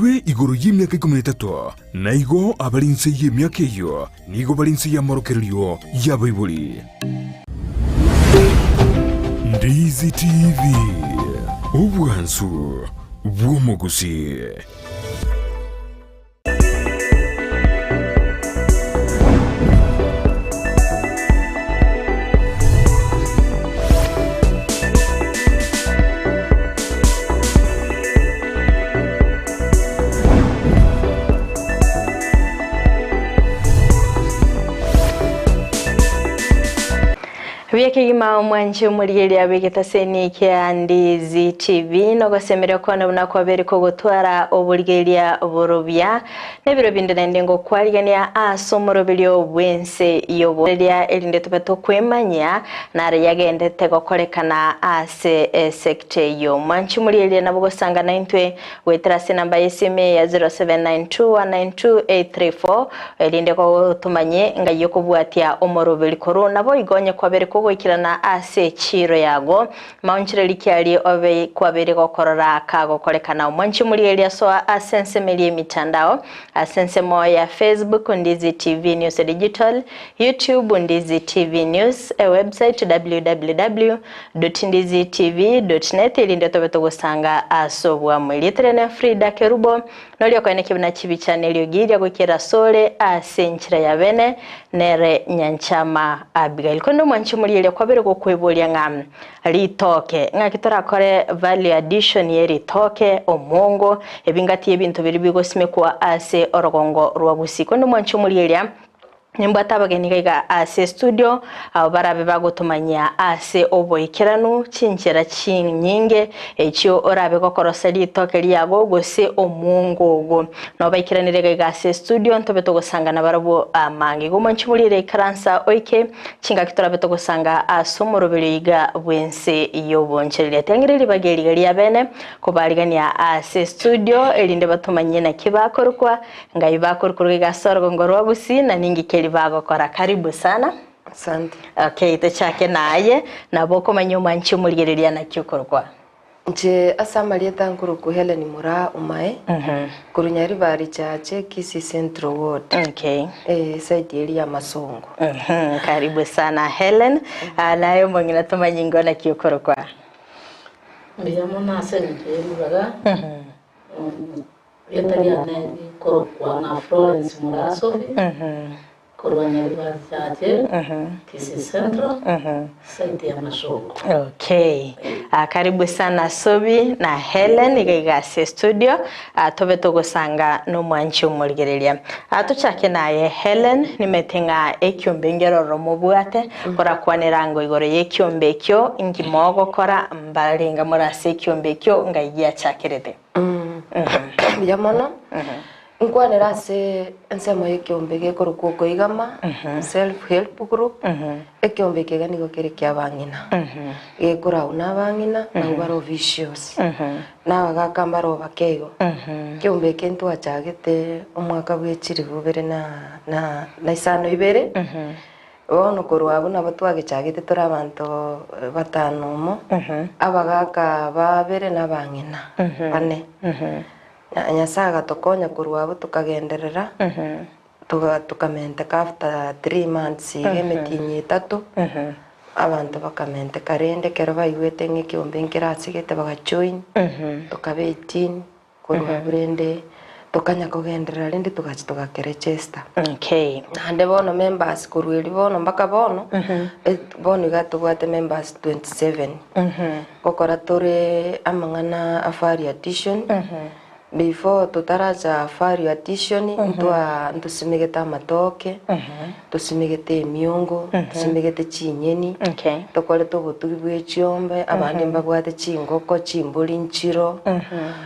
Abaibwoirwe igoro y'emiaka ikomi na etato, na igo abare inse y'emiaka eyio nigo bare inse y'amorokererio y'abaibori. Ndizi TV, obwansu bw'omogusii. Buya kegima omwanche omorigereria bw'egetaseni kia Ndizi TV nogosemeria kwane buna kwabere kogotwara oborigereria borobia nebiro binde naende ngokwarigania ase omoroberio bw'ense y'oboreria erinde tobe tokwemanyia nare yagendete gokorekana ase esekta eyio. Omwanche omorigereria nabo gosanga naintwe Goetera ase enamba y'esimi ya 0792192834, erinde gotomanye ng'ai okobwatia omoroberi korwa naboigo onye kwabere kogoikerana ase echiiro yago. Maonchire rikiarie obe kwabere gokorora kagokorekana. Omwanchi omorieria soa ase ensemo eria emitandao ase ensemo ya Facebook Ndizi TV News Digital, YouTube Ndizi TV News, ewebsite www. Ndizitv.net erinde tobe togosanga ase obwamo. Erieta riane Frida Kerubo, noria okoenekia buna chibicha neriogi riria goikera asore ase enchera ya bene, nere Nyanchama Abigail. Korende omwanchi omorieria kwabere gokweboria ng'a ritoke, ng'aki torakore value addition ye ritoke, omongo, ebingati ebinto biria bigosimekwa ase orogongo rwa Gusii. Korende omwanchi omorieria Nimbwate abageni iga iga ase estudio, abwo barabe bagotomanyia ase oboikeranu chinchera chinyinge echio orabe gokorosa ritoke riago gose omwongo ogo. Nobaikeranire iga iga ase estudio ntobe togosanga nabarabwo amange. Igo mwanche morire ikaransa oike chingaki torabe togosanga ase omoroberio iga bw'ense y'obonchereria. Tiang'ire ribaga eri iga riabene kobarigania ase estudio erinde batomanyie naki bakorokwa Ngai bakorukorwa iga ase orogongo rwa Gusii na ninki keri bagokora. Karibu sana. Asante. Okay, tochake naye, nabo okomanya omwanchi omorigereria naki okorokwa. Inche ase amarieta nkorokwa Hellen Moraa Omae, korwa Nyaribari Chache, Kisii Central Ward, Okay. eh, side eria ya Masongo. Karibu sana Hellen. Ah, naye omong'ina tomanye ingo naki okorokwa. Mbuya mono ase eng'encho ye ribaga, Erieta riane rikorokwa ng'a Florence Murasobi, korwa Nyaribari Chache, Kisii Central, side ya Masongo. Okay. Ah, karibu sana Sobi na Helen iga iga ase studio ah, tobe togosanga nomwanchi omorigereria. Ah, tochake naye Helen nimete ng'a ekiombe ngeroro mobwate korakwanera ango igoro y'ekiombe ekio inki mogokora mbarenga more ase ekiombe ekio ngai giachakerete. Mbuya mono, nkwanere ase ensemo y'ekeombe gekorokwa okoigama, self help group, ekeombe eke iga nigo kere kia abang'ina, gekorau na abang'ina nabwo bare officials, na abagaka mbare bake igo. Ekeombe eke ntwachagete omwaka bwe chilifu ibere na na na isano ibere. Bono korwa abwo nabo twagechagete tore abanto batano omo, abagaaka babere na abang'ina bane. Nyasae agatokonya korwa abwo tokagenderera, tokamenteka after 3 months iga emetienyi etato, abanto bakamenteka rende ekero baigwete ng'a ekeombe nkerasigete bagajoin, tokaba 18. Korwa abwo rende tokanya kogenderera rende togacha togakerechesta. Okay. Naende bono members korwa erio bono mpaka bono, bono iga tobwate members 27. Gokora tore amang'ana a value addition, before totaracha value addition, ntwa ntosimegete amatoke, Tosimegete emiongo, tosimegete chinyeni, Okay. tokorete obotugi bwe chiombe, abande mbabwate chingoko, chimbori nchiro.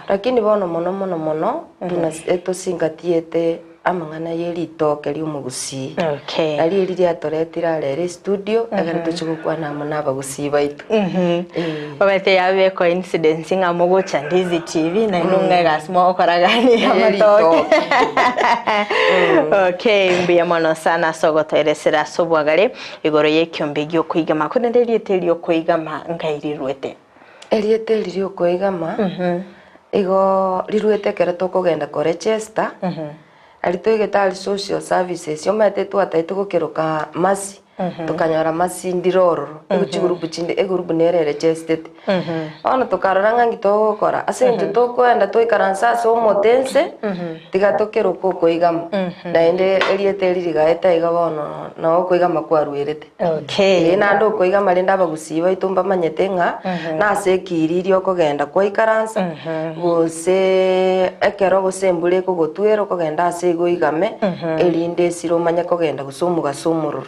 Lakini bono mono mono mono, tuna etosingatiete amang'ana ye ritoke ri'omogusii. Okay. Nario eri riatoretire are ere estudio, ekero tochia gokwana amo na abagusii baito. Eh. Omanyete yabe coincidence ng'a mogocha Ndizi TV naende ng'a egasi mogokoragania Eh, amatoke. ritoke. Okay, mbuya mono sana ase ogotoeresera ase obwagare igoro y'ekiombe gi'okoigama. Korende erieta eri okoigama nkai riruete? Erieta eri riokoigama. Igo riruete ekero tokogenda koregester, aria toigete aria social services, omanyete twataete gokeroka Mercy, tokanyora Mercy ndire ororo, nigo chigroup chinde egroup nere eregestete. Bono tokarora ng'a nki togokora, ase eng'encho tokoenda twaikaransa ase omote nse, tiga tokeroke okoigama, naende erieta eri rigaeta iga bono noo okoigama kwaruerete. Okay. Ee, naende okoigama rende abagusii baito mbamanyete ng'a nase ekiriri okogenda kwaikaransa, gose ekero gose embura ekogotwera okogenda ase igo oigame, erinde esire omanye kogenda gose omogaso omororo.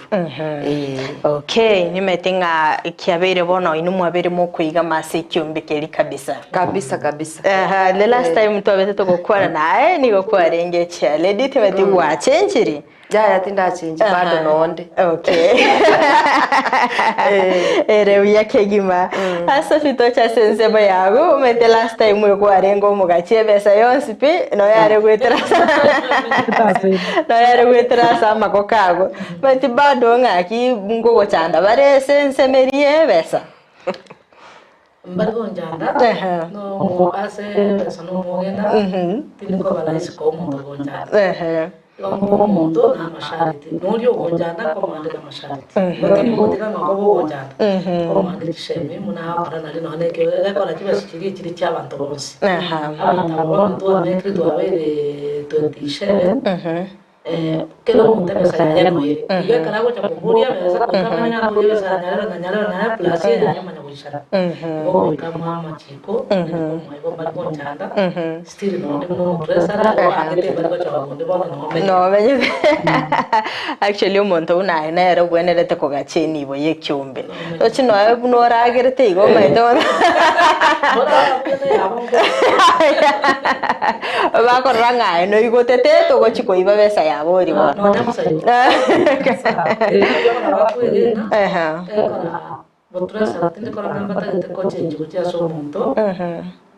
Ee. Okay, nimanyete ng'a kiabeire bono inwe mwabeire mokoigama ase ekiombe keria kabisa. Kabisa kabisa. Aha, the last time twabete togokwana naye nigo kwarenge echialedi timanyeti gwachenchiri. Yaya tindachenchi bado nonde. Okay. Ere buya kegima. Ase fitocha ase ensemo yago omanyete last time ekwarenge omogachi ebesa yonsi pi noyo are goetera noyo are goetera ase amagoko ago. Omanyete bado ng'aki ngogochanda bare ase ensemo eria ya ebesa. Mbare gonchanda Ehe. nomo ase ebesa nomogena tindi koba rahisi koa omonto gonchanda. Ehe. Igo nkoa omonto na amashariti, noria ogonchanda nkomwandera amashariti. Igo tindi gotiga ng'a okoba ogonchanda, nkomwandera chisemi buna agokora naende nonya na ekio egekora chibesa chiria echire chia abanto bonsi. Aha. Abanto aba bono twamekire twabeire 27. Kera omonto ebesa yaye noere. Igo ekero agocha koboria ebesa, goika amanye ng'a naboria ebesa ya nyarebe na nyarebe na nyarebe plus eyaye omanye goisana. Igo goika amoe amachiko, omanye komoa igo mbare gonchanda, still nonde buna omotresara, igo oangete mbare gochora bonde bono nomenye. Nomenyete. Actually omonto buna aye nere obwenerete kogacha enibo ya ekiombe. Roche noe buna oragerete igo omanyete bono. Bono abwo neyabo nko. Bakorora ng'a aye noigotete togochi koiba besa yabo oria bono. Nonya bosa igo. Erio bakwegena, Ehe. ekora boturesa tindi korora ng'a mbatagete gochenji gochia ase omonto.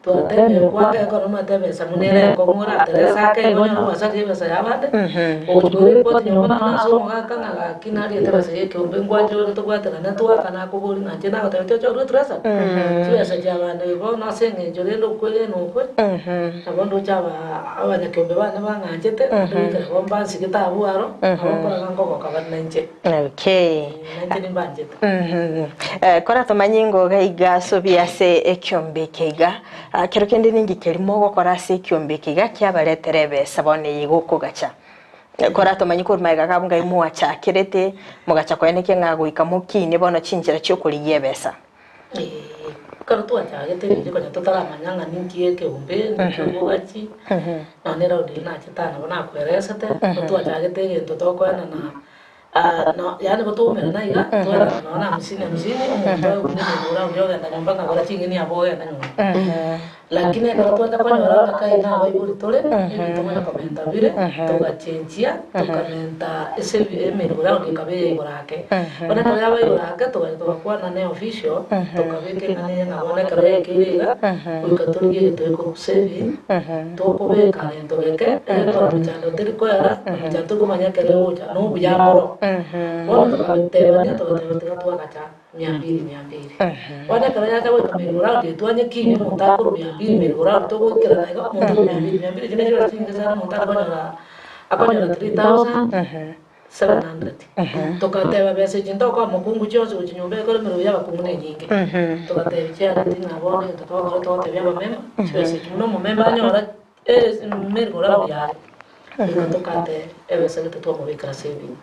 Twatebire kwanga ekero omanyete ebesa buna ere enkong'u oraterese ake igo onyore gwasaria ebesa y'abande, ogochia koirepoti nyomba nonya ase omogaka ng'a gaki nariete ebesa ya ekeombe ngwanche ore tobwaterane twaka nakoboria ng'a inche nagotebetie oche orue tresa chibesa chiabande bono ase eng'encho rende okwegena okwe, nabo ndoche aba abanyakeombe bane bang'anchete naende goikera bo mbansigete abwo aro, nabo nkorora nkogoka bare nainche. Okay. Nainche nimbanchete. Kora tomanye ng'o iga ase obuya ase ekiombe eke iga. Kero kende ninki keria mogokora ase ekiombe eke iga kiabaretera ebesa bono eye iga okogacha. Kora tomanye korwa magega gabo ngai mwachakerete, mogacha koenekia ng'a goika mokinie bono chinchera chiokorigia ebesa. Ekero twachagete riria konya totaramanya ng'a ninki ekeombe, ninki obogachi, nonya na eraundi eyio nachete aa nabo nakweresete, ekero twachagete egento tokoenana Yaani gotoumerana iga, twaenana nonya na hamsini hamsini, omonto aye okunye omogura oria ogenda nyomba ng'a gora ching'eni abwo ogende nyomba. Lakini ekero twacha konyora ng'a kai na abaibori tore, ebinto konya komenta bire, togachenchia, tokamenta ase emerigoro yao ekaba eye igoro ake. Bono ekero yaba igoro ake, togacha togakwana na eofficial, tokabeka eng'ana eye ng'a bono ekero yaikeire iga, goika torigie egento gekorwa saving, tokobeka gento geke, egekora mechando teri koera, na mechando torikomanya ekero egocha, na obuya mboro. Bono togatebania togateba tiga twagacha mia mbiri mia mbiri. Bono ekero yacha goika merry go round etwanyekinia omonto akorwa mia mbiri merry go round togoikerana iga, omonto akorwa mia mbiri mia mbiri echio nachio chinge sana omonto akonyora akonyora 3700. Togateba besa echi ntokoa mokungu chionsi gochia nyomba ekero emeremo ya abakungu ne enyinge. Togatebia chiareti ng'a bono egento togokora togotebia abamemba, chibesa echi buna omomemba anyora merry go round yaye, goika tokate ebesa gete twamobekera saving.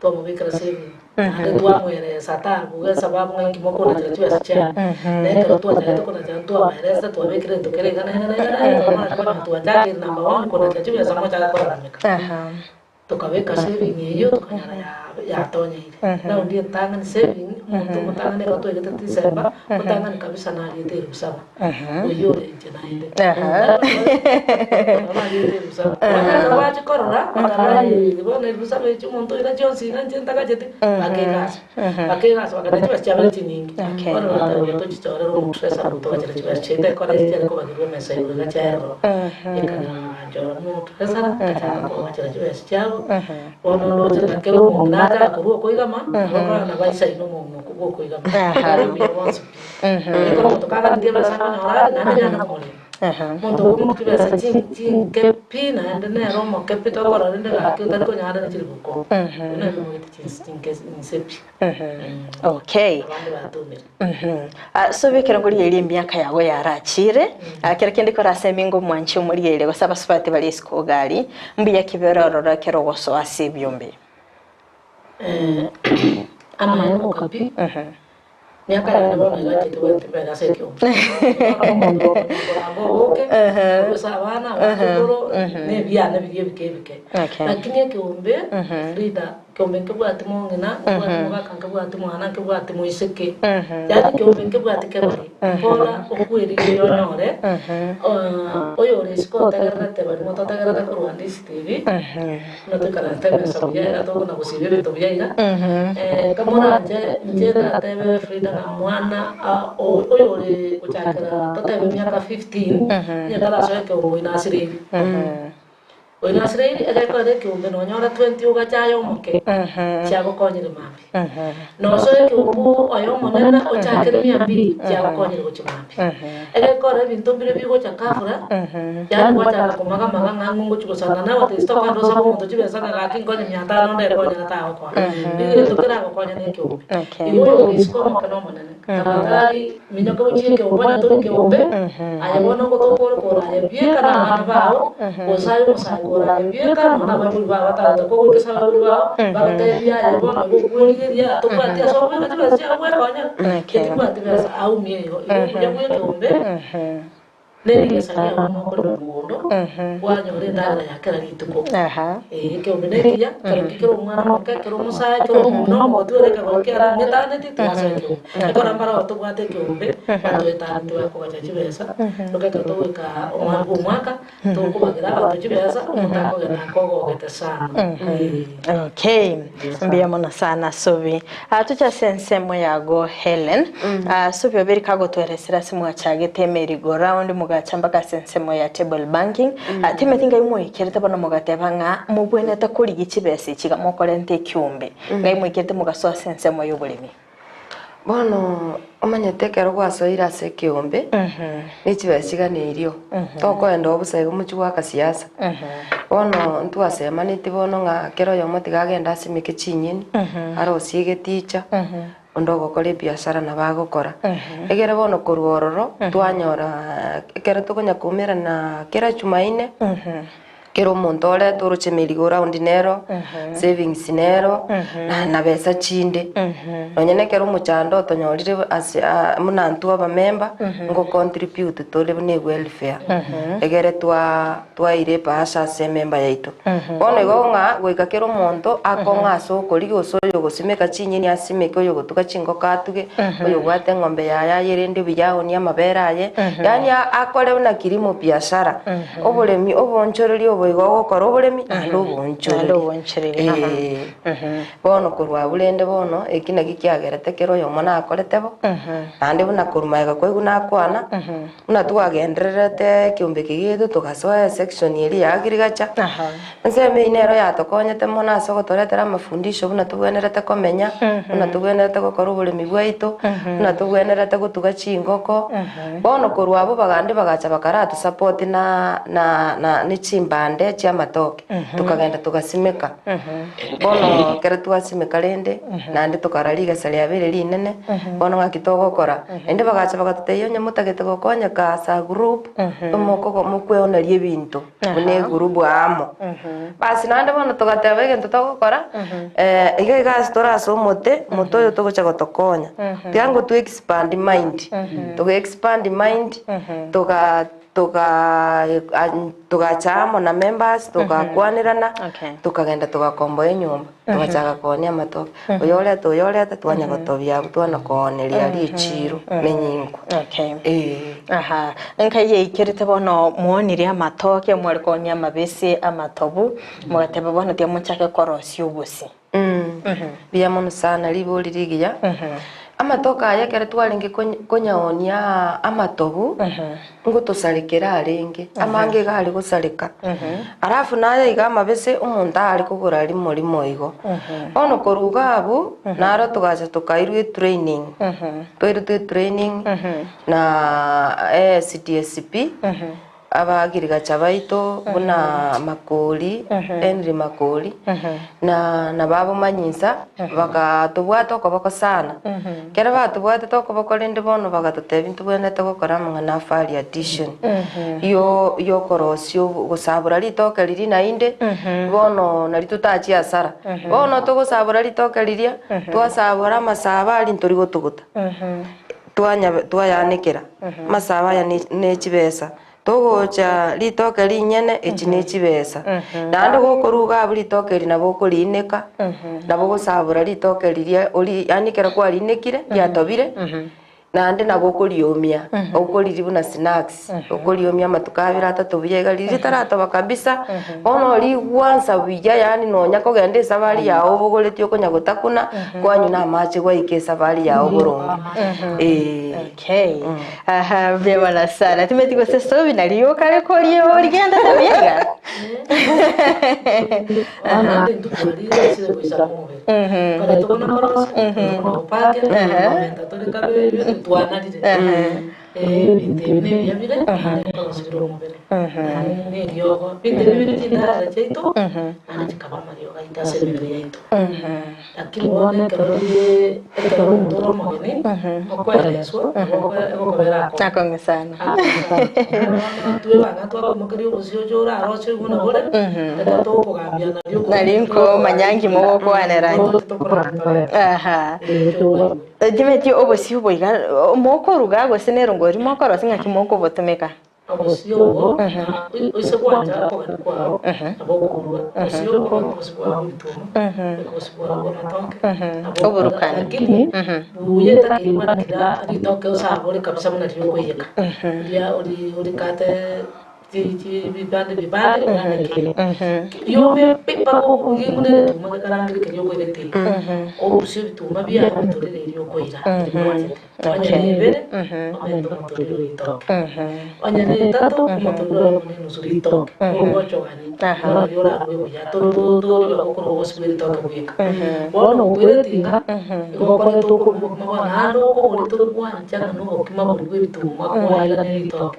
Twamobekera saving, naende twamoeresa tabuga esababu ng'a inki mokonachera chibesa chiane. Na ekero twachagete konachera ntwamoeresa twabekire egento kere iga na iga na iga na iga, twamoracha konyora twachakire number one konachera chibesa mochake korarameka. Tokabeka saving eyio tokanyora yatonyeire. Raundi entang'ani saving, omonto omotang'ani ekero twaigete December, omotang'ani kabisa nariete elfu saba, oyio ore inche naende. Nariete elfu saba. Bono ekero bachia korora, bakarora aye bono elfu saba echi omonto oira chionsi iga inche ntagacheti, bakegasa. Bakegasa bakata chibesa chiabere chinyinge. Bono bagateba tochichorere omotreasurer togachere chibesa chiaito ekero chiare kobagerwa emesa igoro iga chiaerwa. Ekagera baganchora omotreasurer, akachaka kobagachera chibesa chiabo. Bono ndoche ng'a kera omong'ina acha korwa okoigama, nabo okorora nabo aisaine omong'ina okwo bwa okoigama. Bare buya bonsi pi. Ekero omonto kaganeti ebesa akonyora are, naende nyare komorenda. Omonto okoimokia chibesa chinke pi naende nere omoke pi tokorora rende gaki otari konyara ne chilifu ikomi. Oyio nere oimogetie chinke inse pi. Okay. Abande batomire. Ase ekerengo riaria emiaka yago yarachire, kera kende kore ase emingo omwanche omorigereria gose abasubati bare isiko gari, mbuya ki bere ororo ekero ogosoa ase ebiombe? Amaene oka pi, miaka yane bono iga inche tibwati mbere ase ekiombe. Bono omonto okoranga oboke, korwa ase abana, abachokoro, na ebiana biria ebike ebike. Lakini ekiombe, Frida, Ekeombe nkebwati mong'ina, nkebwati mogaka, nkebwati mwana, nkebwati moiseke. Yaani ekeombe nkebwati kebori. Bora okwerigeria onyore, oyore isiko otegererete baria mototegererete korwa Handisi TV, buna toikaranse emesa buya iga tokona gosiba ebinto buya iga, kamoranche inche ndatebe Frida ng'a mwana oyore gochakera totebe emiaka 15, onye tarasoa ekeombe oyio nasireiri. Oyo Nasiraeli egekorera ekeombe nonyora 20 ogache aye omoke, chiagokonyire mambia. Nosoe ekeombe oye omonene ochakere mia mbili, chiagokonyire gochia mambia. Egekorera ebinto mbire bigocha ghafla, yaani gwachaka komagamaga ng'a ng'o ngochia gosana nawe ati tokogenda osabe omonto chibesa ng'a gaki nkonye mia tano ndekonye na tagokoa. Nigo egento keragokonye na ekeombe. Igo oyo ore isiko omoke na omonene. Tafadhali minyoka gochia ekeombe onye tori keombe, aye bono ogotoka ore koraria bieka na abana bao, gose aye omosae koraria bieka nonya na abaibori bao batagotaka kogoika ase abaibori bao, bagotebie aye bono igo okwerigeria tobwati ase okobeka chibesa chiao gwekonya, tibwati besa aumie igo. Igo obuya bwa ekeombe. Nerigesa riao mokorema mogondo, kwanyora endagera ya kera rituko. Ee, ekeombe nekiya, ekero ki kera omwana omoke, kera omosae, kera omong'ina omogotu ore ekegoro kiare ang'etaneti, tigasoa ekeombe. Ekero mbarabwo tobwate ekeombe, batoetaneti bakogacha chibesa, toka ekero togoika omwaka bwa omwaka, tokobagera abanto chibesa, omonto akogenda akogogete sana. Ee. Okay, mbuya mono sana Subi. Ah, toche ase ensemo yago Helen. Ah, Subi oberi kagotweresera ase mwachagete emerry go round mogacha mpaka ase ensemo ya table banking. Ah, timeti ngai moikerete bono mogateba ng'a mobwenerete korigia chibesa echi iga mokorenta ekiombe. Ngai moikerete mogasoa ase ensemo y'oboremi. Bono omanyete ekero gwasoire ase ekeombe, ne chibesa chiganeirio, tokoenda oo bosa igo mochie goaka siasa. Bono ntwasemaneti bono ng'a kera oyomo tiga agende asimeke chinyeni, arosie egeticha, onde ogokora ebiasara nabo agokora. Egere bono korwa ororo, twanyora ekero tokonya koumerana kera jumaine. Kera omonto orete oroche emerigo round nero, savings nero, na na besa chinde. Nonye na ekero omochando otonyorire ase aa buna intwe abamemba, ngo contribute tore buna ewelfare, egere twa twaira ebahasha ase ememba yaito. Bono igo ng'a goika kera omonto akong'e ase okorigia gose oyo ogosimeka chinyeni asimeke, oyo ogotuga chingoko atuge, oyo obwate eng'ombe yaye ayerende buya aonie amabere aye, yaani akore buna kilimo biashara. Oboremi, oboonchoreria obo igo ogokora oboremi naende Naende oboonchoreria. oboonchoreria, aha. Ee. Bono korwa abwo rende bono, eki naki kiagerete kera oyomo nakorete bo, naende buna korwa magega kwaigwa nakwana, buna twagendererete ekeombe eke giaito togasoa esection eria ya agriculture, Aha. ensemo eyio nero yatokonyete mono ase ogotoretera amafundisho buna tobwenerete komenya, buna tobwenerete gokora oboremi bwaito, buna tobwenerete gotuga chingoko. Bono korwa abwo bagande bagacha bakaratosupport na na na ne chimbande chi'amatoke, tokagenda togasimeka. Bono ekero twasimeka rende, naende tokarora rigesa riabeire rinene, bono ng'aki togokora? Naende bagacha bagatotebia onye motagete gokonyeka as a group, mokogo mokweoneria ebinto buna egroup amo. Basi naende bono togateba egento togokora, iga iga ase tore ase omote, omote oyo togocha gotokonya, tiga ngo to expand mind, toga expand mind, toga toga togacha amo na members, togakwanerana, Okay. tokagenda togakomboa enyomba, togachaka koonia amatoke, oyo oreta oyo oreta, twanya gotobia abwo twana kooneria aria echiro, menyinko. Okay. Eeh. Aha, nkai yaikerete bono mwoonirie amatoke, mware koonia amabese amatobu, mogateba bono tiga mochake korosia obosie. Mbuya mono sana ribori rigiya. Amatoke aya ekero twarenge konyaonia amatobu, ngotosarekera arenge, amange iga are gosareka. Alafu naye iga amabese omonto are kogora rimo rimo igo. Bono korwa iga abwo, naro togacha tokairwa etraining, twairwetwe etraining na SDSP. Abagirigacha baito buna Makori, Henry Makori, na nababomanyinsa, bagatobwata okoboko sana. Ekero batobwatete okoboko rende bono bagatotebia ntobwenerete gokora amang'ana a value addition, yo yokorosia gosabora ritoke riria naende, bono nario totachie hasara. Bono togosabora ritoke riria, twasabora amasabo aria ntori gotuguta. Twayanekera amasabo aya ne chibesa, togocha ritoke rinyene echi ne chibesa. Naende gokoruga abwo ritoke eri nabo okoriineka, nabo ogosabora ritoke riria ori yaani ekero kwarinekire riatobire, naende nabo okoriomia, okoriria buna snacks, okoriomia amatuko abere atato buya iga riria ritaratoba kabisa, bono rigwansa buya yaani nonya kogenda esabari yago obogoretie okonya gotakuna, Kwanywa namache gwaika esafari yao boronge. Ee. Okay. Aha, mbuya mono sana. Timeti gose sobi nari okare koria origenda tabiega. Naende intwe twarire ase goisa omobere. Kare tokona korosia, tokona gopakera, komenta tore kabere, twanarire. Ebinto ebi nebiya bire, naende bikorosia bire omobere, naende na eriogo. Ebinto ebi bire chindagera chiaito, naende chikaba amariogo aito ase emebere yaito. Lakini bono ekero bire ekero omonto ore omogeni, okoereswa, nabo egokobera akong'u. Akong'u sana. Akong'u sana. Bono intwe abana twakoimokeria obosio oche orarosie buna bore, ekero togokogambia nario Nari nkomanya nki mogokwanera. Aha. Timeti obosio obo iga mokoruga gose nerongori mokorosia ng'aki mokobotumeka? Obosio obo oise gwancha okogania kwao nabo okoboruga. Obosio obo obosio bwao bw'ebituma, obosio bwao bw'amatoke, nabo okoruga. Lakini buya etakeirwe buna kera ritoke osabore kabisa buna riria okoiyeka. Riria orikate bibande bibande oranekere riome pi mpaka obuge buna egetuma gekarangire keria okoireteire orusie ebituma biaye obitorere erio okoira erio bwanchete onye ne ibere omente omotorero ritoke onye ne etato omotorero oyomo ne enusu ritoke ogochogani igo nario orarue buya torio okorwa obosi bwe ritoke bweka bono okoireti iga igo okoreta okorwa obokima bono naende okogora tori gwancha ng'a nobokima boria bwa ebituma kwaira ne ritoke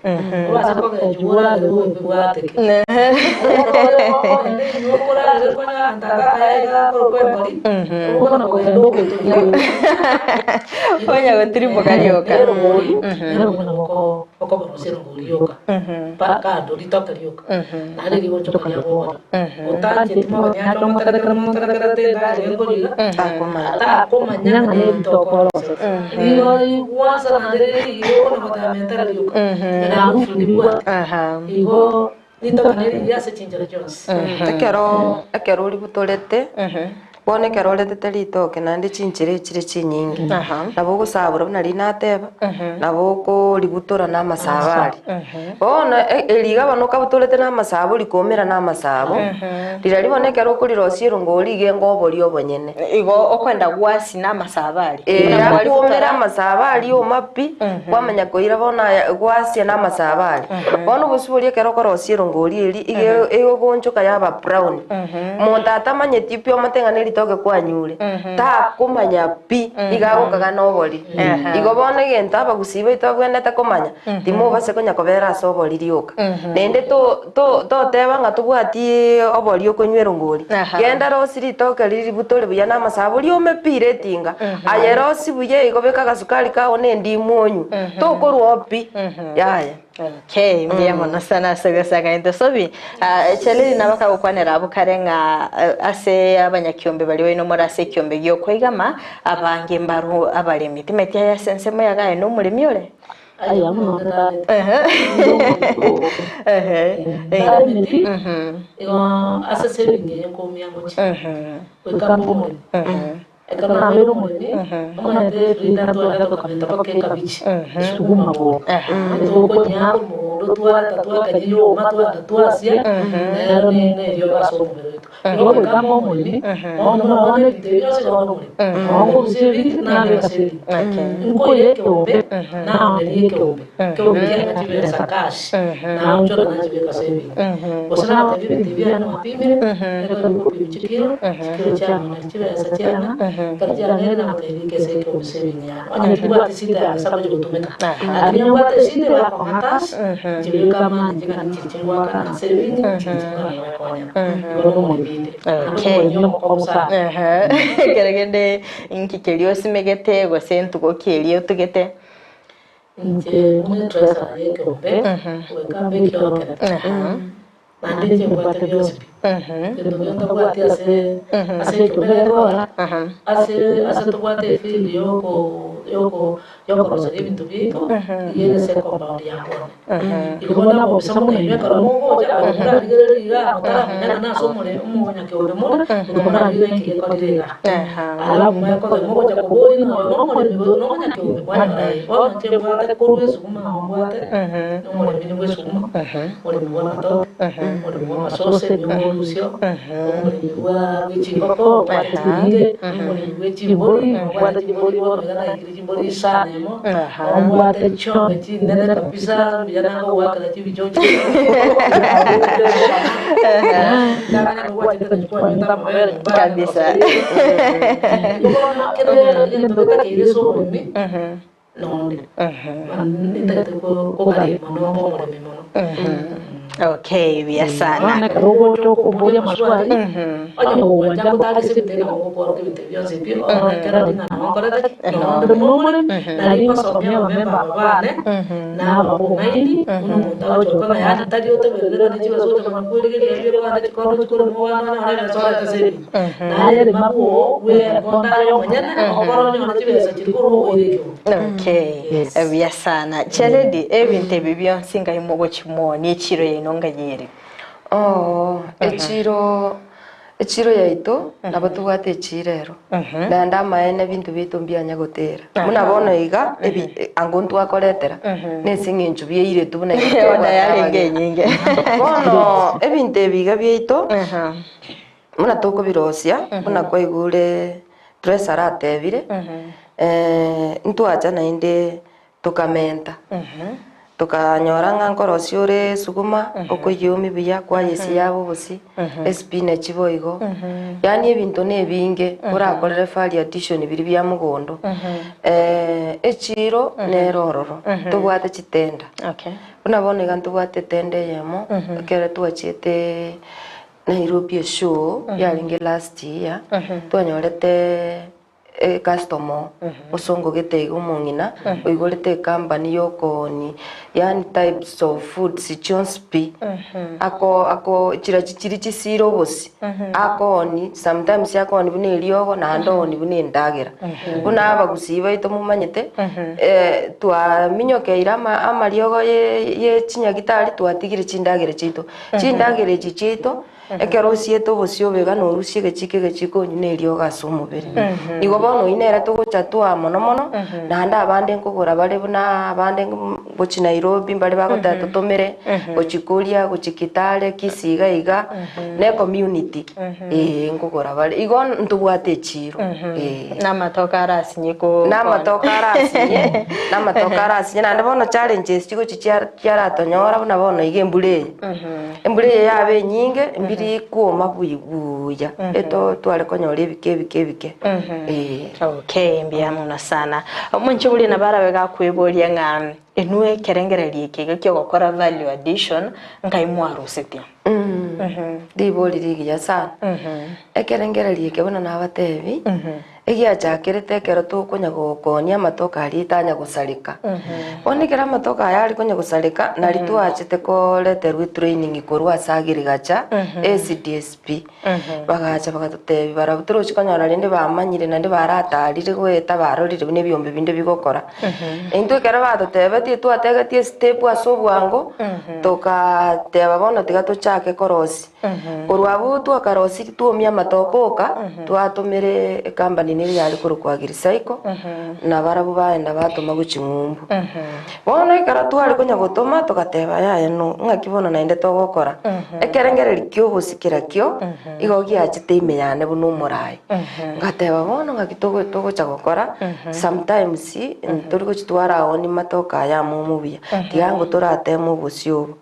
Obase kogechigwa oragere obobe bwateke. Okogenda enywe okoragere konya abanto aba akaya iga akorokwa engori, okona kogenda ogoturia. Onya gotirimboka rioka. Erongori, nero buna okoborosia erongori yoka. Kando ritoke rioka. Naende rigochoka riabori. Otancheti mogeni ache omoterekere omoterekere endagera ekori iga, takomanya ng'a neritoke oroseti. Nigo rigwansa naende riria okona goteba mentera rioka, na harufu ndibwate. Igo ritoke nerigiya ase chinchera chionsi. Ekero ekero oributorete. Bono ekero oretete ritoke naende chinchera echire chinyinge, nabo ogosabora buna riria nateba, nabo okoributora na amasabo aria. Bono eri iga bono okabutorete na amasabo rikomera na amasabo, rirorio bono ekero okorirosia erongori iga enga oboria obonyene. Igo okwenda gwasi na amasabo aria. Ee, Buna akwomera kwaributora. amasabo aria oma pi, kwamanya koira bono aya gwasia na amasabo aria. Bono obosie boria ekero okorosia erongori eria, iga egoonchoka yaba brown. Monto atamanyeti pi omote ng'a neritoke kwanyure, takomanya pi, iga agokaga nobori. Igo bono egento abagusii baito babwenerete komanya, timobase konya kobera ase obori rioka. Naende to- to- toteba ng'a tobwati obori okonywa erongori, genda rosi ritoke riria ributore buya na amasabo riome pi retinga, aye rosi buya igo beka agasukari kao na endimu onywe, tokorwa oo pi, yaya. Okay, mbuya mono sana ase ogosanga into sobi. Ah, Chelili nabo akagokwanera abwo kare ng'a eh, ase abanyakiombe baria baino more ase ekiombe giokoigama abange mbaru abaremi. Timeti aye ase ensemo ya gaye nomoremi ore? Aye abwo nonde tareti. Ehe. Ehe. Ntaremeti, Mhm. igo ase saving eye nkoumia ngochia. Mhm. Goika mbe omoremi. Mhm. Ekero nabeire omoremi, omanyete Frida ntwarete tokamenta mpaka ekabichi, esuguma bono. Tokonyia korwa mogondo twareta twakanyia yoma twagenda twasia, nero ne neriogo ase omobere oito. Igo goika mbe omoremi, bono buna bono ebinto ebi bionsi igo bono omoremi. Nabo nkorusia ebiri, nabeka ase ebiri. Nkoira ekeombe, naoneria ekeombe, ekeombe kiane chibesa cash, naonchora nachibeka ase ebiri. Gose nabatebia ebinto ebi biane mwapimire, ekero bikopimwa chikiro, chikiro chiang'ana chibesa chiang'a, ekero chiang'eire nabatebia ika ase ekeombe ase ebinto yane. Onye tibwati esida ya gesa gochia gotumeka, lakini onye obwate esida ebakong'a cash, nchibeka amani ching'ana chiria chingoakana ase ebinto, chiria ching'ana gokonyera. Igo nomoremi inde. Naende omoremi omokong'u sana. Ekero kende inki keria osimegete gose ntugo ki eria otugete? Inche buna etreasure y'ekeombe, goika mbe ekiorokere, naende inche mbwate bionsi pi. Egento keria ntabwati ase ase ekeombe gekogera, ase ase tobwate efield yoko yoko yokoroseria ebinto biaito, iga ere ase ecompound ya kwane. Igo bono abobisa buna inwe ekero mogocha, aba morarigererie igaa motaramanya ng'a nase omore omonyakeombe more, goika morarigererie nki gekorire igaa. Alafu mwekobe mogocha koboria ng'a oyo nomoremi gose nomonyakeombe, mwanyora ee. Bono inche mbwate korwa esuguma nabo mbwate, nomoremi nigo esuguma, omoremi bwa amatoke, omoremi bwa amasosa, emiogo orusio, omoremi bwa bwe chingoko, mbwate chinyinge, omoremi bwe chimbori, mbwate chimbori bono iga naikire chimbori isano emo, Ombwate chiombe chinene kabisa, mbuya nagogoakera chibicha oche Kabisa. Igo bono kere egento getakeire ase oboremi nonde nintagete kogaria mono mbe omoremi mono. Okay, buya sana. Bono ekero ogocha okomboria amaswali, onye kogwancha ngotagese ebinto ebi nabo ngokworokia ebinto ebi bionsi pi, ekero ring'ana nabo nkorete ki, nonde buna omoremi, nari ngosomia abamemba aba bane, naba obong'aini, buna omonto agochoka ng'a yaani tari oteberere ng'a nechibesa ogocha konya kwerigeria ebi okogenda chikondo chikorema obande onyore ebesa orete ase ebinto. Naye rema bwoo bw'ekonda aye omonyene, okore onyore chibesa chiria korwa okoira ekeombe. Okay, buya sana. Chialedi, ebinto ebi bionsi ngai mogochimonia echiro yaino ngai ere? Oo, echiro echiro yaito nabo tobwate echiro ero, naende amaene ebinto biaito mbianya gotera. Buna bono iga ebi ango ntwakoretera, na ase eng'encho biairetwe buna intwe Ona tobwate yarenge abageni. enyinge. Bono ebinto ebi iga biaito, buna tokobirosia, buna kwaigure Treasurer atebire, ntwacha naende tokamenta, tokanyora ng'a nkorosia ore esuguma, okoyiomi buya, kwayesia yaba obosie, espinach boigo, yaani ebinto na ebinge orakorere value addition biria bia mogondo. Echiro nere ororo, tobwate chitenda, buna bono iga ntobwate etenda eyemo, ekero twachiete Nairobi eshow yarenge last year twanyorete ecustomer mosongo gete iga omong'ina oigorete ecompany yokooni yaani types of foods chionsi pi ako ako chirachi chiri chisire obosie akooni sometimes akooni buna eriogo naende ooni buna endagera. Buna abagusii baito momanyete twaminyokeire ama amariogo ye ye chinyagitari twatigire chindagera chiaito. Chindagera echi chiaito, ekero osiete obosio obo iga norusie egechiko egechiko onywe na eriogo ase omobere. Igo bono oyio nere togocha twaa mono mono, naende abande nkogora bare buna abande gochia Nairobi mbare bagoteba totomere, gochia Kuria, gochia Kitale, Kisii iga iga, na ecommunity eh nkogora bare. Igo ntobwate echiro eh. Na amatoke arasinye ko Na amatoke arasinye, na amatoke arasinye naende bono challenges chigochia chia chiaratonyora buna bono iga embura eye. Embura eye yaba enyinge, mbiri kwoma bui buya, eto tware konyora ebike ebike ebike eh. Okay, mbuya mono sana. Omonche oria nabo arabe gakweboria ng'a inwe ekerengererio eke iga kiogokora value addition nkai mwarusetie? Ribori rigiya sana. Ekerengererio eke buna nabatebi, egiachakerete ekero tokonya gokonia amatoke aria etanya gosareka. Bono ekero amatoke aya are konya gosareka, nari twachete koreterwa etraining korwa ase agriculture, ACDSP. Bagacha bagatotebia barabwo torochi konyora rende bamanyire naende baratarire goeta barorire buna ebiombe binde bigokora. Intwe ekero batotebetie twategetie estep ase obwango, tokaateba bono tiga tochake korosia. Korwa abwo twakarosirie twomia amatoke oka, twatomire ecompany. Ekampuni eria yare korokwa Agricycle, na barabwo baenda batoma gochia ng'umbu. Bono ekero tware konya gotoma togateba yaya no ng'aki bono naende togokora, ekerengererio kia ogosikera kio igo giachete ime yane buna omoraai. Ngateba bono ng'aki togo togocha gokora, sometimes ntori gochi twaraoni matoke aya amo omobuya, tiga ango torateme obosio obo.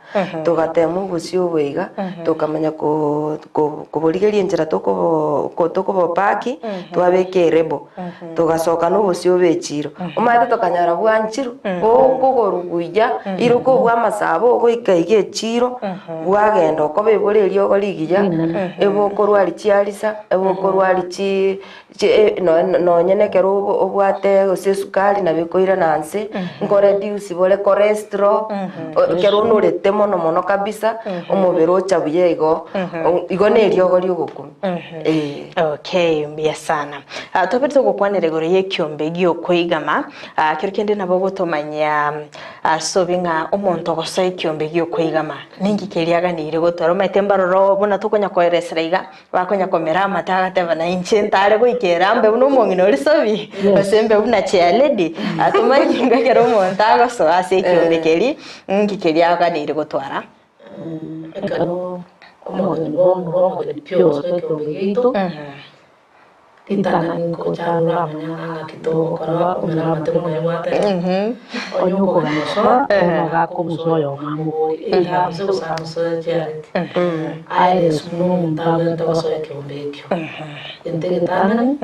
Togatema obosio obo iga, tokamanya ko ko koborigeria enchera tokobo ko tokobopaki, twabeka erebo, togasoka na obosio obo echiro. Omanyete tokanyora bwanchirwe, bokogorwa buya, ire okobua amasabo ogoika iga echiro, bwagenda okoba ebore eriogo rigiya, ebokorwari chiarisa, ebokorwari chi nonye nekero obwate gose esukari nabo ekoirana nse, nkoreduce bore cholesterol, ekero onorete mono mono kabisa, omobere ocha buya igo, igo na eriogo ria ogokumia, eh. Okay, mbuya sana. Ah, tobere togokwanera igoro y'ekiombe gi'okoigama, ah, kero kende nabo ogotomanyia ase obe ng'a omonto ogosoa ekiombe gi'okoigama, ninki keria aganeirie gotwara? Omanyete mbaroro buna tokonya koeresera iga, Bakonya komera amate agateba, Na inche ntare goika ere ambe buna omong'ina oria sobi, gose mbe buna chairlady. Atomanye inga ekero omonto agosoa ase ekiombe keria, nki keria aganeire gotwara. Ekero omogeni bono ore omogeni pi ogosoa ekiombe giaito, ritang'ani ngocha arure amanye ng'a ng'aki togokora omere amate buna oyio gwateba. Onye okogania gosoa, bono gakogusa oyomo amoborie, eira gose gosamusa chiareti. Aye Yeso buna omonto agwenerete gosoa ekeombe ekio. Gento egetang'ani,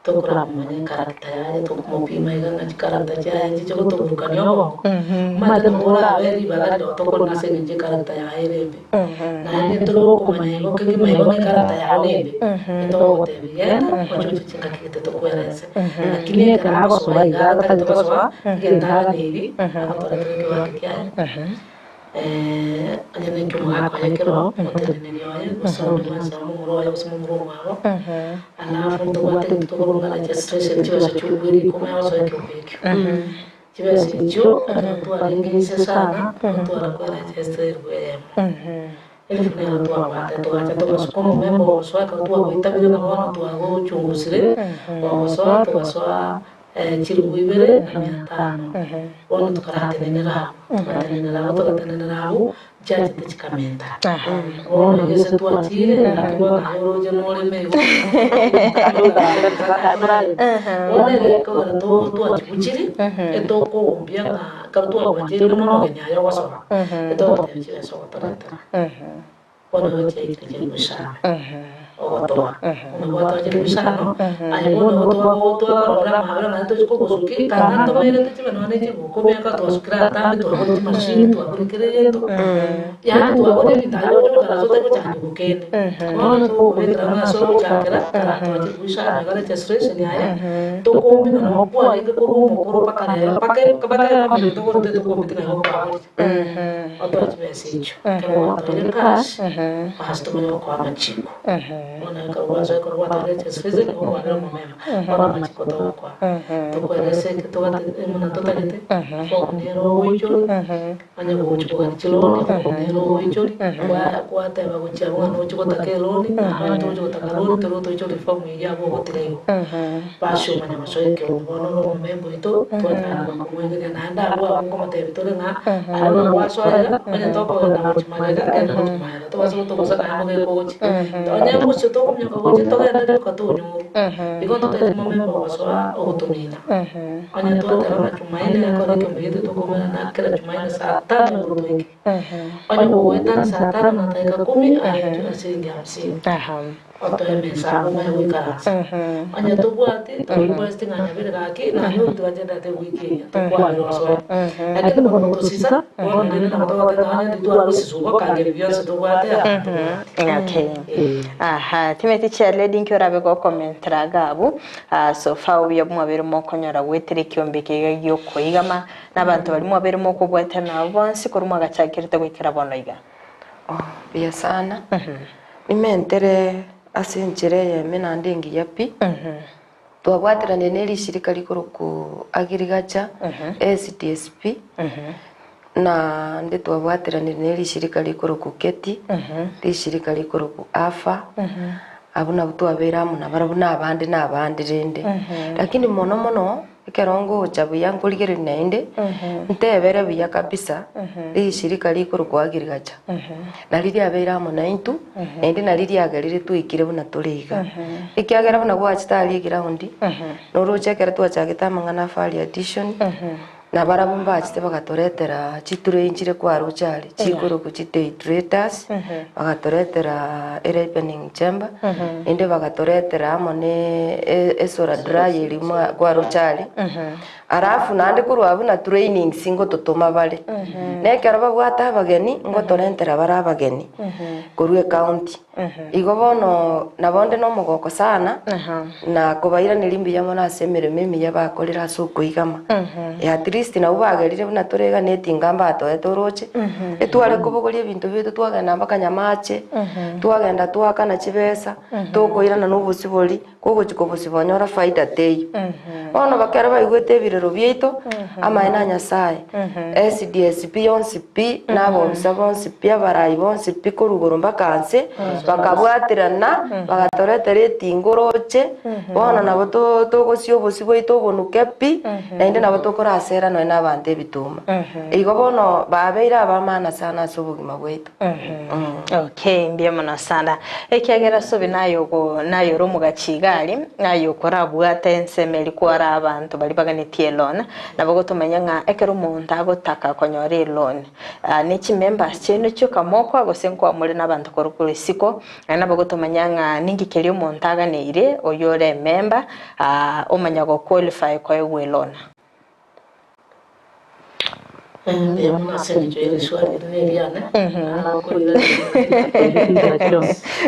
tokoramomanya echaracter yaye, tokomopima iga ng'a chicharacter chiaye nchiche gotoburukania obongo. Omanyete nabo orabe ribaga rirorio tokorina ase eng'encho echaracter yaye ere embe. Naende ntore okomanya igo kegima igo ng'a echaracter yao nembe, etogogotebia genda oche oche chingaki gete tokwerense. Lakini ekero agosoa iga agatagete gosoa, egento aganeirie, agotoretera ekewango kiaye. Onye ninki omogaka oye ekero omoteneneri oye, gose onde bwensi nabo momura oye gose momura omwabo, alafu ntobwate egento tokorwa ng'a registration chibesa chi'okoigwa rikumi agosoa ekeombe ekio. Chibesa echio ekero twarenge inse sana, otwara kweregister elifu eyemo. Elifu nero twabwate togacha togasuka omomemba ogosoa ekero twagoitabire ng'a bono twagochungusire, ogosoa togasoa Chilifu ibere na mia tano. Bono tokaratenenera abwo, togatenenera abwo, togatenenera abwo, nchiachete chikamenta. Bono iga ase twachire, ngatubwa naye oroche noreme igo, bono ere ekogera twachibuchiri, etokogombia ng'a ekero twagwancheire buna omogeni aye ogosoa, etogotebia chibesa ogotoretera. Bono igo chiaikire chilifu isano ogotoa. Buna gwatoa chilifu isano, aye bono igo twakorora amabera naende tochi kogosukia, kanga ntomairete chibe nonya ne chilifu ikomi eka twasukire atambe twagora chimashini twagora kera egento, yaani twagora ebinto aye oche goikaransa otari gochangiwa kende. Bono togokobekera ng'a ase ogochakera, karatoa chilifu isano iga registration aye, tokombina nabo kwarenge korwa omokoro mpaka rero mpaka mpaka ecompany togorete tokombeti ng'a igo kwagorire. Otoe chibesa echio, ekero gwatoire cash, basi tomanye gokoa amachiko. Bono ekero gwasoa ekero gwatoire registration nigo kwabera omomemba, bono amachiko togokoa. Tokoeresa eke togate buna totagete, form nere ogoichoria, onye gogochia kogania chiloni, form nere ogoichoria, kwa kwateba gochia abwo ng'a nochi gotaka eloni, naende togochi gotaka loan, tore toichorie form eyio abwo ogotira igo. Basi omanye gosoa ekeombe bono ore omomemba oito, twataka komwegeria naende abwo abwo nkomotebia tore ng'a aye bono gwasoa iga, onye tokogenda gochia magega, genda gochia magega, tobase gotogosa naye mogeka ogochia. Onye bosio tokominyoka gochia togende rioka tonyorwa. Igo ntotagete momemba ogosoa ogotomina. Onye twateba ng'a Jumaine ekero ekeombe gieto tokomerana kera Jumaine saa tano igoro toike. Onye kogoetana saa tano na dakika kumi, aye chuna siringi hamsini. Otoe emesa abwo omanye goikaransa. Onye tobwati, torequest ng'a nyabere gaki, nanyora twanche ndate ewiki eye, tokwabera osoe. Lakini bono gotosisa, bono rende nabo togoteba ng'a onye ntitware gosisuba okange ebi bionsi tobwate aa tobwati. Okay. Aha, timeti chairlady inki orabe gokomentera iga abwo, so far obuya mwabeire mokonyora goetera ekiombe eke iga giokoigama, na abanto baria mwabeire mokobwatana nabo bonsi korwa mwagachakerete goikera bono iga. Oh, mbuya sana. Nimentere ase enchera eyemo naende engiya pi, twabwateranire ne rishirika rikorokwa Agriculture, SDSP, naende twabwateranire ne rishirika rikorokwa KETI, rishirika rikorokwa AFA. Abwo nabwo twabeire amo nabarabwo na abande na abande rende. Lakini mono mono, ekero ngocha buya nkorigereria naende, ntebere buya kabisa, rishirika rikorokwa agriculture, nari riabeire amo naintwe, naende nari riagerire twaikire buna tore iga. Ekiagera buna gwachete aria eground, noroche ekero twachagete amang'ana a value addition, Nabarabwo mbachete bagatoretera chiturei nchire kwaroche aria, chikorokwa chidehydrators, bagatoretera eripening chamber, naende bagatoretera amo ne esolar dryer eria mwa kwaroche aria. Alafu naende korwa abwo na trainings ngototoma bare. Na ekero babwate abageni, ngotorentera bare abageni korwa ecounty. Igo bono nabo nde nomogoko sana, na kobairaneria mbuya mono ase emeremo emiya bakorire ase okoigama. At least nabwo bagerire buna tore iga na etinga mbatoete oroche, etware kobogoria ebinto biaito twagenda mpaka Nyamache, twagenda twaakana chibesa, tokoirana na obosibori, kogochia kobosiba onyore faida teiyo. Bono bakero baigwete ebirero biaito, amaene a Nyasaye, SDSP yonsi pi, na abobisa bonsi pi, abarai bonsi pi korwa igoro mpaka nse, bakabwaterana, bagatoretera etinga oroche, bono nabo to- togosia obosio bwaito obonuke pi, naende nabo tokorasera nonya na abanto ebituma. Igo bono babeire ab'amaana sana ase obogima bwaito. Okay, mbuya mono sana. Ekiagera sobi naye ogo naye ore omogachi iga aria, naye okorabwate ensemo eria kwara abanto baria baganetie eloan, nabo gotomanya ng'a ekero omonto agotaka konyora eloan, ah, ne chimembers chiaino chioka mokoa gose nkoa more na abanto korwa korwa isiko, naende nabo gotomanya ng'a ninki keria omonto aganeire oyio ore emember, ah, omanya go qualify koegwa eloan. Mbuya mono ase eng'encho ye riswali eri neriane,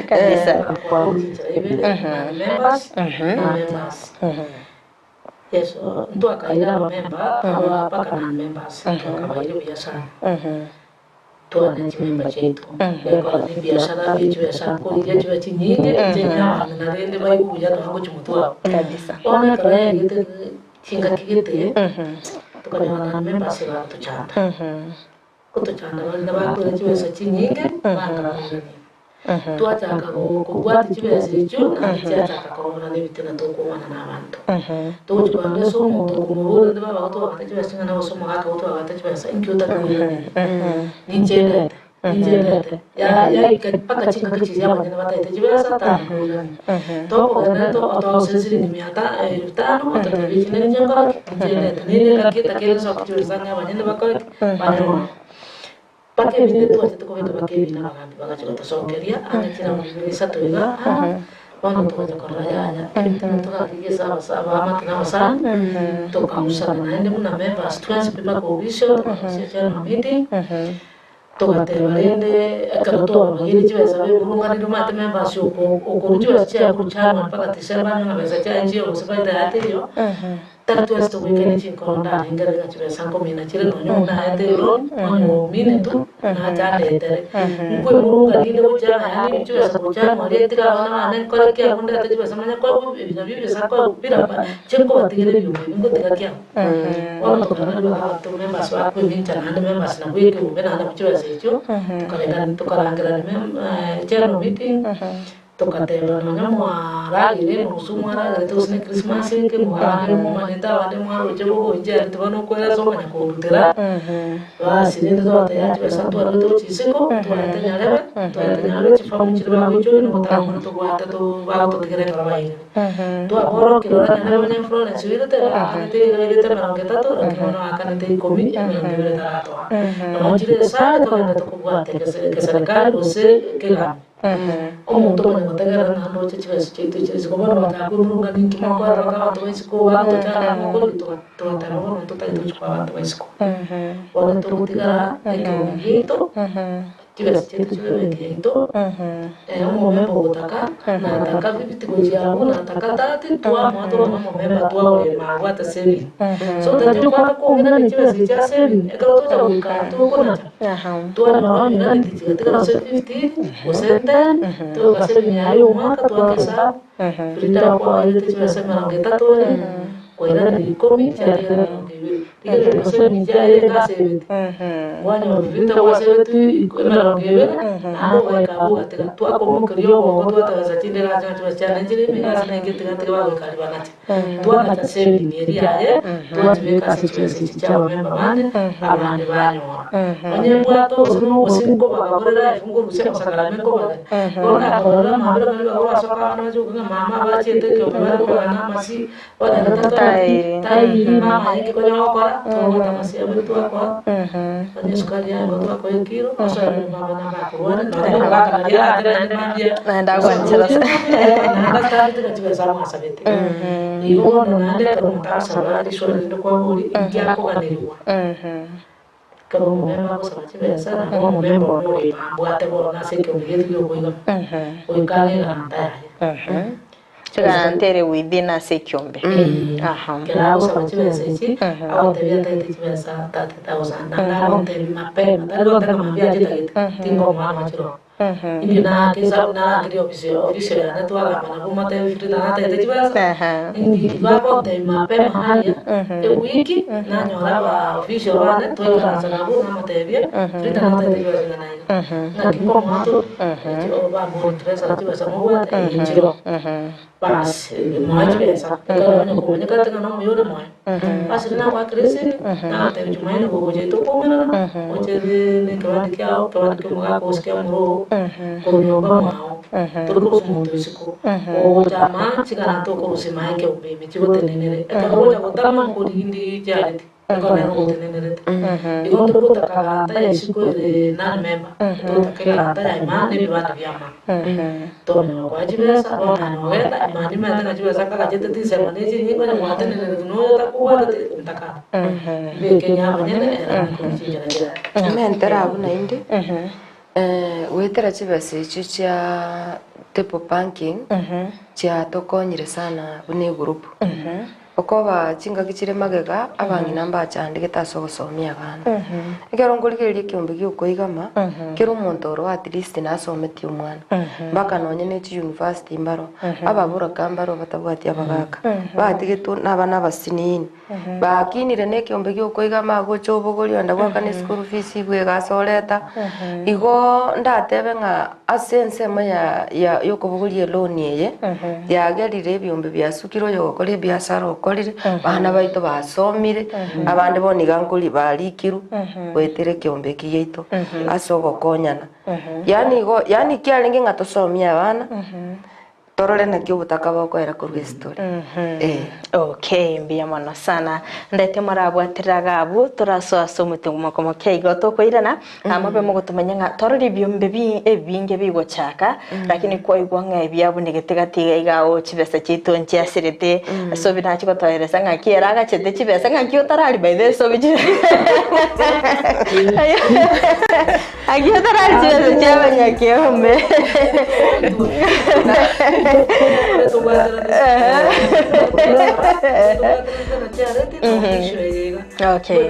Kabisa. chinchera ibere, non members na members. Yes, ntwakaire abamemba aba mpaka non members, twakabaire buya sana. Twane chimemba chiaito, gekora ne ebiashara bie chibesa nkorigia chibe chinyinge, inche nyabang'ina rende baigwe buya nonya gochia motwe abo. Kabisa. Bono ekero yaigete chingaki gete, tokanyora non members bagotochanda. Gotochanda barende bakoira chibesa chinyinge, bakabairania. Twachaka kobwatia chibesa echio, naende chiachaka koba buna nebitina tokoumana na abanto. Togochia korora ase omonto okomoboria onde baba gotwabate chibesa ching'ana gose omogaka gotwabate chibesa inki otakoiraneria? Ninche ndete, ninche ndete. Yaika mpaka chingaki chiria abanyene bataete chibesa tanakoirania. Tokogenda togotoa gose siringi mia elfu tano ototebie echi ninche nkore ki? Ninche ndete. Nere engaki etakende soka chibesa ang'e abanyene bakore ki? Banyore. Mpaka ebinde twachete kobeka mpaka ebinde abagambi bagachia gotosokeria ang'e chiraundi ibere isato iga, aa, bono togacha korora yaya, ebinto buna togakirigia ase abasa abaamate na abasani, tokausana naende buna members twensi pi mpaka obisio, tokarusia general meeting, togateba rende ekero twabageire chibesa beburunganire omanyete members oko okorwa chibesa chiaye korwa January mpaka December anywe ng'a besa chiaye nchiyo gose faida yaye teiyo. Tari twensi togwekania chinkoro ndarengere ng'a chibesa nkomina chire nonya omonto naete eloan onye ominetwe nache andetere. Nkwemurunga rinde gochia ng'a yaani chibesa gochia ng'orie tiga abana bane nkore ki abwo ndete chibesa manye koegwa ebi nabio ebisa nkoegwa bila inche nkobatigera ebiombe ebi ngotiga ki abwo. Bono tokarora abanto members bakoemincha naende members nabwo ekeombe naende nabwo chibesa echio tokarengana tokarangerania general meeting. Togateba, Nonya mwaragire enusu mwaragerete gose ne Krismasi eke, abande momanyete abande mwaroche bogoinchera tiba nokoira ase omanya korutera. Basi rende twabatebia chibesa ntwarete gochia isiko, ntwarete nyarebe, ntwarete nyarebe chifamu chiria bagoichoria nigo tang'ana tobwate to bagototigera ekero bairire. Twaborokire ore nyarebe onye Florence oirete, aakanete iga oirete emerongo etato, lakini bono aakanete ikomi, emerongo ebere taratoa. Nabo chire esare togende tokobwate ekeserikari gose ekegambi. Omonto omanye gotegerera ng'a ndoche chibesa chiaito chire isiko, bono bataka kwemurunga ninki mokora baka abanto ba isiko bagotochanda mokori togateba bono ntotagete gochia koa abanto ba isiko. Bono togotigara ekeombe giaito, chibesa chiaito chibe ebenki yaito, omomemba ogotaka, nataka fifty gochia abwo, nataka thirty, twamoa twamoa omomemba twagora abwate saving. So tari okwanga kong'ina chibesa echi chia saving, ekero tocha goika tokonacha. Twanyora onye nani tichigatigara gose 15 gose 10 toka ase emiaya y'omwaka twaka esabu Frida kwairete chibesa emerongo etato ere kwairaneria ikomi chiatigara emerongo ebere. Rigereria gose emincha yaye ere asebeti. Kwanyorire gwasebeti emerongo ebere, naende ogoika abwo ogatiga. Twakomokeria obongo twatagasa chinde egasi ng'a chibesa chiane nchire ime egasi nenge tiga tiga bagoika aria banache. Twanacha ase ebini eria yaye, twachibeka ase chibesa echi chia abamemba bande, abande banyora. Onye mbwate gose nobosie nkobaga borere life nkorusia amasakara ime nkobagera. Bono nakorora amabera ng'a ribaga orasoka abana bache gokwa ng'a mama abachiete ekeombe bare kobagana amasi, Tairi. Tairi mama inki konya gokora, twabwata amasi abere twakoa, onye esukari yaye igo twakoa ekiro, osoe mama nabakorwane, nonye na omogaka naria aratebe naende mambia, Naende agwanchera ase. naende atarete ng'a chibesa amwasabete. Igo bono naende ekero omonto agosaba riswali rinde kwaboria, inki akoganerigwa? Ekero omomemba agosaba chibesa, nabo omomemba one ore mbwate bono ase ekeombe gietu giokoigama, goika ang'e egaranta yaye. Egaranta ere within ase ekiombe. Aha. Ekero agosaba chibesa echi, agotebia ataete chibesa 30,000, naende agotebia mapema, tari goteba mambia achitagete, tinkomoa amache roho. Inche naake esabu narakeria ofisi ofisi yane twagamba nabwo motebie Frida natagete chibesa, inki bagontebia mapema aria ewiki nanyora aba official bane twaikaransa nabwo namotebia Frida natagete chibesa ing'ana iga, ng'aki nkomoa tore bamboria chibesa chibesa mobwate ee nchiroo. Bas, moe chibesa, ekero onye komanyeka ting'ana omuya ore moe. Bas riria nagoakera esimi, nagotebia Jumaine gogocha intwe koumerana, oche ne ekebande kiao, ekebande kia omogaka gose kia omoroo oo, korwa nyomba mwao, tori korusia omonto isiko. Ogocha ama, ching'ana tokorusia mae ekeombe ime chigotenenere. Ekero ogocha gotama, nkorigindi chiareti. Ekero nere ogotenenerete. Igo ntogotaka ganta ya isiko ere nani member, togotaka eganta ya imani na ebibande bia amani. Twamanya gokoa chibesa, bono naye nogenda imani omanyete ng'a chibesa nkagachete tinsemo na echinyinga onye gwatenenereti na oyo otakobwateti ntakana. Mbeke ng'a abanyene ere nkoria chinchera chiaye. Mentera abwo naende, goetera chibesa echio chia table banking, chiatokonyire sana buna egroup. Okoba chingaki chire magega, abang'ina mbachandegete ase ogosomia abana. Ekero nkorigereria ekeombe giokoigama, kera omonto oro at least nasometie omwana, mpaka nonye ne chiuniversity mbaro, ababoraka mbaro batabwati abagaka, batigetwe na abana abasinini, bakinire na ekeombe giokoigama agocha obogoria ogenda goakana eschool fees bwegasa oreta, igo ndatebe ng'a ase ensemo ya ya yokobogoria eloan eye, yagerire ebiombe biasukire oyogokora ebiasara okorire, abana baito basomire, abande bono iga nkori barikirwe goetera ekeombe eki giaito ase ogokonyana. Yaani igo yaani kiarenge ng'a tosomie abana. Torore naki obotaka bokoera korwa ase tore. Ee. Okay, mbuya mono sana. Ndete morabwatera iga abwo torasoa ase omotengo moke igo tokoirana mobe mogotomanya ng'a torore ebiombe bi ebinge bigochaka lakini kwaigwa ng'a ebiabunegete gati iga iga oo chibesa chiaito nchiasirete ase binachi gotoeresa ng'aki ere agachete chibesa ng'aki otarari by the way sobi Aki otarari chibesa chia abanyakeombe. Okay.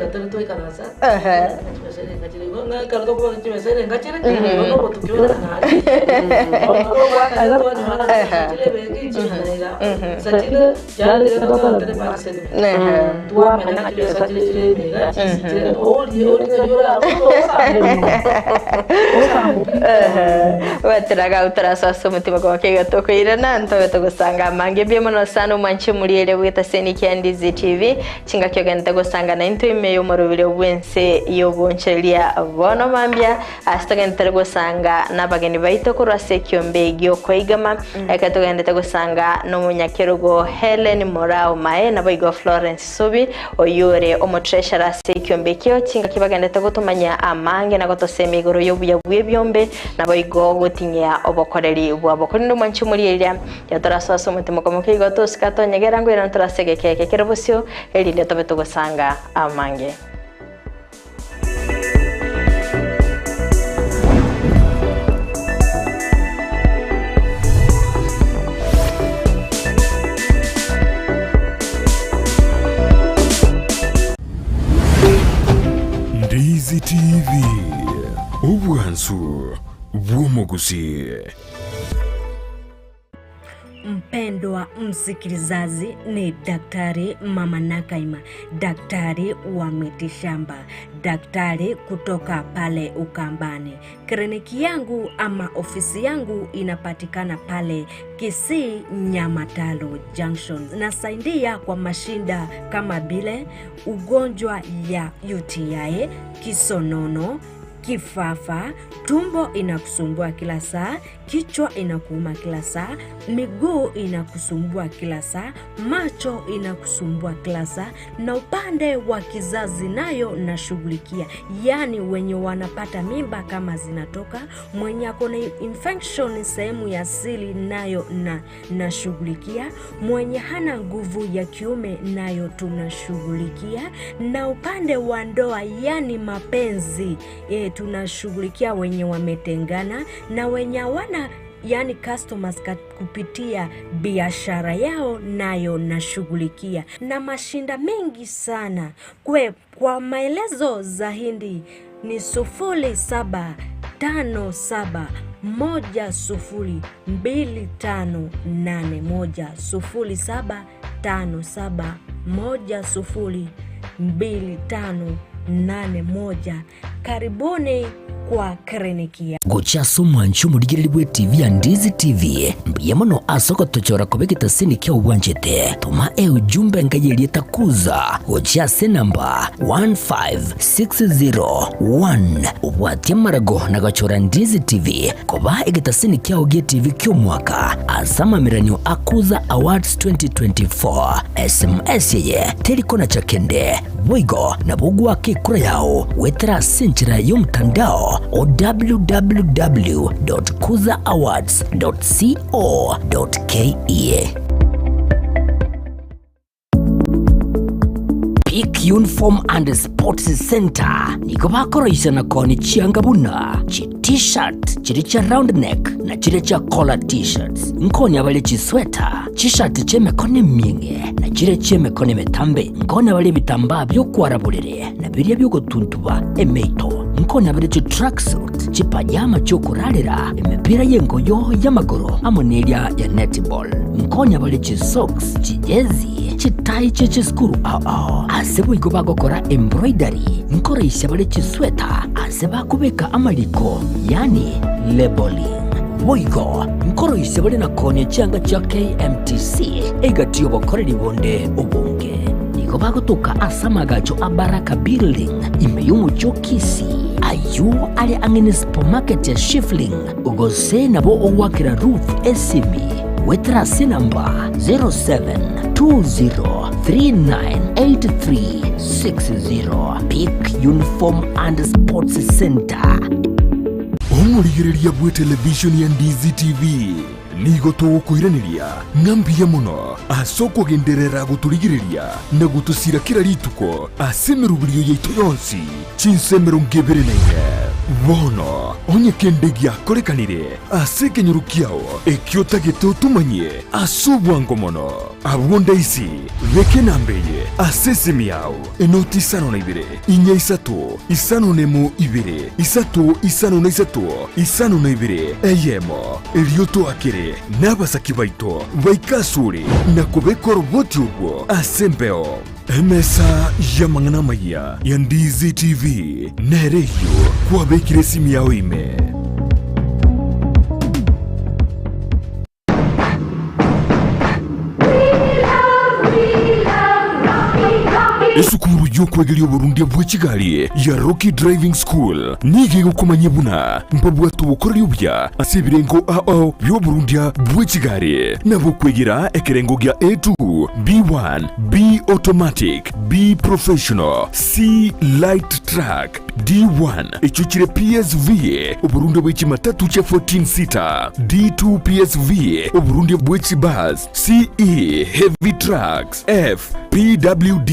Batiraga utarasoa ase omotima kwao iga tokoirana ntobe togosanga amange mbuya mono sana omwanche omoriere bweta seni kia Ndizi TV chingaki ogenderete gosanga naintwe ime y'omorobiri bw'ense y'obonchoreria bono mambia Ase togenderete gosanga nabageni baito korwa ase ekiombe gi'okoigama, ekero togenderete gosanga nomonyakerogo Hellen Morao Mae naboigo Florence Subi, oyio ore omotreasurer ase ekiombe ekio, chingaki bagenderete gotomanyia amange na gotosemia igoro y'obuya bw'ebiombe naboigo gotinyia obokoreri bwabo. Korende omwanchi omorieria, tiga torasoe ase omotima okomokia igo tosika tonyegera ngoirana tore ase egeka eke kere bosio, erinde tobe togosanga amange. Ndizi TV, obwansu bw'omogusii. Mpendwa msikilizaji, ni Daktari Mama Nakaima, daktari wa mitishamba, daktari kutoka pale Ukambani. Kliniki yangu ama ofisi yangu inapatikana pale Kisii Nyamataro Junction. Nasaidia kwa mashinda kama vile ugonjwa ya UTI, kisonono, kifafa, tumbo inakusumbua kila saa, kichwa inakuuma kila saa, miguu inakusumbua kila saa, macho inakusumbua kila saa, na upande wa kizazi nayo nashughulikia, yaani wenye wanapata mimba kama zinatoka, mwenye ako na infection sehemu ya siri nayo na nashughulikia, mwenye hana nguvu ya kiume nayo tunashughulikia, na upande wa ndoa yani mapenzi e, tunashughulikia wenye wametengana na wenye hawana yani customers kupitia biashara yao nayo nashughulikia, na mashinda mengi sana kwe. Kwa maelezo zaidi ni 0757102581 0757102581. Karibuni kwa kliniki ya Gochia ase omwancho omorigereria bw'etibi ya Ndizi TV, mbuya mono ase ogotochora koba egetasini kia obwanchete. Toma eujumbe enka y'erieta Kuza gochia ase enamba 15601 obwatie amarago na gochora Ndizi TV koba egetasini kiao gi'etibi ki'omwaka ase amameranio a Kuza Awards 2024. SMS eye teri konacha kende. Boigo nabo ogoaka ekura yao goetera ase enchera y'omotandao o www.kuzaawards.co.ke. Peak Uniform and Sports Center nigo bakoroisana koni chianga buna chi t-shirt chiria chia round neck na chiria chia collar t-shirts. Nkonya bare chisweta, chishati chi'emekono emieng'e na chiria chi'emekono emetambe. Nkonya bare ebitambaa bi'okwara borere na biria bi'ogotuntuba emeito. Nkonya bare chitracksuit, chipajama chi'okorarera, emepira y'engoyo y'amagoro amo neria ya netball. Nkonya bare chisocks, chijezi, chitai chie chisukuru ao ao. Ase boigo bagokora embroidery, nkoroisia bare chisweta ase bakobeka amariko, yaani labelling. Boigo nkoroisia bare na koonia chianga chia KMTC egati y'obokoreri bonde obonge. Nigo bagotoka ase amagacho a Baraka Building ime y'omochie o Kisii, ayio are ang'e ne supermarket ya Shifling, gose nabo ogoakera Ruth esimi goetera ase enamba 0720398360. Peak Uniform and Sports Center. Omorigereria bw'etelevishoni ya Ndizi TV nigo togokoiraneria ng'a mbuya mono ase okogenderera gotorigereria na gotosira kera rituko ase emeroberio yaito yonsi chinsa 24. Bono onye kende giakorekanire ase ekenyoro kiao ekio otagete otomanyie ase obwango mono, abwo ndaisi beka enamba eye ase esimi yao, enoti isano na ibere, inya isato, isano nemo ibere, isato isano na isato, isano na ibere, eyemo. Erio toakere nabasaki baito baike asore na kobeka oroboti orwo ase embeo. Emesa y'amang'ana amayia ya Ndizi TV nere eyio kwabekire esimi yao ime. Esukuru y'okwegeria oborundia bwe chigari ya Rocky Driving School nigo egokomanyia buna mbabwate obokoreri obuya ase ebirengo ao bi'oborundia bwe chigari nabo okwegera ekerengo gia A2, B1, B Automatic, B Professional, C Light Truck, D1 echio chire PSV, oborundia bwe chimatatu chia 14 seater, D2 PSV, oborundia bwe chibus, CE Heavy Trucks, F PWD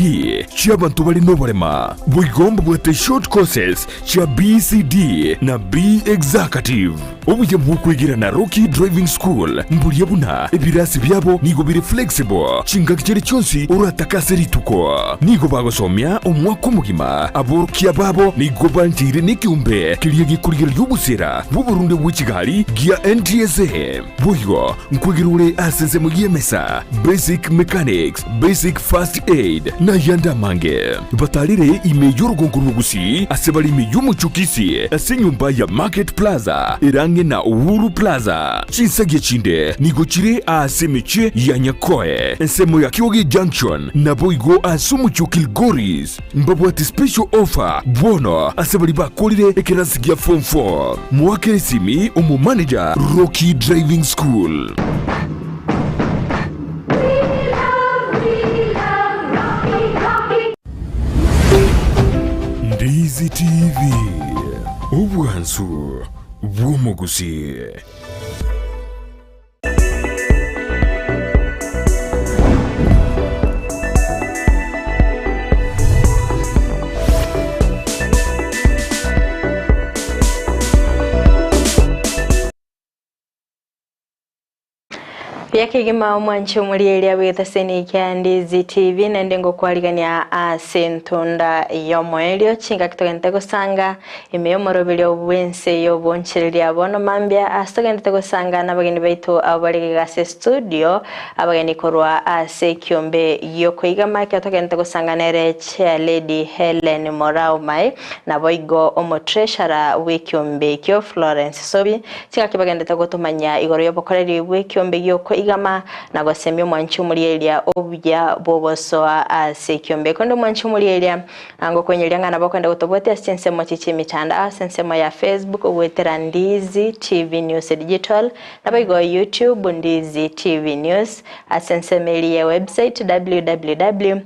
chi'abanto bare noborema. Boigo mbabwate short courses chia BCD na B Executive. Obuya bw'okwegera Rocky Driving School mboria buna ebirasi biabo nigo bire flexible chingaki chiria chionsi oratake ase rituko. Nigo bagosomia omwaka omogima. Aborokia babo nigo bancheire nekeombe keria gekorigereria obosera bw'oborunde bwe chigari gia NTSA. Boigo nkwegera ore ase ensemo y'emesa, basic mechanics, basic first aid, na ayande amange. Batarire ime y'orogongo rwa Gusii ase bare ime y'omochie o Kisii ase enyomba ya Market Plaza ere ang'e na Uhuru Plaza. Chinsagia chinde nigo chire aase emechie ya Nyakoe, ensemo ya Kioge Junction, naboigo ase omochie o Kilgoris. Mbabwate special offer bono ase baria bakorire ekerasi gia form 4. Moakere esimi omomanager Rocky Driving School. Ndizi TV, obwansu bw'omogusii. Buya kegima omwanchi omorieria bw'etaseni kia Ndizi TV naende ngokwarigania ase entunda y'omoerio chingaki togente gosanga ime y'omoroberio bw'ense y'obonchereria bono mambia ase togendete gosanga nabageni baito abo bare iga ase studio abageni korwa ase ekiombe giokoigama ekero togendete gosanga nere Chair Lady Hellen Morao Mae naboigo omotreasurer bw'ekiombe ekio Florence Sobi Chingaki bagendete gotomanya igoro y'obokoreri bw'ekiombe gi'okoigama, na gosemia omwanchi omorieria obuya bw'ogosoa ase ekiombe. Korende omwanchi omorieria ngokoinyoria ng'a nabo okoenda gotobwatia ase chinsemo chie chi'emitandao, ase ensemo ya Facebook goetera Ndizi TV News Digital, naboigo YouTube Ndizi TV News, ase ensemo eria ya website www.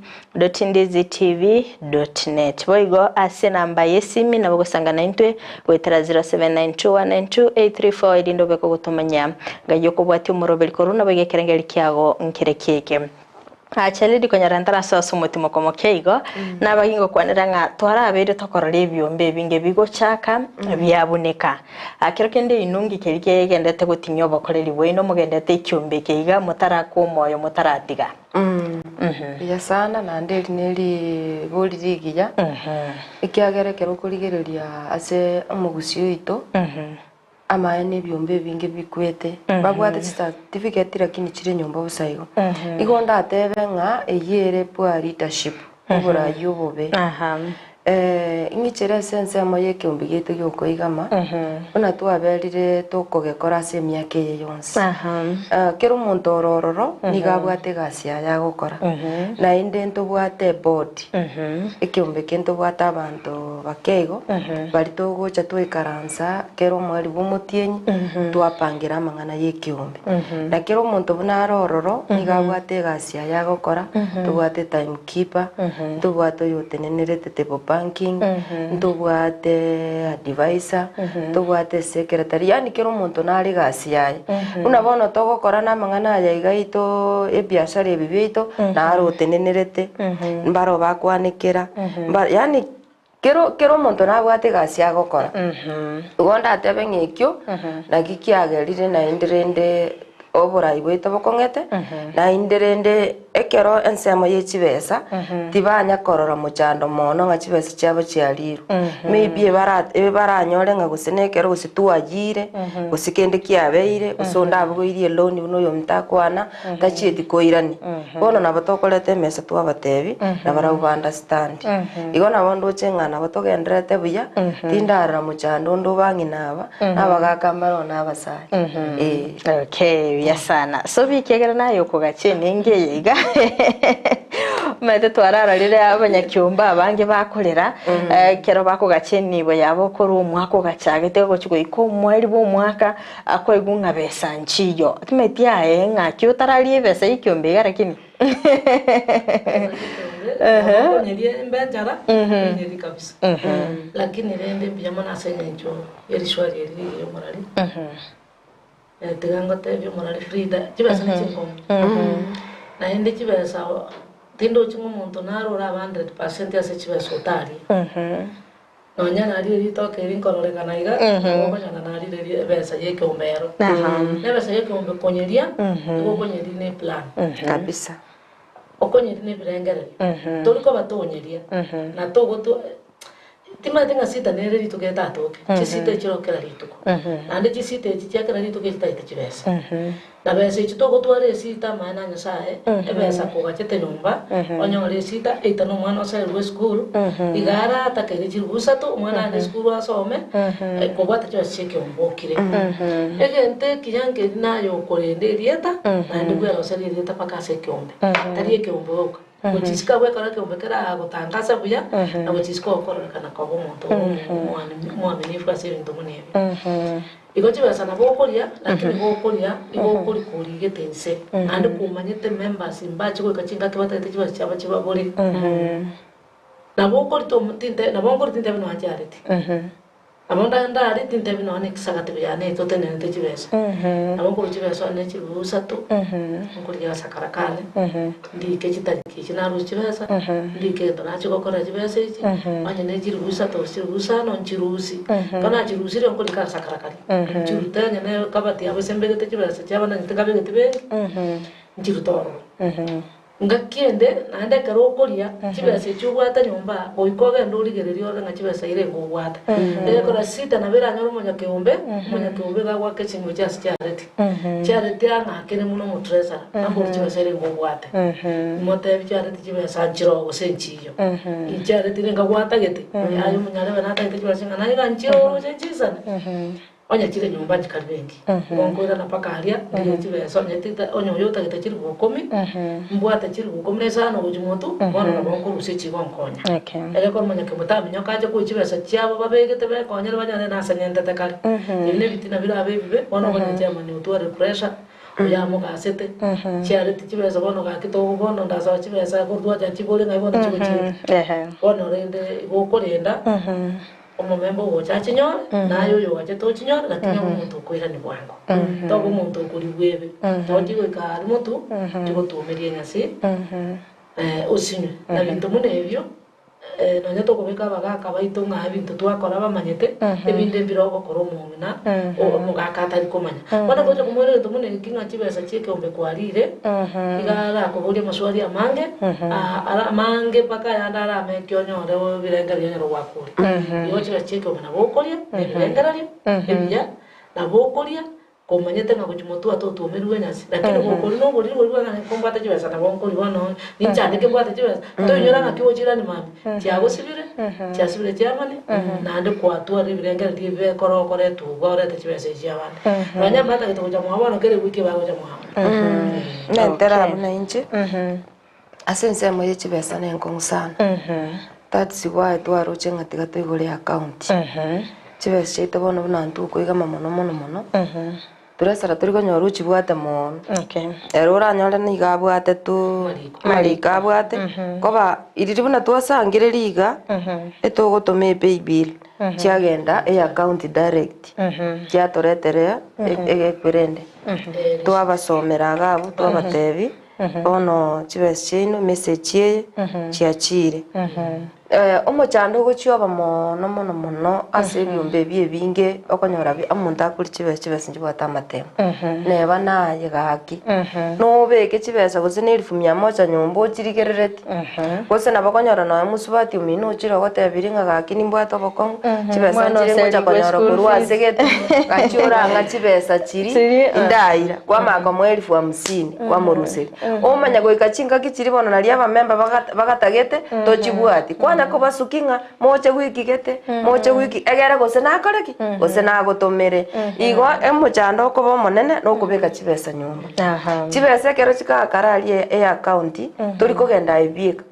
Ndizitv.net. Boigo ase enamba y'esimi nabo ogosanga naintwe goetera 0792192834 erinde obe kogotomanya ngai okobwatia omoroberi korwa naboigo ekerengeri kiago nkere kieke. Acha riri konyora ntarasoa ase omotimoko moke igo, nabaki ngokwanera ng'a twarabeire tokorora ebiombe ebinge bigochaka biabuneka. Kero kende inwe nki keria kegendete gotinyia obokoreri bwaino mogendete ekiombe eke iga motarakwa omoyo motaratiga? Buya sana naende eri ne ribori rigiya, ekiagera ekero okorigereria ase omogusii oito, amaene na ebiombe ebinge bikwete, babwate chicertificate lakini chire nyomba bosa igo. Igo ndatebe ng'a eyio ere poor leadership, oborai obobe. Ing'ichere ase ensemo y'ekeombe giaito gi'okoigama, buna twaberire tokogekora ase emiaka eye yonsi. Kera omonto ore ororo nigo abwate egasi yaye agokora, naende ntobwate eboard, ekeombe eke ntobwate abanto bake igo, baria togocha twaikaransa kera omweri bw'omotienyi, twapangera amang'ana y'ekeombe. Na kera omonto buna are ororo, nigo abwate egasi yaye agokora, tobwate etime keeper, ntobwate oyotenenerete table banking, ntobwate advisor, ntobwate secretary, yaani kera omonto nare egasi yaye. Buna bono togokora na amang'ana aya iga aito ebiashara ebi biaito, naro otenenerete, mbaro bakwanekera, mba yaani kero kera omonto nabwate egasi agokora. Igo ndatebe ng'a ekio, naki kiagerire naende rende oborai bwaito bokong'ete, naende rende ekero ensemo ye chibesa, tibanya korora mochando mono ng'a chibesa chiabo chiarirwe. Maybe ebara ebaranyore ng'a gose na ekero gose twayire, gose kende kiabeire, gose onde abogoirie eloni buna oyominto akwana, tachieti koirania. Bono nabo tokoreta emesa twabatebi, nabarabwo ba understand. Igo nabo ndoche ng'a nabo togendererete buya, tindarora mochando onde obang'ina aba, na abagaka mbare oo na abasae. Eh. Okay, buya sana. So bikiagera naye okogacha enengo eye iga omanyete twararorire abanyakiombe abange bakorera ekero bakogacha enibo yabo korwa omwaka ogachagete ogochi goika omweri bwa omwaka akoigwa ng'a besa nchiyo. Timanyeti aye ng'aki otararie ebesa ya ekiombe iga lakini. Nabo mbe enchara, ninyeri kabisa. Lakini rende mbuya mono ase eng'encho y'erishwari eri rigiya omorari. Tiga ngotebie omorari Frida, chibesa ne chinkomu. Naende chibesa tindochi ng'a omonto naro orabe hundred percent ase chibesa otarie. Nonya narire ritoke eri nkororekana iga, nabo okonyora narire ri ebesa ya ekeombe ero. Na ebesa ya ekeombe konyeria, nigo okonyeria na eplan. Kabisa. Okonyeria na ebirengererio. Tori koba tonyeria, na togotu timanyeti ng'a sita nere rituko etatoke, chisita echi chiroo kera rituko. Naende chisita echi chia kera rituko echitagete chibesa. Na besa echi togotwara esita amaene a Nyasae, ebesa kogachete nyomba, onyore esita, eita na omwana oserwe esukuru, iga aratakere chiribu isato, omwana aende esukuru asome, kobwata chibesa chia ekeombe okire. Egento ekiya nkeri naye okorenda erieta, naende bweroserie erieta mpaka ase ekeombe, tari ekeombe oka. Gochisika abwo ekero ekeombe keragotangasa buya, na gochisika okororekana koba omonto omwaminifu ase ebinto buna ebi. Igo chibesa nabo okoria, lakini igo okoria igo okori korigete inse, naende komanyete members mbache goika chingaki batagete chibesa chiabo chibabore. Nabo okori tinte nabo nkori tintebi nonya chiareti. Nabo nda ndari tintebi nonya na ekisagati buya ne totenenete chibesa. Nabo nkorwa chibesa onye chilifu isato, nkorigia agasakara kane, ndike chitariki echi narusia chibesa, ndike egento nachia gokorera chibesa echi, onye ne chilifu isato gose chilifu isano nchirusie. Ekero nachirusirie nkorika agasakara karia, nchirute onye ne ekabati yabo ase mbegete chibesa chiabo nanyete nkabegeti benki, nchirute ororo. Ngaki ende naende ekero okoria chibesa echio obwate nyomba, goika ogende origererie orore ng'a chibesa irenge obwate. Egekora sita nabo eranyore omonyakeombe, omonyakeombe iga agoaka esimi gochia ase chiareti. Chiareti ang'akere buna omotreasurer, ambori chibesa irenge obwate. Motebi chiareti chibesa nchiroo gose nchiyo. Chiareti renge gwatagete, yaya omonyarebe natagete chibesa ng'a naye iga nchiroo gose nchisane. Onye chire nyomba chikari benki, igo nkoirana mpaka aria, ndigie chibesa onye tita onye oyo otagete chilifu ikomi, mbwate chilifu ikomi na isano gochia motwe, bono nabo nkorusia echi igo nkonya. Egekora omonyakembe taminyoka ache koyia chibesa chiabo babegete bekonyere banyore nase ng'entete kare. Ebi na ebitina birabe ebibe, bono okonyora chairman otware pressure, oyo amogasete, chiareti chibesa bono gaki togo bono ndasaba chibesa korwa twacha chibore ng'ai bono chigochiete. Bono rende igo okorenda. Omomemba ogocha achinyore, na aye oyoachete ochinyore, lakini obe omonto okoirania bwango. Toba omonto okorigwa ebe. Tochi goika aria motwe, chigotuomeria enyasi, osinywe. Na binto buna ebio, nonya tokobeka abagaka baito ng'a ebinto twakora bamanyete, ebinde mbire ogokora omong'ina, omogaka atari komanya. Bono gocha komoira egento buna eki ng'a chibesa chia ekeombe kwarire, iga arakoboria amaswali amange, ara amange mpaka ayande arameke onyore ebirengererio onyore gwakure. Igo chibesa chia ekeombe nabo okoria, na ebirengererio ebiya, nabo okoria komanyete ng'a gochia motwe atotwomerigwe enyasi, lakini gokoria na oboriri boria bwa ng'a kombwate chibesa nabo nkoria bono ninchandeke mbwate chibesa, toinyora ng'aki ogochirani mambia, chiagosibire, chiasibire chiamani, naende kwatwarire ebirengererio ebibe ekero okoretwa obwo orete chibesa echi chiabande. Nonya mbatagete gocha mwabo bono kera ewiki bagocha mwabo. Nentera buna inche, ase ensemo ye chibesa nenkong'u sana. That's why twaroche ng'a tiga toigore account. Chibesa chiaito bono buna intwe okoigama mono mono mono, toresara tori konyora ochibwate moono. Ere oranyore nigo abwate tu mariko abwate, koba riria buna twasangereria iga, etogotoma epaybill, chiagenda eaccount direct, chiatoretera egekwerende. Twabasomera iga abwo twabatebia. Bono chibesa chiaino, emessage eye, chiachire. Omochando ogochia oba mono mono mono ase ebiombe ebi ebinge okonyora bi omonto akoria chibesa chibesa nchibwate amatemo. Neba naye gaki, nobeke chibesa gose na elfu mia moja nyomba ochirigerereti, gose nabo okonyora nonya mosubati omino ochire ogotebirie ng'a gaki nimbwate obokong'u, chibesa Mwana nchire ngocha oserigwe konyora school korwa fees. ase gete, gachia orang'a chibesa chiria, Chiria, ah. indaira, kwamanya komoa elfu hamsini. Kwamoruseria. Omanya goika chingaki chiria bono naria abamemba bagatagete tochibwati. Kwanya kobasuki ng'a moche wiki gete, moche wiki egere gose nakore ki? Gose nagotomere. Igo emochando okoba omonene nokobeka chibesa nyomba. Chibesa ekero chikagakara aria eaccount, tori kogenda aye bieka.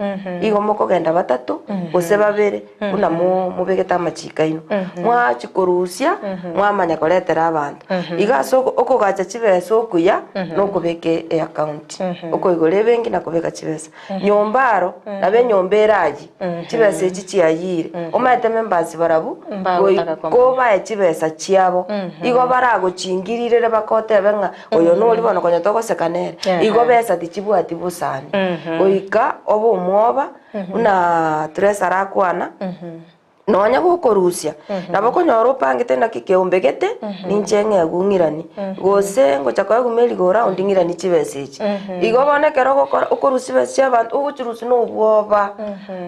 Igo mokogenda batato gose babere. Buna mobegete amachiko aino, mwachia korusia, mwamanya koretera abanto. Igo ase okogacha chibesa okuya, nokobeka eaccount, okoigora ebenki na kobeka chibesa. Nyomba aro, nabo enyomba erayie, chibesa echi chiayire, omanyete members barabwo, Mbagotaka goika obae chibesa chiabo, igo baragochingirire bakotebe ng'a oyo noria bono konya togoseka nere, igo besa tichibwati bosani. Goika obe omwoba. Buna Teresa arakwana, Nonya gokorusia, nabo okonyora opangete naki keombe gete, ninche ng'egwe ng'iranie, gose ngocha koegwa merry go round ng'iranie chibesa echi. Igo bono ekero ogokora okorusia chibesa chia abanto, ogochirusia na obwoba,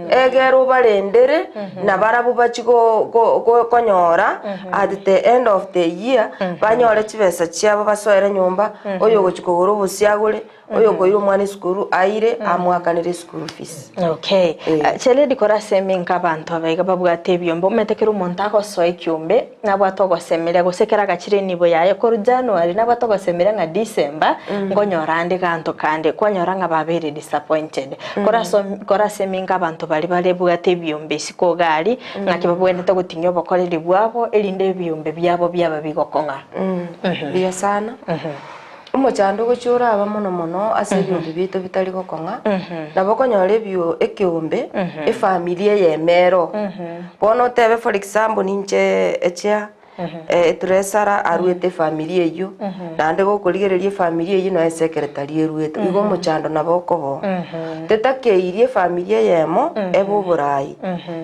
egere obarendere, na barabwo bachie go- go- go- konyora at the end of the year, banyore chibesa chiabo basoere nyomba, oyo ogochia kogora obosie agore, Oyokoira omwana esukuru aire amoakanere eschool fees. Okay. Eh. Cheledi kora ase eminka abanto aba iga babwate ebiombe omanyete kera omonto agosoa ekiombe nabwate ogosemeria gose ekero agachire enibo yaye korwa January nabwate ogosemeria ng'a December nkonyora ande ganto kande kwanyora ng'a babeire disappointed. Kora ase kora ase eminka abanto baria bare bwate ebiombe isiko iga aria ng'aki babwenerete goting'ia obokoreri bwabo erinde ebiombe biabo biaba bigokong'a. Mbuya sana. Omochando ogochia oraba mono mono ase ebiombe biaito bitari gokong'a, nabo okonyora ebio ekeombe, efamiri eyemo ero. Bono otebe for example ninche echia etresara aruete efamiri eyio, naende gokorigereria efamiri eyio noe esecretary eruete, igo omochando nabo okoba oo. Tetakeiri efamiri eyemo ebe oborai,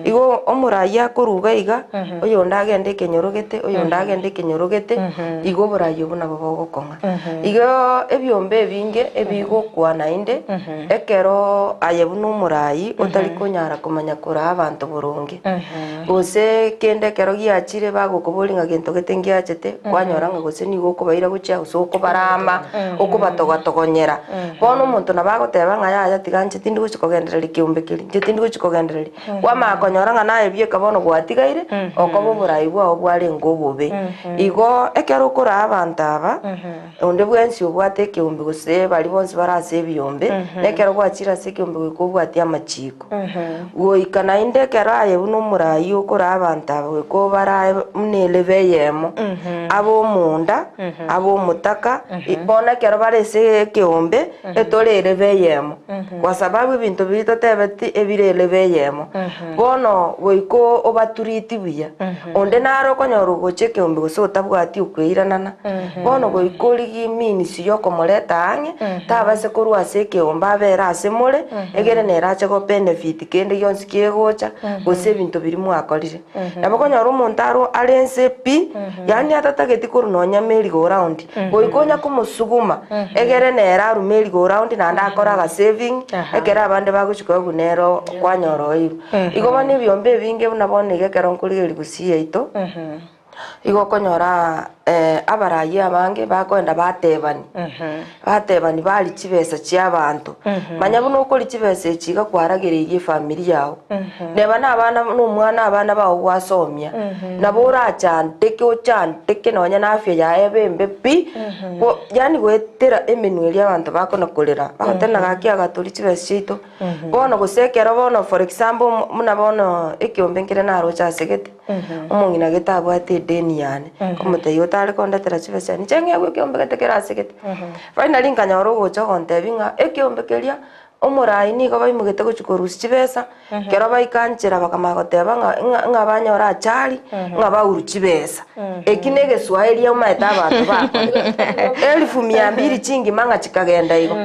igo omorai akoruga iga, oyonde agende ekenyoro gete, oyonde agende ekenyoro gete, igo oborai obwo nabo bogokong'a. Igo ebiombe ebinge ebigokwa naende, ekero aye buna omorai otari konyara komanya koraa abanto boronge, gose kende ekero giachire bagokoboria ng'a gento gete ngiachete, kwanyora ng'a gose nigo okobaira gochia gose okobarama, okobatogotogonyera. Bono omonto nabo agoteba ng'a yaya tiga inche tindi gochi kogendereria keombe keria, inche tindi gochi kogendereria. Kwamanya konyora ng'a naye bieka bono gwatigaire, okoba oborai bwao bwarenge obobe. Igo ekero okoraa abanto aba, onde bwensi obwate ekeombe gose baria bonsi bare ase ebiombe, na ekero gwachire ase ekeombe goika obwatie amachiko. Goika naende ekero aye buna omorai okoraa abanto aba goika obarae buna elebe eyemo, abe omonda, abe omotaka, bono ekero bare ase ekeombe, etore elebe eyemo. Kwa sababu ebinto biria totebeti ebire elebe eyemo. Bono goika obaturiti buya. Onde nare okonyora ogocha ekeombe gose otabwati okweiranana, bono goika origie means yokomoreta ang'e, tabase korwa ase ekeombe abere ase more, egere nere ache go benefit kende gionsi kegocha, gose ebinto biria mwakorire. Nabo okonyora omonto aro are ense pi, yaani atatageti korwa nonya merry go round, goika onya komosuguma, egere nere arwe merry go round naende akore aga saving, ekero abande bagochia koegwa nere kwanyora oirwe. Igo bono ebiombe ebinge buna bono iga ekero nkorigereria gusii yaito, igo okonyora abarai abange bakoenda batebani, batebani baria chibesa chia abanto. Manya buna okoria chibesa echi iga kwaragereirie efamiri yago, neba na abana na omwana abana bao gwasomia, nabo orachandeke ochandeke nonya na afya yaye ebe embe pi, go yaani goetera emenwa eria abanto bakona korera, bagoteba ng'a gaki agatoria chibesa chiaito. Bono gose ekero bono for example buna bono ekiombe nkere naroche ase gete, omong'ina gete abwate edeni yane, nkomotebia otare kondetera chibesa inche ng'egwe ekiombe gete kere ase gete. Finally nkanyora ogocha ogontebia ng'a ekiombe keria, omorai nigo baimogete gochia korusia chibesa, ekero baika nchera bakamanya goteba ng'a ng'a ng'a banyora achari, ng'a baurwe chibesa. Eki na egeswaeri omanyete abanto bakore. Elfu mia mbili chingima ng'a chikagenda igo.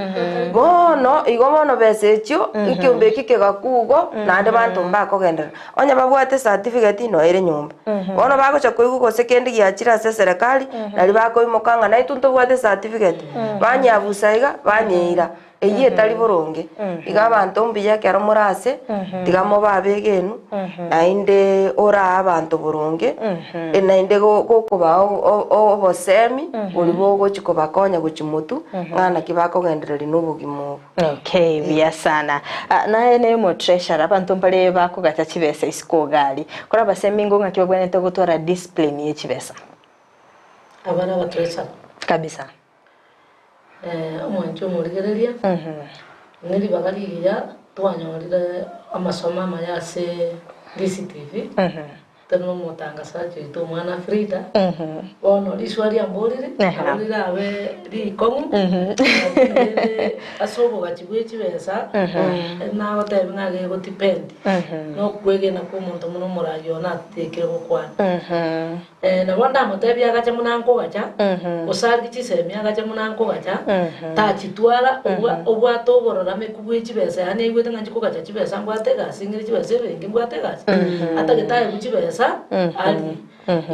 Bono, igo bono besa echio, ekiombe eki kegakwa igo, naende banto mbakogenderera. Onye babwate certificate noyo ere nyomba. Bono bagocha koigwa gose kende giachire ase eserekari, nari bakoimoka ng'a naintwe ntobwate certificate, banyeabusa iga, banyeira. Eyio etari boronge. Iga abanto mbuya ekero more ase, tiga mobe abegenu, naende orae abanto boronge, naende gokobaa obosemi boria bogochia kobakonya gochia motwe, ng'a naki bakogendereria na obogima obo. Okay, buya sana. Ah, naye ne omotreasurer, abanto mbare bakogacha chibesa isiko iga aria. Kore abasemi nigo ng'aki babwenerete gotwara discipline ye chibesa? Abare abatreasurer. Kabisa. Omwanchi omorigereria, ne ribaga rigiya twanyorire amasomo amaya ase DCTV. Tore nomotangasachi oito omwana Frida, bono riswa riamborire, nabo rirabe rikong'u, lakini rende ase obogachi bwe chibesa, nagotebia ng'a gegotipendi, na okwegena kwa omonto buna omoragia one atekire gokwana. Nabo ndamotebie agache buna nkogacha, gose arigie chisemi agache buna nkogacha, tachitwara, obwate obororame. Bwe chibesa, yaani aigwete ng'a nchikogacha chibesa mbwate egasi, ng'ire chibesa ebenki mbwate egasi, atagete aegwe chibesa arie.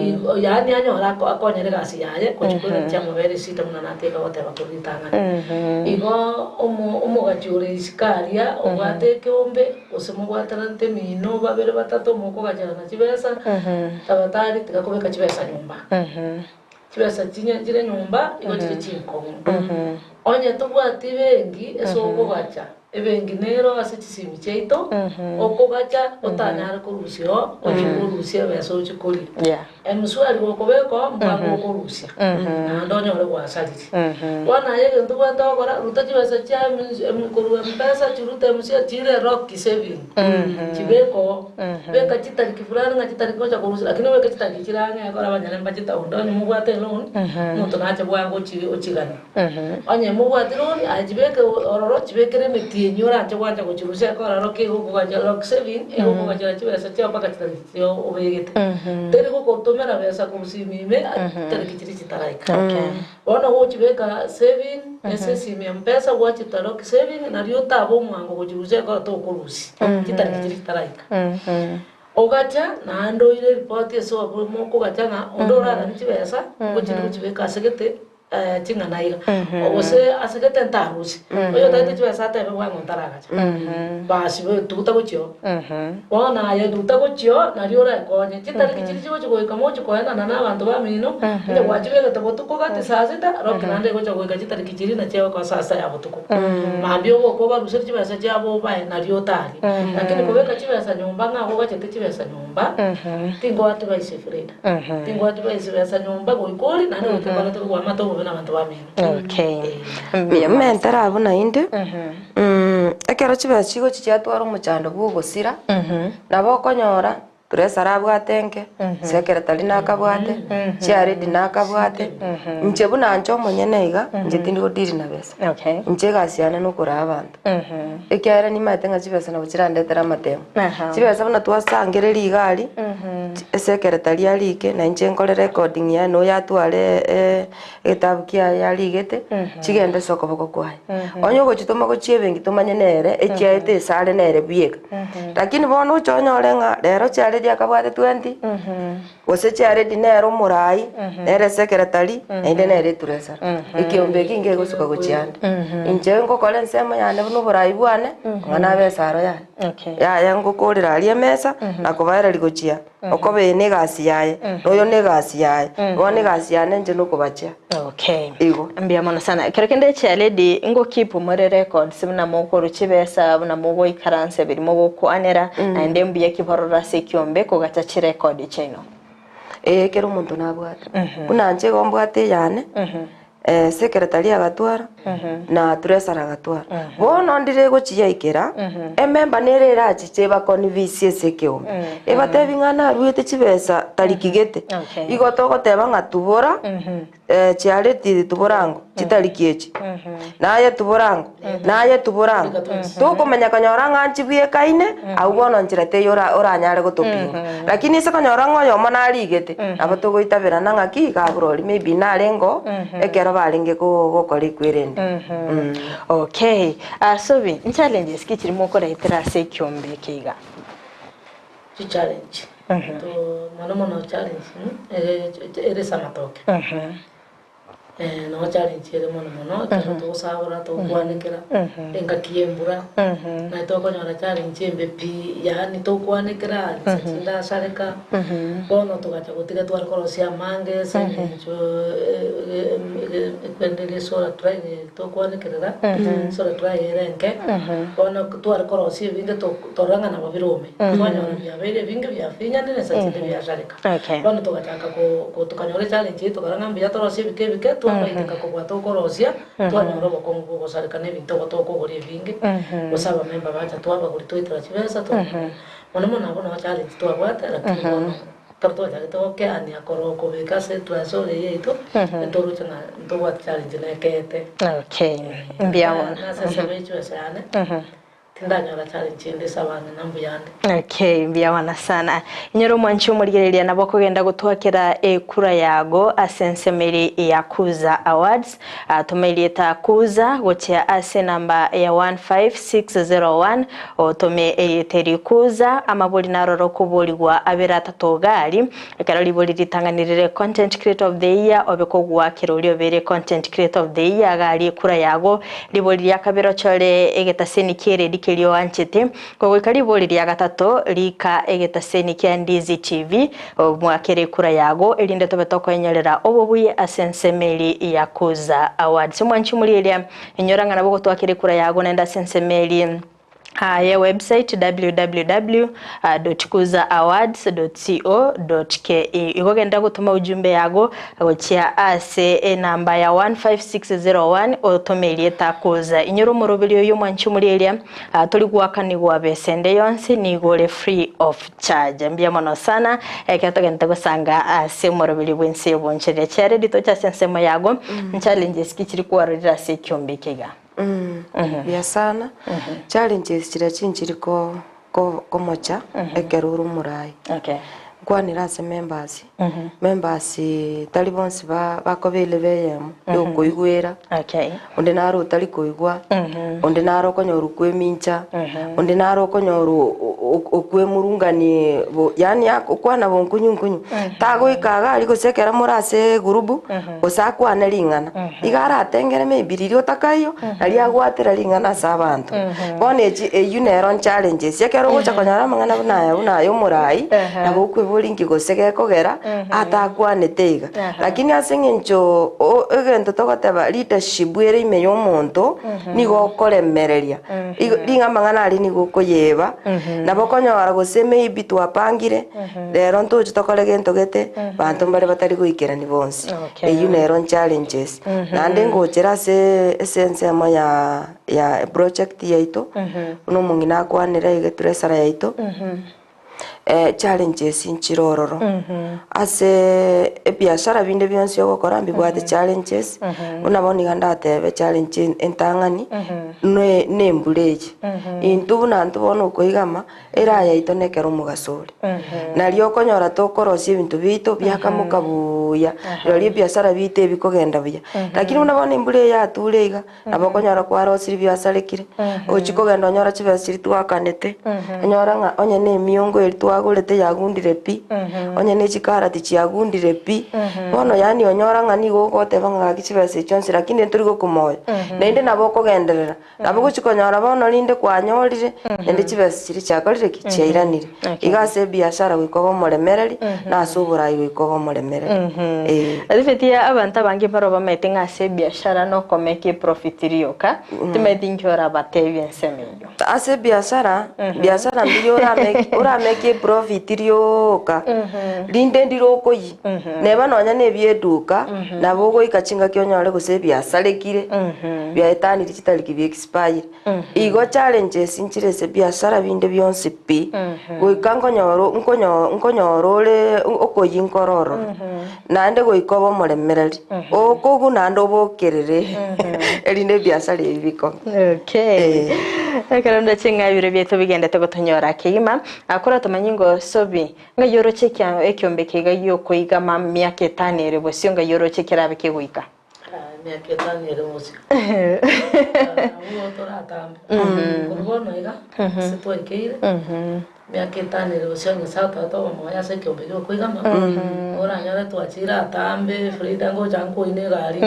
Igo yaani anyore ako akonyere egasi yaye gochia koirania chiamobere esita buna nateba goteba korwa ritang'ani. Igo omo omogachi ore isiko aria obwate ekeombe, gose mobwatanete emino babere batato mokogacharana chibesa, tabatari tiga kobeka chibesa nyomba. Chibesa chinye chire nyomba igo chire chinkong'u. Onye tobwati ebenki ase okogacha, ebenki nero ase chisimi chiaito, okogacha otanyare korusia oo, ochie korusia ebesa ochie koria. M-Shwari gokobeka oo, mpango okorusia, naende onyore gwasarire. Bono aye egento obwenerete gokora, ruta chibesa chia korwa M-pesa chirute M-Shwari chire lock saving, chibeke oo. Beka chitariki fulani ng'a chitariki gocha korusia, lakini obeke chitariki chire ang'e ekero abanyene mbachete onde onye mobwate eloan, omonto nache bwango ochi ochigane. Onye mobwati loan, aye chibeke ororo chibekere emetienyi oranche gwancha gochirusia ekero ororo ki egokogacha lock saving, egokogachera chibesa chiao mpaka chitariki chiria obegete. Teri gokotomera besa korusia ime ime, chitariki chiria chitaraika. Bono gochibeka saving ase esimi ya mpesa gwachita lock saving nario otabe omwango gochirusia ekero tokorusia chitariki chiria chitaraika. Ogacha naende oire eripoti ase mokogacha ng'a onde oraganie chibesa ngochire gochibeka ase gete ching'ana iga gose ase gete ntarusie. Oyotagete chibesa atebe bwango ntaragacha basi tuta gochia oo. Bono aye ruta gochia oo, nario orekonye. Chitariki chiria chigochia goika mochie koenana na abanto bamino, onye gwachibegete botuko gati saa sita, roki naende egocha goika chitariki chiria nachio egokoa saa sita ya botuko. Mambia oboke obaruserie chibesa chiabo obae nario otarie. Lakini kobeka chibesa nyomba ng'a ogachete chibesa nyomba, tingo advise Frida, tingo advise besa nyomba goika orie naende goika ekorete kogoamate obobe na abanto bamino. Okay. Mbuya mono. Mentera abwo naende. Ekero chibesa chigochia chiatwara omochando bwa ogosira, nabo okonyora Grace arabwate enke, secretary nakabwate, chairlady nakabwate, inche buna inche omonyene iga, inche tindi go deal na besa. Okay. Inche egasi yane nokoraa abanto, ekiagera nimanyete ng'a chibesa nabo chirandetere amatemo. Chibesa buna twasangereria iga aria, esecretary arike, na inche nkore recording yaye na oyo atware Egetabu kiaye yarigete, chigende ase okoboko kwaye. Onye ogochitoma gochia ebenki tomanye nere, echiaete esare nere bweka. Lakini bono oche onyore ng'a rero chiaredi akabwate twenty, gose chiaredi nere omorai, nere secretary, naende nere etresara. Ekeombe eki nkegosuka gochia ande. Inche ngokora ensemo yane buna oborai bwane, ng'a nabe esaro yaye. Okay. Yaya ngokorera aria emesa, na kobaereria gochia. Okoba eye negasi yaye, na oyo negasi yaye, bono egasi yane inche nokobachia. Okay. Igo. Mbuya mono sana. Ekero kende chialedi ngokeep more records buna mokorwa chibesa, buna mogoikaransa ebiri mogokwanera, naende mbuya ki bororo ase ekiombe kogacha chirecord chiaino. Ee ekero omonto nabwate. Buna inche igo mbwate eyane, Secretary agatwara, na treasurer agatwara. Bono ndire egochiyaikera, emember nere erachiche ebaconvince ase ekeombe, ebatebi ng'a naruete chibesa tariki gete, Okay. igo togoteba ng'a tubora chiareti tuborango chitariki echi, naye tuborango, naye tuborango, tokomanya konyora ng'a nchibwekaine, abwo bono nchera teiyo ora oranyare gotopinga. Lakini ase konyora ng'a oyomo narigete, nabo togoitaberana ng'aki iga aborori maybe narenge oo, ekero barenge gokora ekwerende. Okay, Sobi, nchallenges ki chiri mokoretera ase ekiombe eke iga? Chichallenge, to mono mono challenge ere ase amatoke. Nabo challenge ere mono mono, ekero togosabora, togokwanekera, engaki y'embura, naye tokonyora challenge embe pi, yaani tokwanekera nse chindasareka, bono togacha gotiga tware korosia amange ase eng'encho ekwende eria solar dry tokwanekerera, solar dry ere enke, bono tware korosia ebinge torora ng'a nabo birome, twanyora biabeire ebinge biafinyanire nse chinde biasareka. Okay. Bono togachaka ko- ko tokanyora echallenge eye tokarora ng'a mbuya torosie ebike ebike, twabaiteka kobua tokorosia, twanyora obokong'u bwa ogosareka na ebinto obo tokogora ebinge, gose abamemba bacha twabagori twaitera chibesa twa mono mono abwo nabo challenge twabwate lakini bono. Ekero twachagete gokeania korwa okobeka ase etresori eye yaito, ntoroche ng'a ntobwate challenge nekeete. Okay, mbuya mono. Nase esebe echwesa yane, tindanyora challenge ende ase abang'ina mbuya ande. Okay, mbuya mono sana. Inyora omwanchi omorigereria nabo okogenda gotwakera ekura yago ase ensemo eri ya Kuza Awards. Toma erieta Kuza gochia ase enamba ya 15601 otome erieta eri Kuza, amabori naroro okoborigwa abere atato gari. Ekero ribori ritang'ani rire Content Creator of the Year obe kogoakera oria obeire Content Creator of the Year gari ekura yago. Ribori ria kabere ochore egetaseni ki'eredi keria oanchete. Kogoika ribori ria gatato rika egetaseni kia Ndizi TV Omwakere ekura yago, erinde tobe tokoenyorera obobuya ase ensemo eria ya Kuza Awards. Omwanchi omorieria, inyora ng'a nabo ogotwakera ekura yago naende ase ensemo eria ye website www.kuzaawards.co.ke. Igo genda gotoma ujumbe yago gochia ase enamba ya 15601 otome erieta Kuza. Inyora omoroberi oyio omwanchi omorieria, tori goakanigwa besa ende yonsi, nigo ore free of Charge. Mbuya mono sana ekero togente gosanga ase omoroberi bw'ense y'obonchoreria chiare ritoche ase ensemo yago challenges ki chiri kwarorire ase ekiombe eke iga? Mbuya sana, challenges chiria chinchiri ko ko komocha ekero ore omorai. Okay. Nkwanere ase members, members tari bonsi ba bakoba eleve eyemo ya okoigwera. Okay. Onde naro otari koigwa, onde naro okonyora okwemincha, onde naro okonyora okwemurungani bo yaani okwana bonkunyu nkunyu. Tagoika iga aria gose ekero more ase egurubu, gose akwane ring'ana, iga aratengere maybe riria otakaiyo, nario agwatera ring'ana ase abanto. Bono echi eywo nero challenges, ekero ogocha konyora amang'ana buna aya buna aya omorai, nabo okweboria inki gose gekogera atakwanete iga. Lakini ase eng'encho egento togoteba leadership ere ime ya omonto, nigo okoremereria. Igo ring'a amang'ana aria nigo okoyeba, nabo okonyora gose maybe twapangire, rero ntoche tokore gento gete, banto mbare batari goikerani bonsi. Okay. Eywo nero challenges. Naende ngochera ase ase ensemo ya ya project yaito, buna omong'ina akwanire iga etresara yaito. Challenges nchire ororo, ase ebiashara binde bionsi ogokora mbibwate challenges, buna bono iga ndatebe challenge entang'ani, ne ne embura eye. Intwe buna intwe bono okoigama, eraha yaito nekero omogaso ore. Nario okonyora tokorosia ebinto biaito biakamoka buuya, rirorio ebiasara biaito ebikogenda buya. Lakini buna bono embura eye yature iga. Nabo okonyora kwarosirie biasarekire, ochia kogenda onyore chibesa chiria twakanete, onyore ng'a onye na emiongo eria twagorete yagundire pi, onye na chikarati chiagundire pi, bono yaani onyora ng'a nigo ogoteba ng'a gaki chibesa echi chionsi lakini ntori gokomoyo. Naende nabo okogenderera, nabo ogochia konyora bono rinde kwanyorire, naende chibesa chiria chiakorire ki? Chiairanire. Iga ase ebiashara goika obe omoremereri, na ase oborai goika obe omoremereri. Ee. Ribetie abanto abange mbaro bamaete ng'a ase ebiashara nokomeka eprofit rioka, timaeti inki orabatebie ensemo eyio. Ase ebiashara, biashara mbuya orameke orameke eprofit rioka, rinde ndire okoyia, neba nonya na ebieduka, nabo ogoika chingaki onyore gose ebiasarekire, biaetanire chitariki bia expire. Igo challenges nchire ase ebiasara binde bionsi pi, goika nkonyora nkonyo nkonyora ore okoyia nkoro ororo, naende goika obe omoremereri, okogwa naende obokerere erinde ebiasara ebi bikong'e. Okay. Ekero ndoche ng'a ebiro biaito bigendete gotonyora kegima, akora tomanyi ngosobi, ng'ai oroche ekia ekiombe kiga giokoigama miaka etano ere bosio ng'ai oroche kerabe kegoika. Emiaka etano ere bosio. Abwo toratambe. Korwa bono iga, ase twaikeire, emiaka etano ere bosio Nyasae otagete obomoyo ase ekeombe gia okoigama, oranyore twachire atambe, Frida ngocha nkoina egari,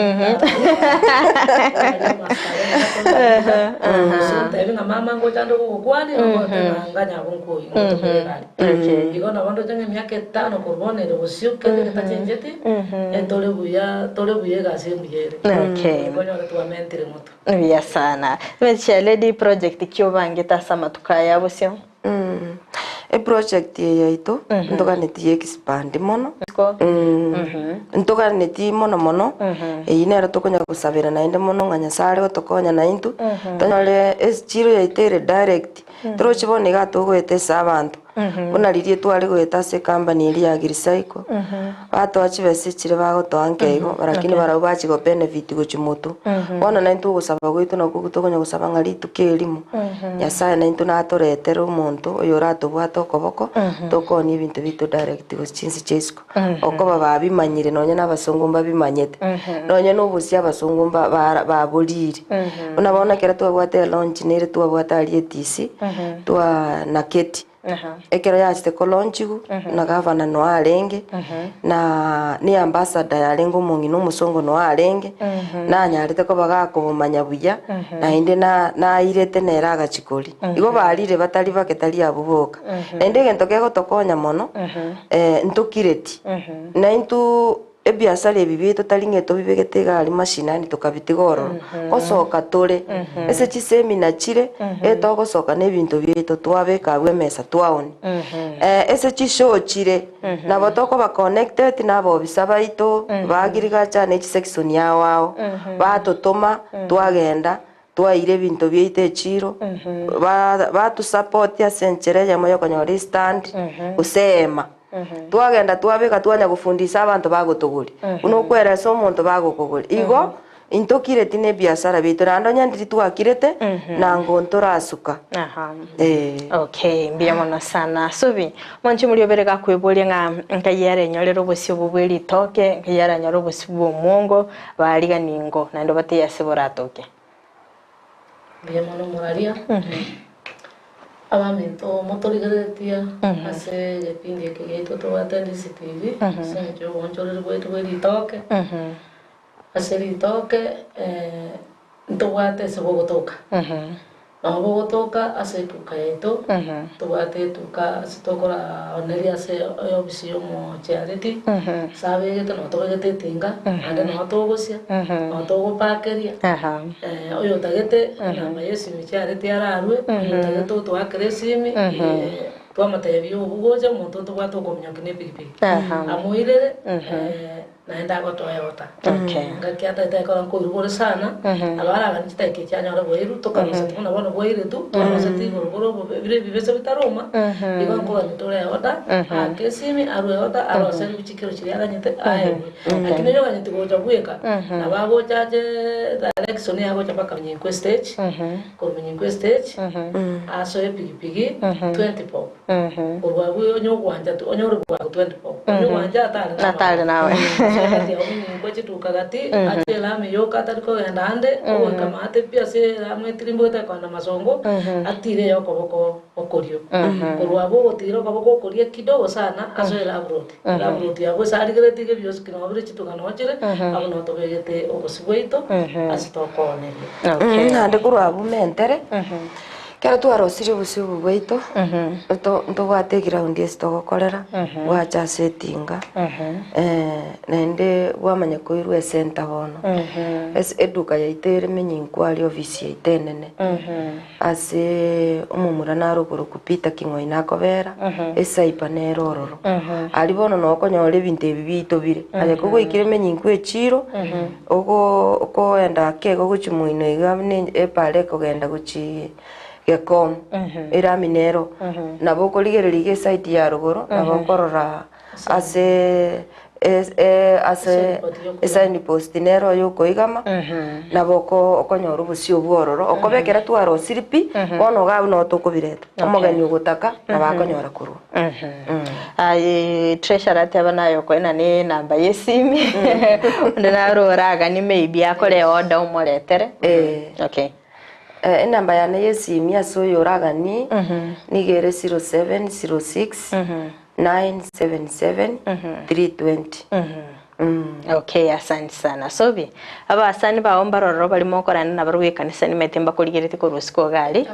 gose ontebi ng'a mama ngocha nde gogokwania, ogote ng'a nganya abwo nkoina ngotomere egari. Igo nabo ndoche ng'a emiaka etano korwa bono ere bosio kende getachencheti, Tore buya, tore buya egasi engiya ere. Okay. Okonyora twamentire moto. Buya sana. Mechi Lady project ki obangete ase amatuko aya bosio? Eproject eye yaito ntoganeti ye expand mono ntoganeti mono mono eyio nero tokonya gosabera naende mono ng'a Nyasaye are gotokonya naintwe tonyore echiro yaito ere direct torochi bono iga togoeta ase abanto. Buna riria tware goeta ase ecompany eria ya Agricycle, batoa chibesa echire bagotoa nke igo, lakini barabwo bachia go benefit gochia motwe. Bono naintwe ogosaba gwaito nakwo tokonya gosaba ng'a rituko erimo, Nyasaye naintwe natoretere omonto oyo oratobwate okoboko, tokoonie ebinto biaito direct gochia chinse chia isiko. Okoba babimanyire nonye na abasongo mbabimanyete, nonye na obosie abasongo mba bara baborire. Buna bono ekero twabwate elaunch nere twabwate aria etisi, twa naketi, ekero yachete kolaunchigwa, na gavana noe arenge, na ne ambassador yarenge omong'ina omosongo noe arenge, nanyarete koba gakobomanya buya, naende na nairete nere agachia koria. Igo barire batari bake tari abwo boka. Naende egento kegotokonya mono, ntokireti, naintwe ebiasara ebi biaito tari ng'a tobibegete iga aria mashinani tokabitiga ororo, gosoka tore, ase chisemina chire, etogosoka na ebinto biaito twabeka abwo emesa twaonia. Ase chishow chire, nabo tokoba connected na abobisa baito, ba agriculture na echisection ao ao, batotoma twagenda. Twaeire ebinto biaito echiiro, batosupport ase enchera eyemo yokonyora estand, gose eema. Twagenda twabeka twanya gofundisa abanto bagotogoria, buna okweresa omonto bagokogoria. Igo, intokireti na ebiasara biaito naende onye ndiri twakirete, nango ntorasuka. Eeh. Okay, mbuya mono sana. Subi, mwanche moria obere gakweboria ng'a nkai arenyorere obosio obwo bwe ritoke, nkai aranyore obosio bwa omwongo, Bariga ningo, naende obatebie ase boratoke. Mbuya mono moraria, abaminto motorigereretie ase egepindi eke giaito tobwate Ndisi TV, ase eng'encho y'oboonchoreri bwaito bwe ritoke, ase ritoke ntobwate ase bogotoka. Nabo bogotoka ase etuka yaito, tobwate etuka ase tokoraoneria ase eofisi y'omochiareti, ase abegete nabo tobegete etinga, naende nabo togosia, nabo togopakeria, oyotagete enamba ya esimi chiareti ararue, oyotagete otoakere esimi, twamotebia obwo gocha omonto ntobwate okominyokia na epikipiki, amoirere. Naende agotoeota. Engaki atagete ekero nkoirwa ore sana, nabo araganie chidakika echi anyore boiru, tokaroseti buna bono bwairetu, twaroseti igoro bore obobe bire ebibese bitaroma, igo nkogania tore eoda, aake esimi, arue eoda, aroserigwe chikiro chiria aganyete, aegwe. Lakini onye oganyeti gocha bweka, nabo agocha ache direction yaye agocha mpaka Minyinkwe stage, korwa Minyinkwe stage, asoe epikipiki, 20 bob. Korwa abwo onye ogwancha onye ore bwango 20 bob. Onye ogwancha atare nawe. Atare nawe. Ase gati yao ominyinkwe chituka gati, ache elami yoka atari kogenda ande, ogoika maate pi ase elamu etirimboete ekogenda masongo, atire eye okoboko okorio. Korwa abwo ogotira okoboko okorio kidogo sana asoe elaburoti. Elaburoti abwo ase arigeretie iga ebiosiki nabo bire chituka nabo chire, abwo nabo tobegete obosio bwaito ase tokooneria. Okay. Naende korwa abwo mentere, Ekero twarosirie obosio obo bwaito, ntobwate eground ase togokorera, bwacha ase etinga, naende bwamanya koirwa esenta bono. Ase eduka yaito ere Menyinkwa aria ofisi yaito enene, ase omomura nare okorokwa Peter King'oina akobera, ecyber nere ororo. Aria bono noo okonyora ebinto ebi biaito bire. Aye kogoikire Menyinkwa echiro, Ogo okoenda ake igo gochia moino iga buna epara ekogenda gochia Gekomu, erami nero, nabo okorigereria iga eside ya rogoro, nabo okorora ase ase esign post nero oyo okoigama, nabo oko okonyora obosio obwo ororo, okoba ekero twarosirie pi, bono iga abwo nabo tokobireta, omogeni ogotaka nabo akonyora korwa. Aye treasurer ateba naye okoena ne enamba ye esimi onde naro oraganie maybe akore order omoretere. Eh. Okay. Enamba yane ye esimi ase oyo oraganie nigo ere 0706 977 320. Okay, asante sana. Sobi, abasani bao mbarororo barimo okorana nabarobwo ekanisa nimete mbakorigeretie korwa isiko iga aria.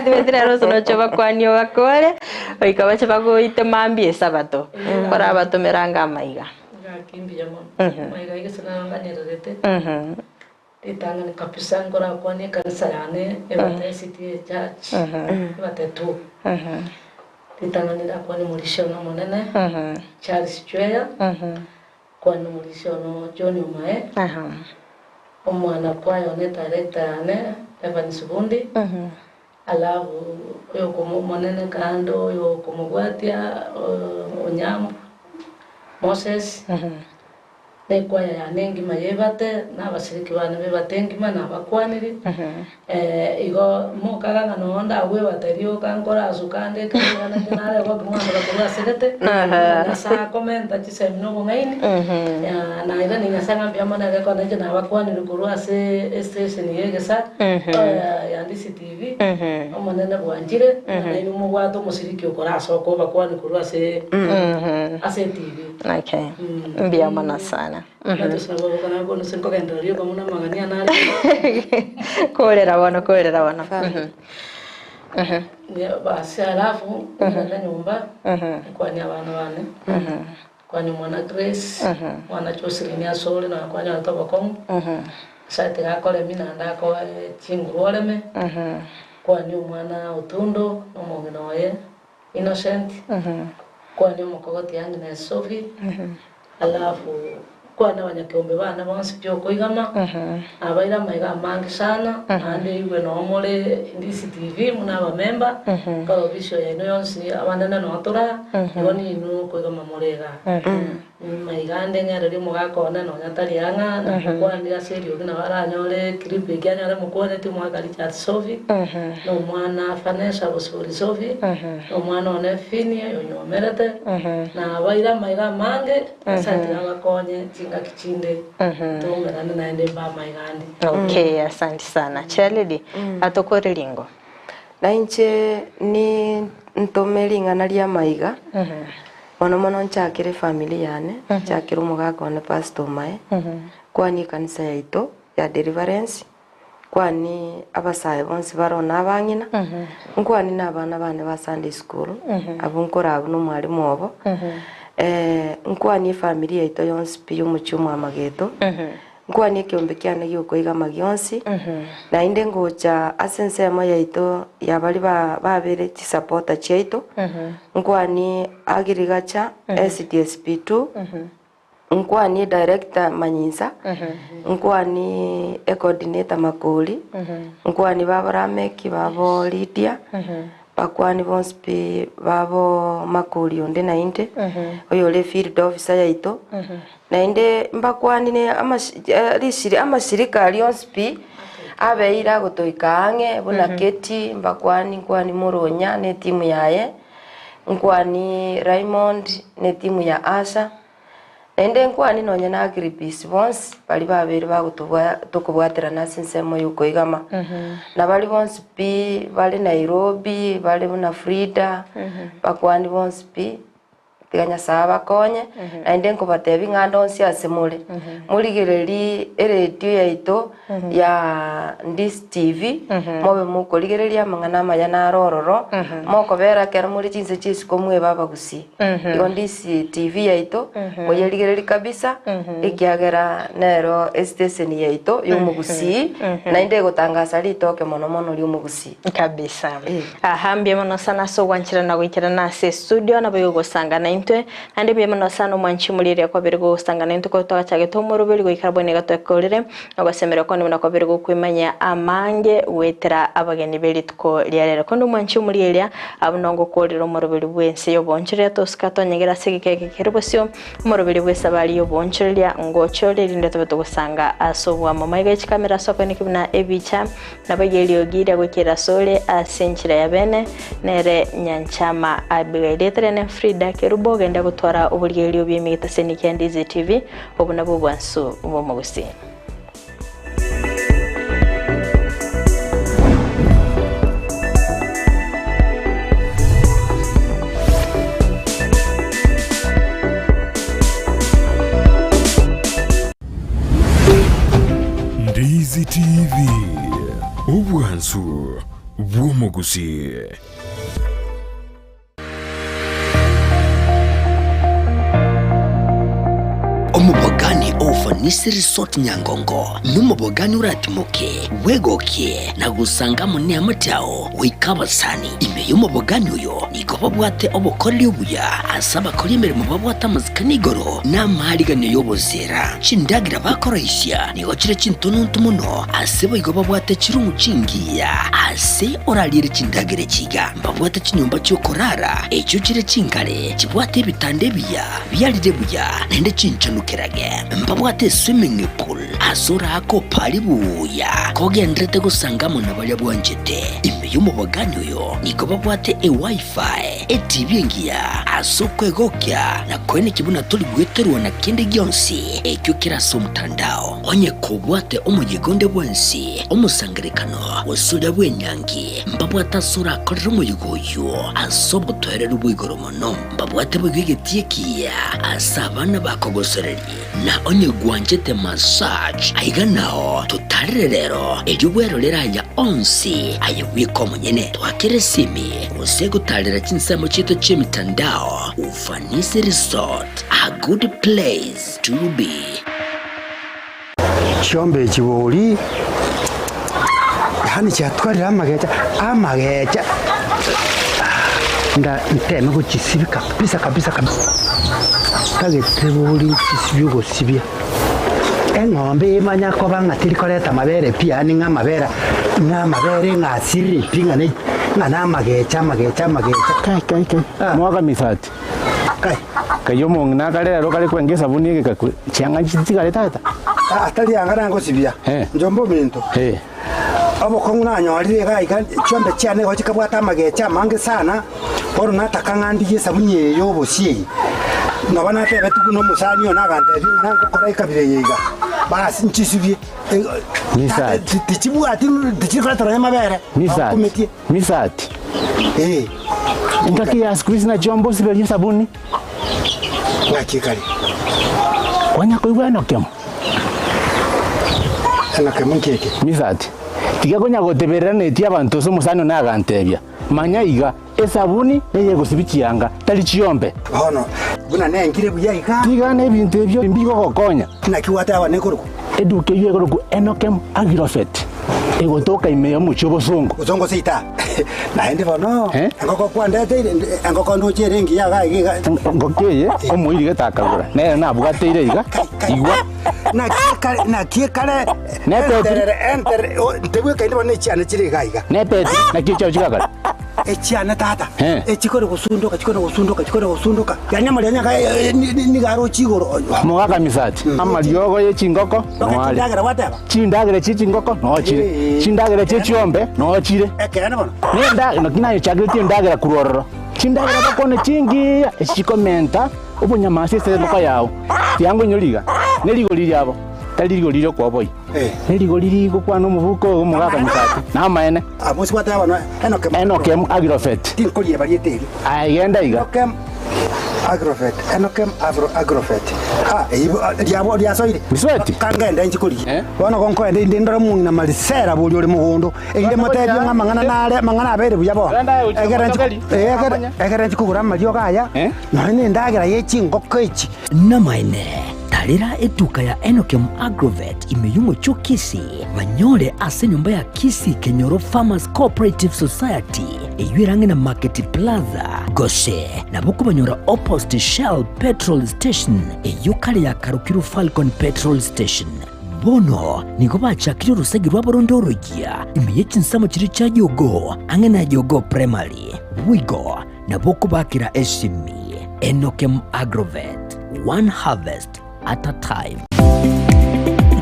Timeti rero ase noche obakwanie obakore, goika bache bagoite mambia esabato, korabatomera ange amaiga. Gaki mbuya mono. Amaiga aiga ase nanganyererete. Ritang'ani kabisa nkorakwanie ekanisa yane ebate SDA Church, ebate tu. Ritang'ani ndakwane omorisia one omonene Charles Chweya, nkwane omorisia one John Omae, omwana kwaye one director yane Evans Bundi, Alafu oyo omonene kando oyo okomobwatia Onyambu Moses. Na ekwaya yane engima y'ebate, na abasiriki bane b'ebate engima nabakwanire. Igo mokaga ng'a nonya ndagwebate rioka nkore asuka ande ekero iga nainche nare goki mwandora korwa asegete, ng'a Nyasae akomenta chisemi na obong'aini, na iga ni Nyasae ng'a mbuya mono ere ekero nainche nabakwanire korwa ase estation ya Egesa ya Ndisi TV, Omonene bwanchire, ng'a nainwe mobwate omosiriki okore ase okobakwania korwa ase ase etv. Okay. Mbuya mono sana. Korera bono, korera bono. Basi alafu ng'ende nyomba nkwanie abana bane, nkwanie omwana Grace, omwana Joseline ase ore nonya kwanyorete obokong'u, Nyasaye tiga akoremie naende akoe chinguru oreme, nkwanie omwana Otundo na omong'ina oye. Innocent, kwane omokogoti Agnes Sophie, alafu kwane abanyakeombe bane bonsi pi okoigama, nabaire amaiga amange sana, naende igwe noo more Ndisi TV muna abamemba, nkoro ofisi yaino yonsi abanene noo toraa, igo ninwe okoigama more igaa. Maiga ande ng'ererie omogaka one nonya tari ang'a, namokwanire ase eriogi nabo aranyore clip eke anyore mokwaneti omogaka Richard Sophie, na omwana Vanessa Bosibori Sophie, na omwana one Phinia oyonyomerete, nabaire amaiga amange, Nyasae tiga abakonye chingaki chinde toumerane naende mbe amaiga ande. Okay, asante sana. Chairlady, atokore ringo. Na inche nintome ring'ana ri'amaiga, mono mono nchakere efamiri yane, nchakere omogaka one Pastor Omae, kwanie ekanisa yaito ya Deliverance, kwanie abasae bonsi bare na abang'ina, nkwanie na abana bane ba Sunday school, abwo nkorabwo na omwalimu obo, nkwanie efamiri yaito yonsi pi ya omochie omwamageto. Nkwanie ekeombe kiane gi'okoigama gionsi, naende ngocha ase ensemo yaito ya baria babere chisapota chiaito, nkwanie Agriculture, SDSP2, nkwanie Director Manyinsa, nkwanie Ecoordinator Makori, nkwanie babo Rameki, babo Lydia, Bakwani bonsi pi babo makori onde naende, oyore field officer yaito, naende mbakwani ne risiri amashirika aria onsi pi abeire agotoika ang'e buna Keti, mbakwani nkwani Moronya ne etimu yaye, nkwani Raymond ne etimu ya Asha. Naende nkwane nonya na Agiripisi bonsi baria babeire bagotobwa tokobwaterana ase ensemo y'okoigama, na baria bonsi pi bare Nairobi, bare buna Frida, bakwani bonsi pi, tiga Nyasae abakonye, naende nkobatebia ng'a ande onsi ase more, morigererie eredio yaito ya Ndisi TV, mobe mokorigereria amang'ana amaya naro ororo, mokobera ekero more chinse chia isiko mwebe abagusii. Igo Ndisi TV yaito, moyerigererie kabisa, ekiagera nero estation yaito ya omogusii, naende egotangasa ritoke mono mono ria omogusii. Kabisa. Aha mbuya mono sana ase ogwancherana na goikerana ase estudio nabo igogosanga naintwe. Naende mbuya mono sana omwanchi omoria eria kwabere gogosanga naintwe korwa twagachagete omoroberi goikera bono iga twekorire. Ogosemeria kwane buna kwabere gokwemanyia amange goetera abageni be rituko ria rero. Korende omwanchi omoria eria abwo nongokorera omoroberi bw'ense y'oboonchoreria tosika tonyegere ase egeka eke kere bosio, omoroberi bw'esabari y'oboonchoreria ngochore erinde tobe togosanga ase oboamo. Maiga ye chikamera ase okoeneki buna ebicha, Naboigo eriogi riria goikera asore ase enchera ya bene, nere Nyanchama Abigail. Rieta riane Frida Kerubo, ogende gotwara oborigererio bw'emigetaseni kia Ndizi TV, obo nabwo obwansu bw'omogusii. Ndizi TV, obwansu bw'omogusii. Omopagani o. Ufanisi Resort Nyangongo nomobogani oratimoke, bwegokie na gosanga amo neamate ao goika abasani. Ime y'omobogani oyo nigo babwate obokoreri obuya ase abakori emeremo babwate amasikani igoro na amaariganio y'oboseera. Chindagera bakoroisia nigo chire chintononto mono ase boigo babwate chirumu chingiya ase orariere chindagera echi iga. Mbabwate chinyomba chi'okorara echio chire chingare, chibwate ebitanda ebiya biarire buya naende chinchanukerage. Mbabwate eswimming pool ase oraake opare buya kogenderete gosanga amo na baria bwanchete. Ime y'omobogani oyo nigo babwate eWiFi, eTV engiya ase okwegokia na koenekia buna tori gweterwa na kende gionsi ekio kere ase omotandao. Onye kobwate omoyega onde bwensi, omosangerekano, gose oria bw'enyangi, Mbabwate ase orakorere omoyega oyio ase obotoereru bwa igoro mono. Mbabwate boigo egetii ekiya ase abana bakogosereria. Na onye gwanchete massage, aiga nao totarere rero, erio bwerorere aya onsi aye bweka omonyene. Twakere esimi gose gotarera chinsemo chiaito chi'emitandao. Ufanisi Resort, a good place to be. Chiombe echi bori, yaani chiatwarire amagecha, amagecha nda nteme gochisibia kabisa kabisa kabisa, ntagete bori nchisibie ogosibia, eng'ombe emanya koba ng'a teri koreta amabere pi yaani ng'a amabere ng'a amabere ng'a asirire pi ng'a ne ng'a na amagecha amagecha amagecha. Kai kai kai, mwaka misati. Kai. Kai omong'ina akare ero kare kwenga esabuni egekakwe, chianga nchitigare tata. Ah, tari anga nangosibia, Eh. njombe ominto. Eh. Obokong'u nanyorire iga iga, chiombe chiane igo chikabwata amagecha amange sana, bono nataka ng'a ndigie esabuni eye ya obosie eye. Nabo natebetigwe buna omosani one agantebia ng'a nangokora ekabira eye iga, basi nchisibie. Eh, Misati. tata, tichibwati tichikoretera nonya amabere, Misati. bakumetie. Misati. Eh. Engaki ya siku hizi nachio mbosiberie esabuni. Ng'aki ekare? Kwanya koigwa enokemo? Enokemo nki eke? Misati. Tiga konya goteberera netie abanto ase omosani one agantebia, Manya iga, esabuni neyegosibia chianga, tari chiombe. Bono, buna nengire buya iga. Tiga nebinto ebio mbigogokonya. Naki gwateba nekorokwa? Eduka eyio ekorokwa Enokem Agrofert, egotoka ime y'omochie obosongo. Bosongo seita. Naende bono, Eh? engoko kwandeteire, engoko ndoche ere engiya iga iga iga. Engoko eye omoiri gete akagora, nere nabwateire iga, igwa. Naki ekare, naki ekare, Nepetiri. enterere, enterere, o, ntebwekaini bono echiane chire iga iga. Nepetiri, naki echiao chigakare. Echiane tata, Eh. echikore gosundoka, chikore gosundoka, chikore gosundoka, yaani amaria nyaka nigo aroche igoro. Mogaka misati, amariogo ye chingoko Noare. Chindagera gwateba? Chindagera chie chingoko noo chire, Eh. chindagera chie chiombe noo chire. Ekeene bono. Nenda naki nayochakeretie endagera korwa ororo. Chindagera bakwane chingiya echi chikomenta obonyamasi ase engoko yao. Tiango inyore iga, ne rigori riabo, tari rigori ri'okoboyia. Eh. Ne rigori rigokwana omobuko oyo omogaka misati, namaene. Amo gwateba bono Enokem. Enokem Agrofet. Tinkorieba rieta erio. Aye genda iga. Enokem Agrofet, Enokem Agro Agrofet. Ah, eyio riabo riasoire. Misweti. Kangende inche korigia. Eh? Bono gonkoenda inde ndore omong'ina Marisela boria ore mogondo, erinde motebie ng'a amang'ana nare amang'ana abeire buya bono. Genda aye gochia Egere nchi- motokeri, eh, egere- amanye. egere nchi kogora amariogo aya, Eh? nonya na endagera ye chingoko echi. Namaene, tarera etuka ya Enokem Agrovet ime y'omochie o Kisii, banyore ase enyomba ya Kisii Kenyoro Farmers Cooperative Society, eyio ere ang'e na Market Plaza, gose nabo okobanyora opposite Shell Petrol Station, eyio kare yakarokirwe Falcon Petrol Station. Bono nigo bachakire orosegi rwabo ronde oroyia ime ye chinsemo chiria chia Jogoo ang'e na Jogoo Primary. Boigo nabo okobakera esimi Enokem Agrovet, one harvest at a time.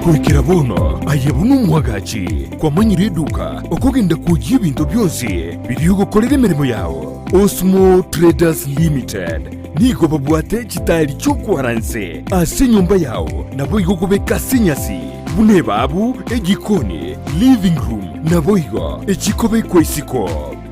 Goikera bono aye buna omwagachi kwamanyire eduka okogenda kwoyia ebinto bionsi biria ogokorera emeremo yao. Osmo Traders Limited nigo babwate chitaeri chi'okwara nse ase enyomba yao naboigo kobeka ase enyasi buna ebabu, ejikoni, living room naboigo echikobekwa isiko.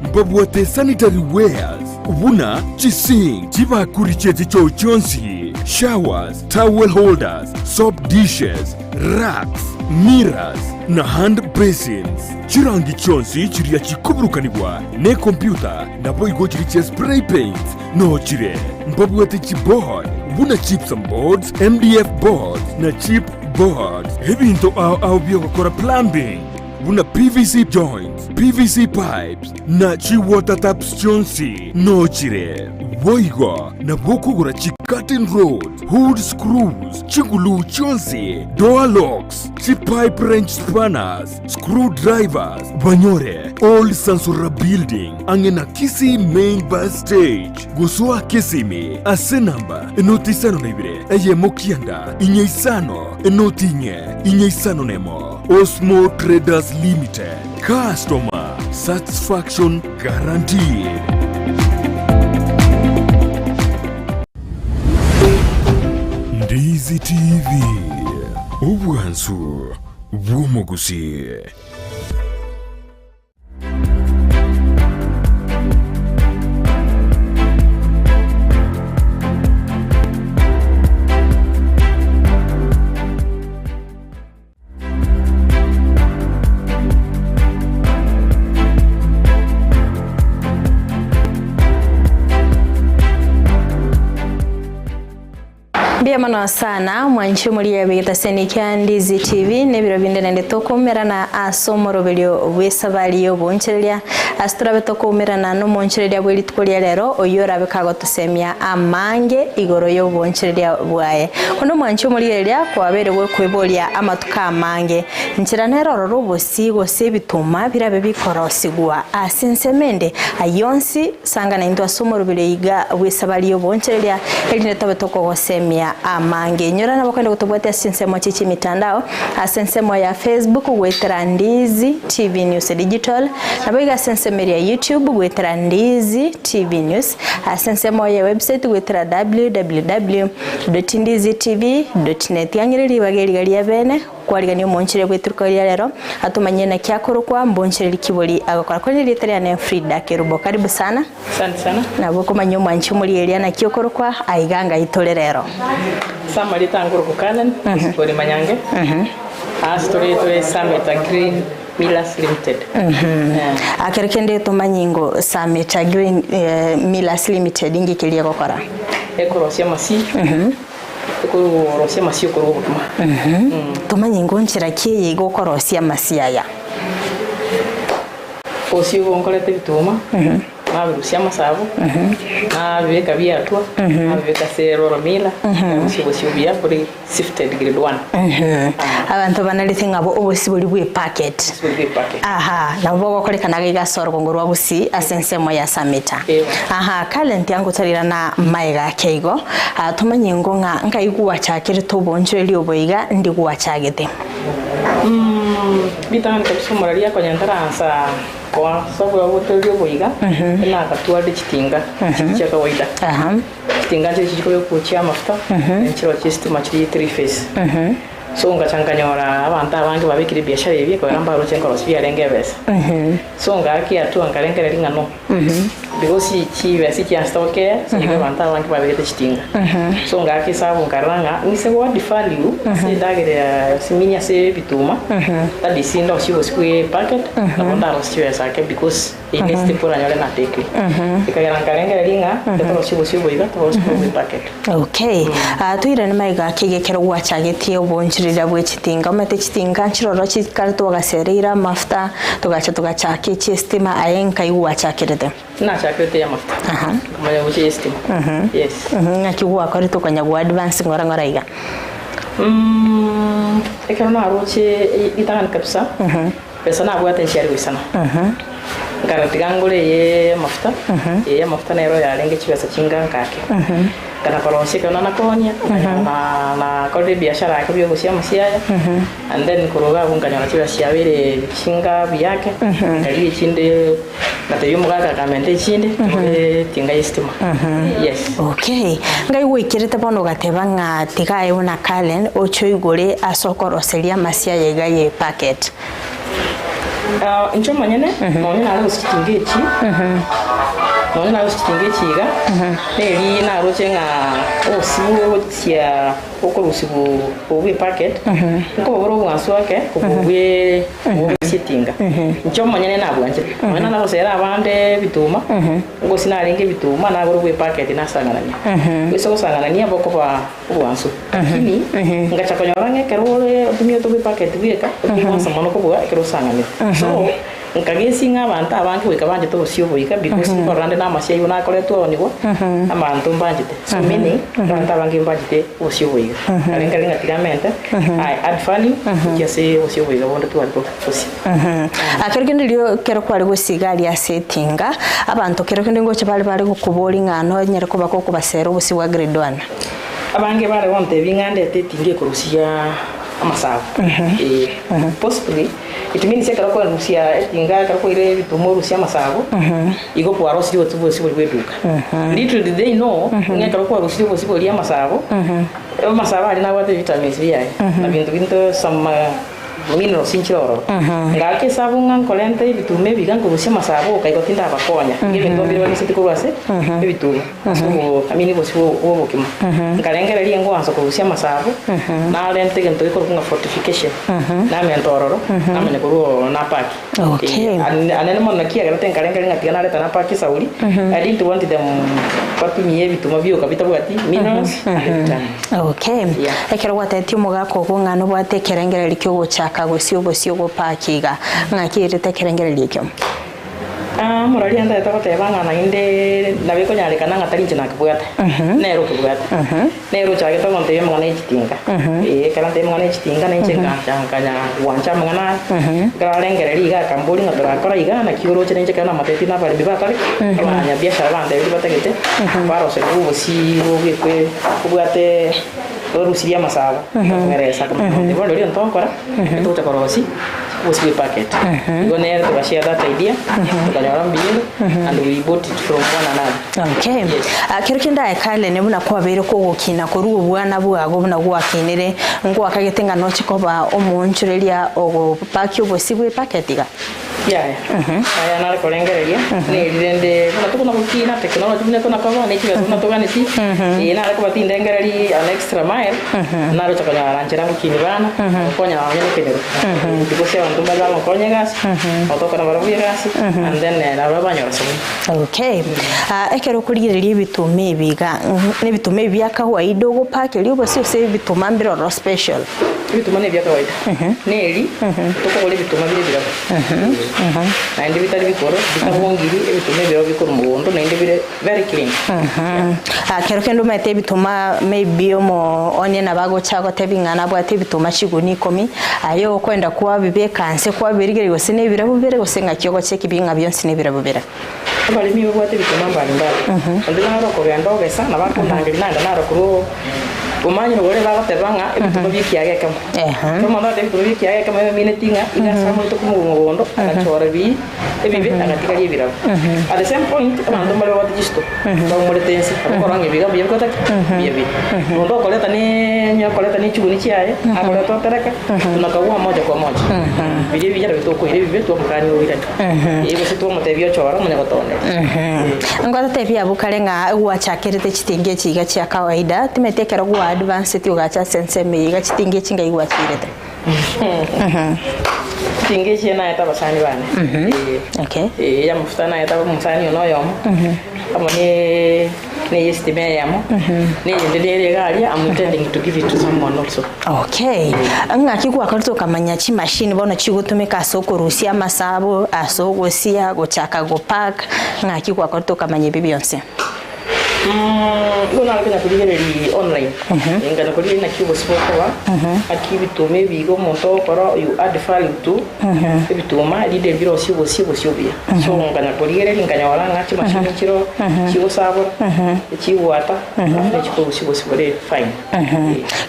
Mbabwate sanitary wares buna chisink, chibakuri chie chichoo chionsi, showers, towel holders, soap dishes, racks, mirrors, na hand basins. Chirangi chionsi chiria chikoburukanigwa nekompyuta naboigo chiria chia spray paints noo chire. Mbabwate chiboard buna gypsum boards, MDF boards na chip. boards, ebinto ao ao bi'ogokora plumbing buna PVC joints, PVC pipes na chi water taps chionsi nochire. Boigo nabo okogora chi curtain rods, hood screws, chiguluu chionsi, door locks, chi pipe wrench spanners, screw drivers, banyore Old Sansora Building ang'e na Kisii Main Bus Stage. Gosoa Kisimi ase namba enoti isano na ibere eyemo kianda inye isano enoti inye inye isano nemo. Osmo Traders Limited, customer satisfaction guaranteed. Ndizi TV, obwansu bw'omogusii. Mbuya mono sana mwanchi omoria bw'egetaseni kia Ndizi TV n'ebiro binde naende tokoumerana ase omoroberio bw'esabari y'oboonchereria ase torabe tokoumerana n'omoonchereria bwe rituko ria rero oyio orabe kagotosemia amange igoro y'oboonchereria bwaye. Onde omwanchi omorigereria kwabeire gokweboria amatuko amange nchera nere ororo obosie gose ebituma birabe bikorosigwa ase ensemo ende ayio onsi Sanga naintwe ase omoroberi oiga bw'esabari y'oboonchereria, erinde tobe tokogosemia amange. Inyora nabo okogenda gotobwatia ase chinsemo chie chimitandao, ase ensemo ya Facebook goetera Ndizi TV News Digital, naboigo ase ensemo eria ya YouTube goetera Ndizi TV News, ase ensemo ya website goetera www.ndizitv.net. Yang'ire ribaga eriga ria bene. Kwarigania omoonchereria bw'eturuka ria rero, atomanyie naki akorokwa, mbonchereri kibori agokora. Korende erieta riane Frida Kerubo. Karibu sana. Asante sana. Nabo okomanyia omwanchi omorieria naki okorokwa, aiga ngai tore rero. Ase amarieta nkorokwa Karen Osibori Manyange, ase tore tore Summit Green Millers Limited. Akero kende tomanyie ngo Summit Green Millers Limited inki keria egokora? Ekorosia amasii. Ekorosia amasio korwa obogima. Tomanye ngo nchera ki eye iga okorosia amasio aya. Bosio igo nkoreta ebituma, nabirusia amasabo, nabibeka biatua, nabibeka ase eroro mila, narusia obosio buya bore sifted grade one. Abanto banarete ng'a obosio boria bwe packet. Obosio boria bwe packet. Aha, nabo bogokorekana iga ase orogongo rwa Gusii ase ensemo ya Samita. Aha, Karen tiangotarirana maega ake igo, tomanye ngo ng'a nkai gwachakerete obonchoreri obo iga ndi gwachagete. Ritang'ani kabisa omorari akonya ntaransa koa ase obochoreri obo iga, nakatua chitinga chiri chia kawaida. Chitinga nchire chikobeku chia amafuta, nchire chia estima chiri three phase. So ngacha nkanyora abanto abange babekire ebiashara ebi ekogera mbaroche nkorosia biarenge ebesa. So ngakia hatua nkarengereria ng'a no, because chibesa echianchete gokea ase nigo abanto abange babegete chitinga. So ngaaka esabu nkarora ng'a ng'ise go add value ase endagera ya gose ase ebituma, that is ndosie obosie bwa epacket, nabo ndarosie chibesa ake because. Eye nesete koranyore natekire. Ekagera nkarengereria ng'a totorosie obosio obo iga, toborosie korwa bw'ebucket. Okay. Ah, toirane magega ake iga ekero gwachagetie obonchereria bwe chitinga. Omanyete chitinga nchiroro chikare twagasereire amafuta, togacha togachaka echi estima, aye nkai gwachakerete? Nachakerete ya amafuta. Aha. Nkamanya gochia estima. Yes. Ng'aki gwakorete okanya go advance ng'ora ng'ora iga? Ekero naroche ritang'ani kabisa. Besa nabwate nchiare goisana, nkarora tiga ngore eye y'amafuta, eye y'amafuta nero yarenge chibesa chinga nkake. Nkana korosia ekero nanakonia, nkanyora na nakorire ebiashara ake bia ogosia amasiaya, and then korwa iga abwo nkanyora chibesa chiabeire chinga buya ake, nkarigia echinde, ngatebia omogaka akamenta echinde, ngore etinga ya estima, yes. Okay, ngai gwaikerete bono ogateba ng'a tiga aye buna Karen oche oigore ase okoroseria amasiaya iga ye packet. Inche omonyene, nonya nare gose chitinga echi, Nonya naroche chitinga echi iga, neri naroche ng'a obosibwa ogochia okorusiwa obo bwe epacket, nkoba bore obwansu ake kobua obwe obogosia etinga. Inche omonyene nabwanchete, nonya nagosera abande ebituma, ngosia narenge ebituma nagora obwe epacket nasang'anania. Goisa gosang'anania bokoba obwansu. Lakini ngacha konyora ng'a ekero ore otumiete obwe epacket bweka, tobwansa mono kobua ekero osang'anire. So, Nkagesia ng'a abanto abange goika banchete obosio oboika because nkorora nde namasio ayio nakoretwe aonigwa, abanto mbanchete. So meaning, abanto abange mbanchete obosio oboiga. Kare nkare ng'a tiga amente, I add value gochia ase obosio oboiga bonde tware gosia. Kero kende riria ekero kware gosiga aria ase etinga, abanto kero kende ngocha bare bare gokoboria ng'a nonyare koba gokobasera obosio bwa grade one. Abange bare gontebia ng'a ndete etinga ekorusia amasabo. Ee. Possibly, it means ekero okwerusia etinga ekero kwaire ebituma orusie amasabo, igo kwarosirie obosi bwosi boria bwa eduka. Little did they know, ng'a ekero kwarusirie obosi boria amasabo, amasabo aria nabwate ebitamins biaye, na binto binto some minerals nchire ororo. Ngaka esabu ng'a nkorenta ebituma ebi iga nkorusia amasabo oka igo tindabakonya, iga ebinto mbire babiseti korwa ase ebituma. Ase oboamini bosio bw'obogima, nkarengereria ngoansa korusia amasabo, narente egento gekorokwa ng'a fortification, namenta ororo, namanya korwa ororo napaki. Okay. Anene mono naki egerete nkarengereria ng'a tiga nareta napaki esauri, I didn't want them batumie ebituma bioka bitabwati minerals and vitamins. Okay. Yeah. Ekero gwatebetie omogaka ogo ng'a nobwate ekerengererio kiogochaka gose obosio gopaki iga, ng'aki erete ekerengererio ekio? Omoraria ntagete goteba ng'a naende nabo ekonyarekana ng'a tari inche nakebwate, nere okebwate. Nere ochagete gontebia amang'ana ye chitinga. Ee, ekero antebia amang'ana ye chitinga nainche ngancha nkanya gwancha amang'ana aya. Ekero arengereria iga akamboria ng'a torakora iga naki oroche nainche ekero namotebetie na abaremi bakare, abanyabiashara bantebetie batagete, baroserie obosie bobekwe obwate orusirie amasabo, nkamoeresa akamotebia bono rirorio ntokora, togocha korosia. Obosie bwe packet. Igo nere toga share that idea, tokanyora mbuya and we bought it from one another. Okay. Yes. Ah, kero kende aye Karen buna kwabeire kogokina korwa obwana bwago buna gwakinire ngwakagete ng'a noche koba omoonchoreria ogopakia obosie bwe packet iga? Yaya. Aya nare korengereria, neri rende buna tokona gokina, technology buna ekona koba, ne chibesa buna toganeti, eh nare koba tindengereri an extra mile, naroche konyora nchera ngokini bana, gokonya nonye na ekenyoro. Because abanto mbare bagokonya egasi, otokora barobwo egasi, and then nabo banyora somo. Okay. Ah, ekero okorigereria ebituma ebi iga, nebituma ebi bia kawaida ogopakeria obosie gose ebituma mbire ororo special? Ebituma nebia kawaida, neri tokogora ebituma bire ebirabu, naende bitari bikoro, bitabongiri, ebituma ebirabu bikorwa mogondo naende bire very clean. Ah, kero kende omanyete ebituma maybe omo onye nabo agocha agotebi ng'a nabwate ebituma chigunia ikomi, aye okoenda kwabibeka nse kwabirigereria gose nebirabu bire gose ng'aki ogocheki bi ng'a bionsi nebirabu bire. Abaremi babwate ebituma mbari mbari. Onde naro okogenda ogesa, nabo akondangeria naende naro korwa omanyire ore bagoteba ng'a ebituma bia ekiaga ekemo. Ekero omonto agoteba ebituma bia ekiaga ekemo emineti ng'a iga ase amoete korwa mogondo agachora ebi ebibe agatigaria ebirabo. At the same point abanto mbare babwate chisito baumorete inse abakorora ng'a ebiga mbuya bikote ki? Mbuya bire. Onde okoreta ne okoreta ne chiguni chiaye akoreta otereka tunakagua moja kwa moja. Biria ebiya nabio tokoira ebibe twamokania oirane. Ee, gose twamotebia ochore omanye gotoonera. Ee. Ngotatebia abwo kare ng'a gwachakerete chitinga echi iga chia kawaida, timanyeti ekero gwa advanceti ogacha ase ensemo eye iga chitinga echi ngai gwachiirete? Chitinga echi naete abasani bane. Ee. Okay. Ee, ey'amafuta naete omosani one oyomo, amo ne neye estima eyemo, neyende nere iga aria, I'm intending to give it to someone also. Okay. Ng'aki gwakorete okamanya chimashini bono chigotumeka ase okorusia amasabo, ase ogosia, gochaka gopack, ng'aki gwakorete okamanya ebi bionsi? Igo nare konya korigereria online, nkanya korigereria naki obosio bokoba, naki ebituma ebi iga omonto ogokora you add value to ebituma rinde mbirosie obosie obosie obuya. So nkanya korigereria nkanyora ng'a chimashini nchiroo chigosabora, echigwata, alafu na echikorusia obosie bore fine.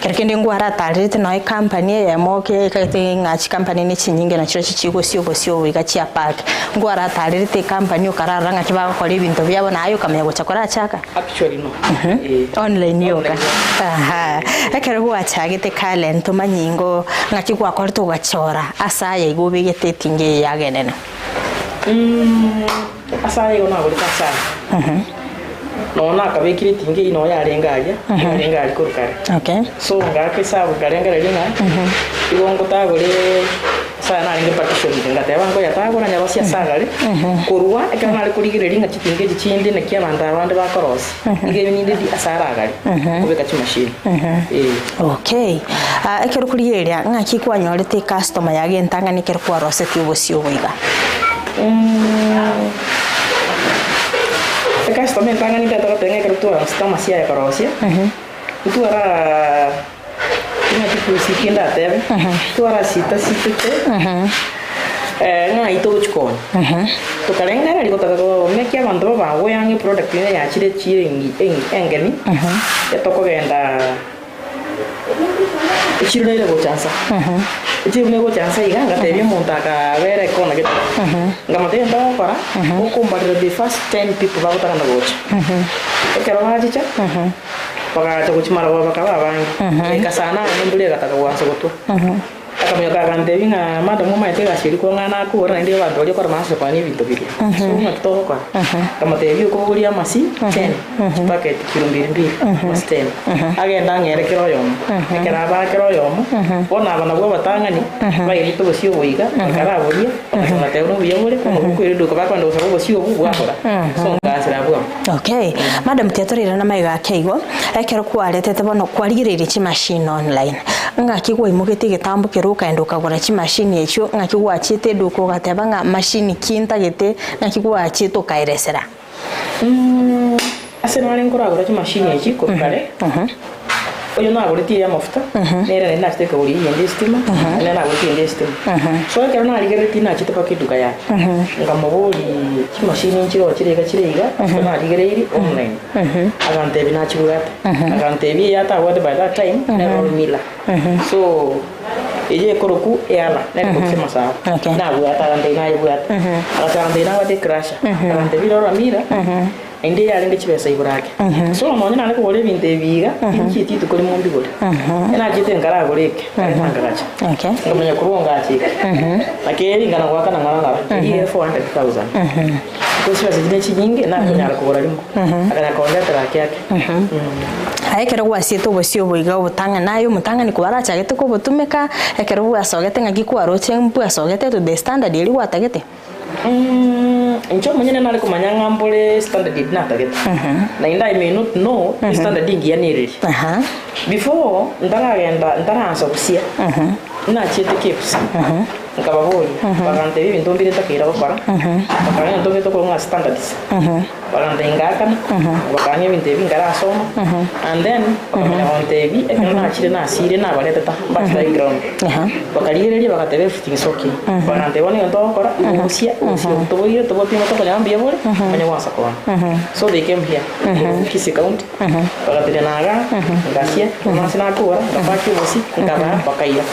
Kero kende ngwaratarerete nonya ecompany eyemo ekagete ng'a chicompany ne chinyinge nachio chigosia obosio obo iga chia park. Ngwaratarerete ecompany okararora ng'aki bagokora ebinto biabo naye okamanya gocha korachaka? Actually no. Eh. Online yoka. Online yoka. Aha. Ekero gwachagete Karen tomanye ingo ng'aki gwakorete ogachora ase aya igo obegete etinga eye yagenene. Ase aya igo nagorete ase aya. Nonya nakabekire etinga eyio nonya yarenge aria, yarenge aria korwa kare. Okay. So ngaaka esabu nkarengereria ng'a igo ngotagore ase aya narenge partition ngateba nkoyatagora nyarosie ase agare, korwa ekero nare korigereria ng'a chitinga echi chinde naki abanto abande bakorosia, iga ebi ninde di ase are agare, nkobeka chimashini, eh. Okay. Ah, ekero okorigereria ng'aki kwanyorete ecustomer yago entang'ani ekero kwarosetie obosio obo iga? Ecustomer entang'ani ntagete goteba ng'a ekero twarosete amasio aya korosia, ntwara timanyeti kusi ki ndatebe, ntwara sita sitete ng'a togochi koonia. Tokarengereria gotaka komeki abanto babagoe ang'e eproduct eye yachire echiro engeni, etokogenda Echiro nere gocha nsa, echiro buna egocha nsa iga, ngatebia omonto akabera ekona gete, nkamotebia egento ogokora, okombarera the first ten people bagotaka gocha. Ekero bachicha, bagacha gochia marogoba bakaba abange, goika saa nane embura egataka goansa gotwa. Akaminyoka agantebia ng'a madam omanyete egasi eria kwang'ana nakore naende abanto baria okora maase kwane ebinto biria. So ng'aki togokora? Nkamotebia okobogoria amasi ten, chipacket kiro mbiri mbiri, amasi ten. Agende ang'ere kera oyomo. Ekero abaa kera oyomo, bono aba nabwo abatang'ani, bairete obosio obo iga, bakaraboria, bagacha bagateba nobuya bore, bono bokoira eduka bakogenda gosaba obosio obwo bwabora. So nkaanchera abwo amo. Okay, madam tiga torairane amaiga ake igo, ekero kwaretete bono kwarigereirie chimachine online, Ng'aki gwaimogetie egetambo keria okaenda okagora chimashini echio, ng'aki gwachiete eduka ogateba ng'a mashini ki ntagete, ng'aki gwachiete okaeresera? Ase nare nkoragora chimashini echi korwa kare, oyo nagoretie eye amafuta, nere naende nachete nkagoria eyende estima, naende nagoretie eyende estima. So ekero narigereretie nachete mpaka eduka yaye, nkamoboria chimashini nchiroo chire iga chire iga, ase narigereirie online. Agantebia nachibwate, agantebia eye atabwate by that time nere roll miller. So eye ekorokwa eala nere ekorusia amasabo. Okay. Nabwate agantebia nayebwate. Agacha agantebia nabwate ecrusher. Agantebia roll miller naende yarenge chibesa igoro ake. So nonye nare kogora ebinto ebi iga, tinchieti rituko rimo mbigore. Enachiete nkaragora eke, nkareta nkagacha. Okay. Nkamanya korwa ngacha eke. Naki eringana goakana ng'ora ng'ora, eria ere 400,000. Because chibesa echi nechinyinge, nakonyara kogora rimo. Akanya kondetera ake ake. Aye ekero gwasiete obosio obo iga obotang'ani, aye omotang'ani kobarachagete kobotumeka, ekero bwasogete ng'aki kwaroche mbwasogete to the standard eria gwatagete? Inche omonyene nare komanya ng'a mbore standard eria natagete. Naende I may not know estandard engiya nereri. Before ntaragenda ntaraansa gosia, nachiete KFC. Nkababoria, bagantebia ebinto mbire ntakeire gokora, bakang'a egento ngete korwa ng'a standards, bagantebia ngaakana, bakang'a ebinto ebi nkarasoma, and then bakamanya gontebia ekero nachire nasiire nabareteta mbachete aye ground, bakarigereria bagateba everything is okay, bagantebia bono egento ogokora igo ogosia ogosia obo toboire tobopima tokonyora mbuya bore, manye gwansa koonia. So they came here, korwa Kisii county. Bagatenena iga, ngasia, bono ase nakora, ngapakia obosie, nkabaa, bakaira.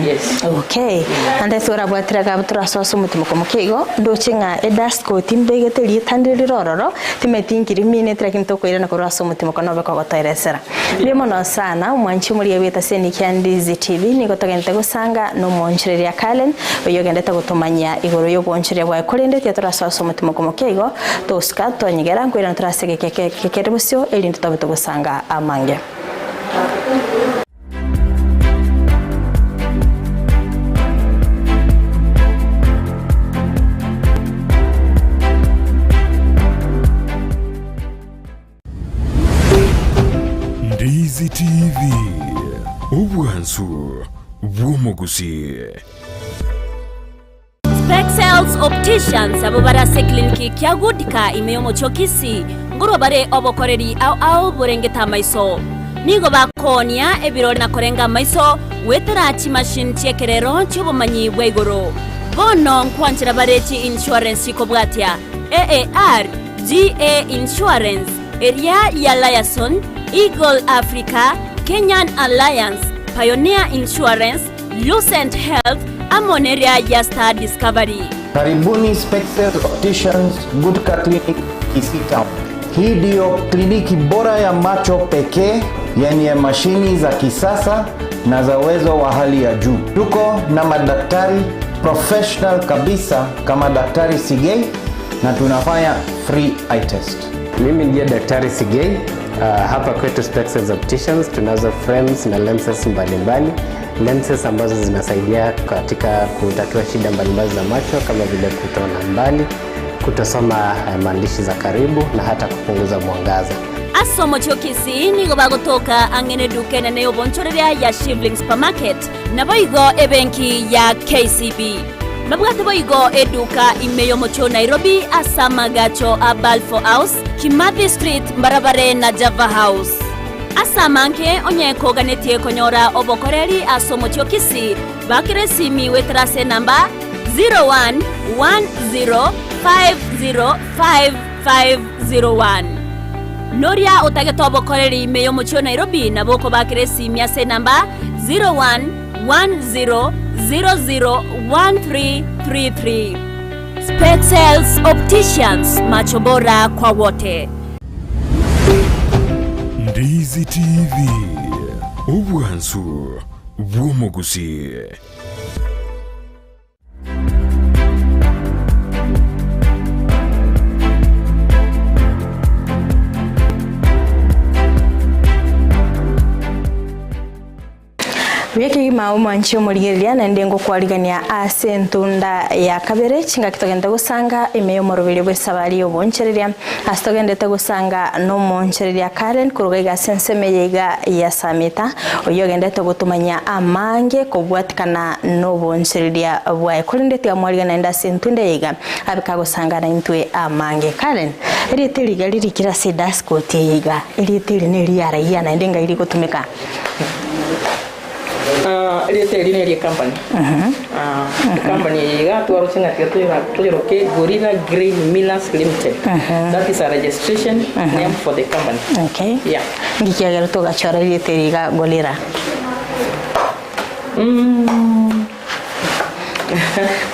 Yes. Okay. Ande ase orabwatire agabu torasoa ase omotimoko moke igo, ndoche ng'a edust coat mbegete erieta ndire rire ororo, timeti nkirimineti lakini tokoirana korwa ase omotimoko nobe kogotoeresera. Mbuya mono sana, omwanchi omoria bweta ase Nikia Ndizi TV, nigo togente gosanga na omoonchoreria Karen, oyio ogendete gotomanyia igoro y'oboonchoreria bwaye korende tiga torasoa ase omotimoko moke igo, Togosuka twanyegera nkoirana tore ase egeka eke kere bosio, erinde tobe togosanga amange. Ndizi TV, obwansu bw'omogusii. Spexels Opticians abwo bare ase eclinic kia Goodka ime y'omochie o Kisii ngorwa bare obokoreri ao ao borengete amaiso. Nigo bakoonia ebirori na korenga amaiso goetera chimachine chi'ekerero chi'obomanyi bwa igoro. Bono nkwanchera bare chi insurance chikobwatia AAR, GA Insurance, eria ya Liaison, Eagle Africa, Kenyan Alliance, Pioneer Insurance, Lucent Health amo neria ya Star Discovery. Karibuni Spexel Opticians Gutka Clinic Kisii Town. Hii ndiyo kliniki bora ya macho pekee yenye mashini za kisasa na za uwezo wa hali ya juu. Tuko na madaktari professional kabisa kama Daktari Sigei na tunafanya free eye test. Mimi ndiye Daktari Sigei. Hapa kwetu Spexels Opticians tunazo frames na lenses mbalimbali, lenses ambazo zinasaidia katika kutatua shida mbalimbali za macho kama vile kutoona mbali, kutosoma maandishi za karibu na hata kupunguza mwangaza. Ase omochie o Kisii nigo bagotoka ang'e neduka enene y'obonchoreria ya Shivling Supermarket, naboigo ebenki ya KCB. Babwate boigo eduka ime y'omochie o Nairobi ase amagacho a Balfour House, Kimathi Street mbarabare na Java House. Ase amange onye koganetie konyora obokoreri ase omochie o Kisii, bakera esimi goetera ase enamba 0110505501. Noria otagete obokoreri ime y'omochie o Nairobi nabo okobakera esimi ase enamba 0110001333. Spexels Opticians, macho bora kwa wote. Ndizi TV, obwansu bw'omogusi. Buya kegima omwanchi omorigereria naende ngokwarigania ase entunda ya kabere chingaki togende gosanga ime y'omoroberi bw'esabari y'obonchereria ase togendete gosanga n'omonchereria Karen koruga iga ase ensemo eye iga ya Samita oyio ogendete gotomanya amange kobwatikana n'obonchereria bwaye korende tiga mwariga naende ase entunda eye iga abe kagosanga naintwe amange. Karen, erieta eri iga ririkire ase edaskoti eye iga erieta eri neria raia naende ngai rigotumeka. Erieta eri nerie company. Ecompany eye iga twaroche ng'a tiga toyoroke Gorilla Grain Millers Limited. That is a registration name for the company. Okay. Yeah. Nki kiagera togachora erieta eri iga Gorilla?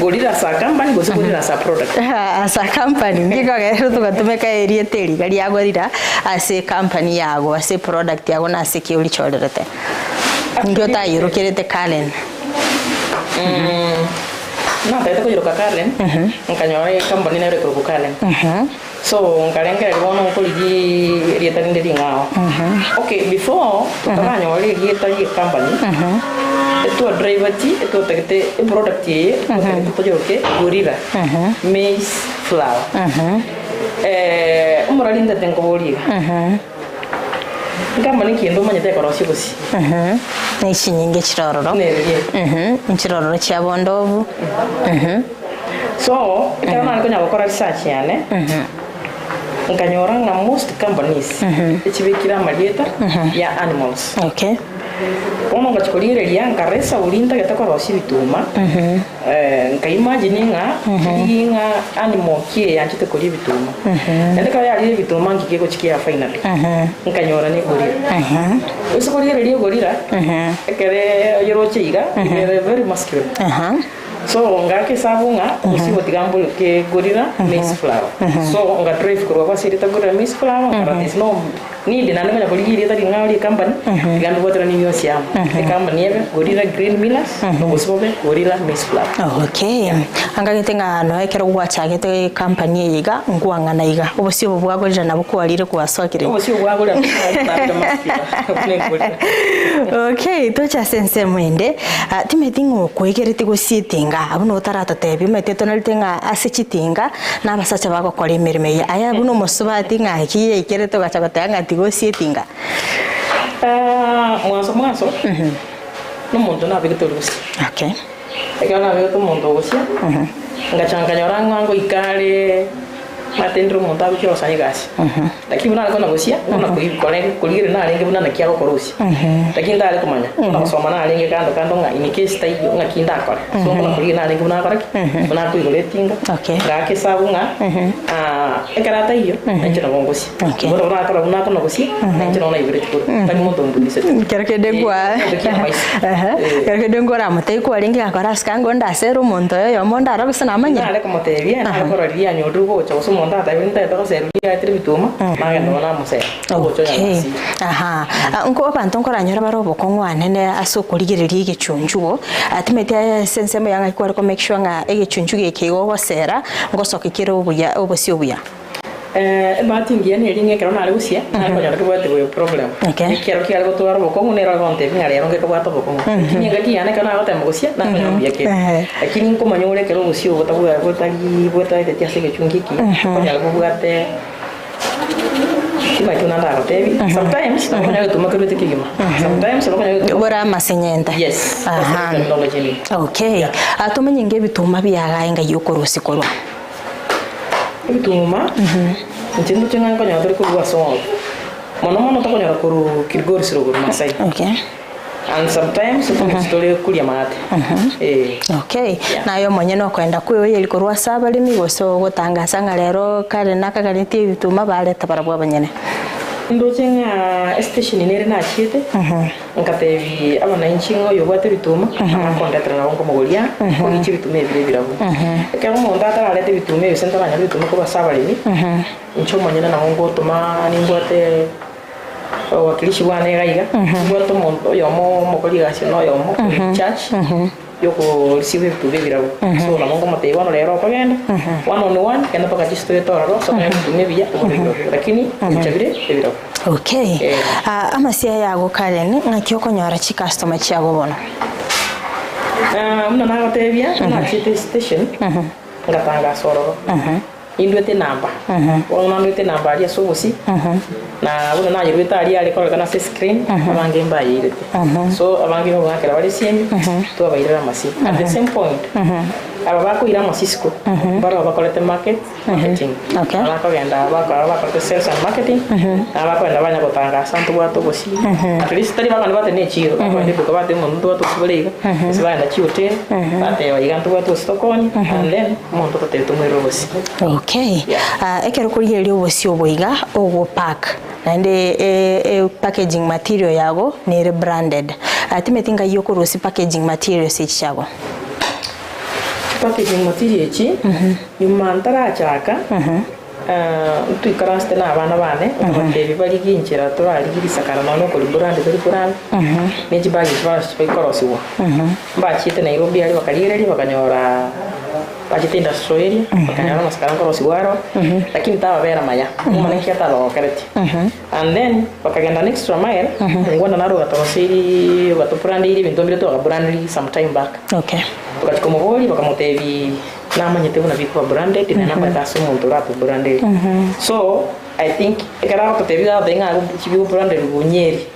Gorilla as a company gose Gorilla as a product? As a company. Nki kogera togatumeka erieta eri iga ria Gorilla ase ecompany yago, ase eproduct yago na ase ki orichorerete? Ninki otayirokerete Karen? Natagete koyiroka Karen, nkanyora ecompany nero ekorokwa Karen. So nkarengereria bono nkorigia erieta rinde ring'ao. Okay, before totaranyora erieta ria ecompany, etwa driver ti etwatagete eproduct eye etwatagete toyeroke Gorilla maize flour. Omorari ntagete nkoborie iga. Nkambane kende omanyete ekorosia obosie. Ne chinyinga chirororo. Nerie. Nchirororo chia bondobu. So, ekero nare konya gokora research yane, nkanyora ng'a most companies echibekire amarieta ya animals. Okay. Bono ngachia korigereria nkarora esauri ntagete korosia ebituma, nkaimagine ng'a riria ng'a animal ki eye yanchete koria ebituma. Naende ekero yarire ebituma nki kegochia kiaba finally? Nkanyora na egorira. Ase korigereria egorira, ekere oyeroche iga, ere very masculine. So ngaka esabu ng'a obosie gotiga mboroke gorilla maize flour. So nga drive korwa abwo ase erieta gorilla maize flour, nkarora there is no need naende konya korigia erieta ring'ao ria ecompany, tiga mbibwateranie bionsi amo. Ecompany ebe Gorilla Grain Millers, na obosie bobe Gorilla Maize Flour. Okay, angagete ng'a noe ekero gwachagete ecompany eye iga, nkwang'ana iga, obosie obo bwa gorilla nabo kwarire kwasokire? Obosie obo bwa gorilla nabo bwarire buna egorilla. Okay, toche ase ensemo ende, timanyeti ng'a okwegereti gose etinga, abwo nigo otaratotebia, omanyete tonarete ng'a ase chitinga, na abasacha bagokora emeremo eye. Aye buna omosubati ng'aki yaikerete ogacha goteba ng'a tiga osie etinga? Mwanso mwanso, na omonto nabegete orusia. Okay. Ekero nabegete omonto ogosia, ngacha nkanyora ng'a ngoika are natendire omonto agochia gosanya egasi. Lakini buna are kona gosia, buna kore korigereria narenge buna naki agokora osia. Lakini ntare komanya, buna gosoma narenge kando kando ng'a in case taiyo ng'aki ndakore. So buna korigereria narenge buna akora ki? Buna akoigora etinga, ngaaka esabu ng'a ekero ataiyo, nainche nabo ngosia. Igo nabo nakora buna akona gosia, nainche nabo naigoreti korwa. Tari monto ombundisete. Kero kende nkwa Egento kia amaiso. Kero kende nkoramotebie kwarenge gakora ase kango onde ase ere omonto oyo oyomo onde arore gose namanyire. Nare komotebia, nare korora riria anyorire gocha gose omonto. omonto atabire ntagete goserwa riaetire ebituma, nagenda bono namosera, ogocha Okay. onyabasire. Aha. Ah, nko abanto nkoranyore bare obokong'u anene ase okorigereria egechunchugo, ah, timanyeti ase ensemo ya ng'aki kware ko make sure ng'a egechunchugo eke igo ogosera, ngosoki kere obuya obosio obuya. Ebahati engiya neri ng'a ekero nare gosia, nare konyora kebwate boyo problem. Okay. Ekero kiare gotwara obokong'u nero agontebia ng'a rero ngekabwate obokong'u. Lakini engaki yane ekero nagotema gosia, nakonyora mbuya kere. Lakini nkomanya ore ekero obosio obo botabwa botari botaeteti ase egechungi eki, okonyora bobwate timanyeti buna ndagotebie, sometimes nabo okonyora egetuma kerwete kegima, sometimes nabo okonyora egetuma Bore amasenyente. Yes, ase Aha. terminology emiya. Okay. Ah, tomenye ng'a ebituma biagaye ng'ai okorusia korwa. Ebituma, inche ndoche ng'a nkonyora tore korwa ase oo, mono mono tokonyora korwa Kilgoris rogoro Masai. Okay. And sometimes otogochi tore koria maate. Eh. Okay. Yeah. Naye omonyene okoenda kweoyeria korwa ase abaremi gose ogotangasa ng'a rero kare nakaganetie ebituma bareta barabwo abanyene. Ndoche ng'a estation nere nachiete, Nkateebia abanainchi ng'a oyobwate ebituma akondetera nabo nkomogoria, ogiche ebituma ebire ebirabu. Ekero omonto atarareta ebituma ebi gose ntaranyora ebituma korwa ase abaremi, inche omonyene nabo ngotoma nimbwate obowakilishi bwane iga iga, nimbwate omonto oyomo omokori egasi one oyomo ore in charge yokorisiwa ebituma ebirabu. So nabo nkomotebia bono rero okogenda one on one, genda mpaka chisitoe tororo ase okonyora ebituma ebiya obore ebirabu, lakini gocha bire ebirabu. Okay. Eh. Ah, amasia yago Karen, ng'aki okonyora chicustomer chiago bono? Ah, buna nagotebia, nachiete station, ngatangasa ororo. Nindwete enamba. Bono nandwete enamba aria ase obosie, na buna nayeruete aria are kororekana ase escreen, abange mbayeirete. So abange nkobang'akera bare esiemi, twabairera amasie. At the same point, aba bakoira amasie isiko, mbarabwo bakorete market, marketing. Okay. Abakogenda bakora bakorete sales and marketing, nabo bakogenda banya gotangasa ntobwate obosie. At least tari bakogenda bateba ne echiro, bakogenda eduka bateba omonto ntobwate obosie bore iga, gose bagenda chihoteli, bateba iga ntobwate obosie tokonya, and then omonto otatebete omoirere obosie. Okay. Yeah. Ah, ekero okorigereria obosie obo iga, ogopack, naende e- e packaging material yago nere branded. Ah, timanyeti ngai okorusia packaging materials echi chiago? Packaging material echi, nyuma ntarachaka, ntwaikaransete na abana bane, nkabatebia barigie enchera torarigie risakara nonya okori brand tori brand, ne chibag echi baikorosigwa. Mbachiete Nairobi aria bakarigereria bakanyora bachete industrial area, bakanyora amasakara nkorosigwa aro, lakini tababera maya, omwana nki atabagokeretie. And then bakagenda an extra mile, omongwana naro ogatoroseiri ogatobrandeiri ebinto mbire twagabrandiri some time back. Okay. Togachia komoboria bakamotebia namanyete buna bikoba branded naende namanyete ase omonto oratobranderi. So I think ekero agototebia iga agototebia ng'a chibigo branded Runyeri,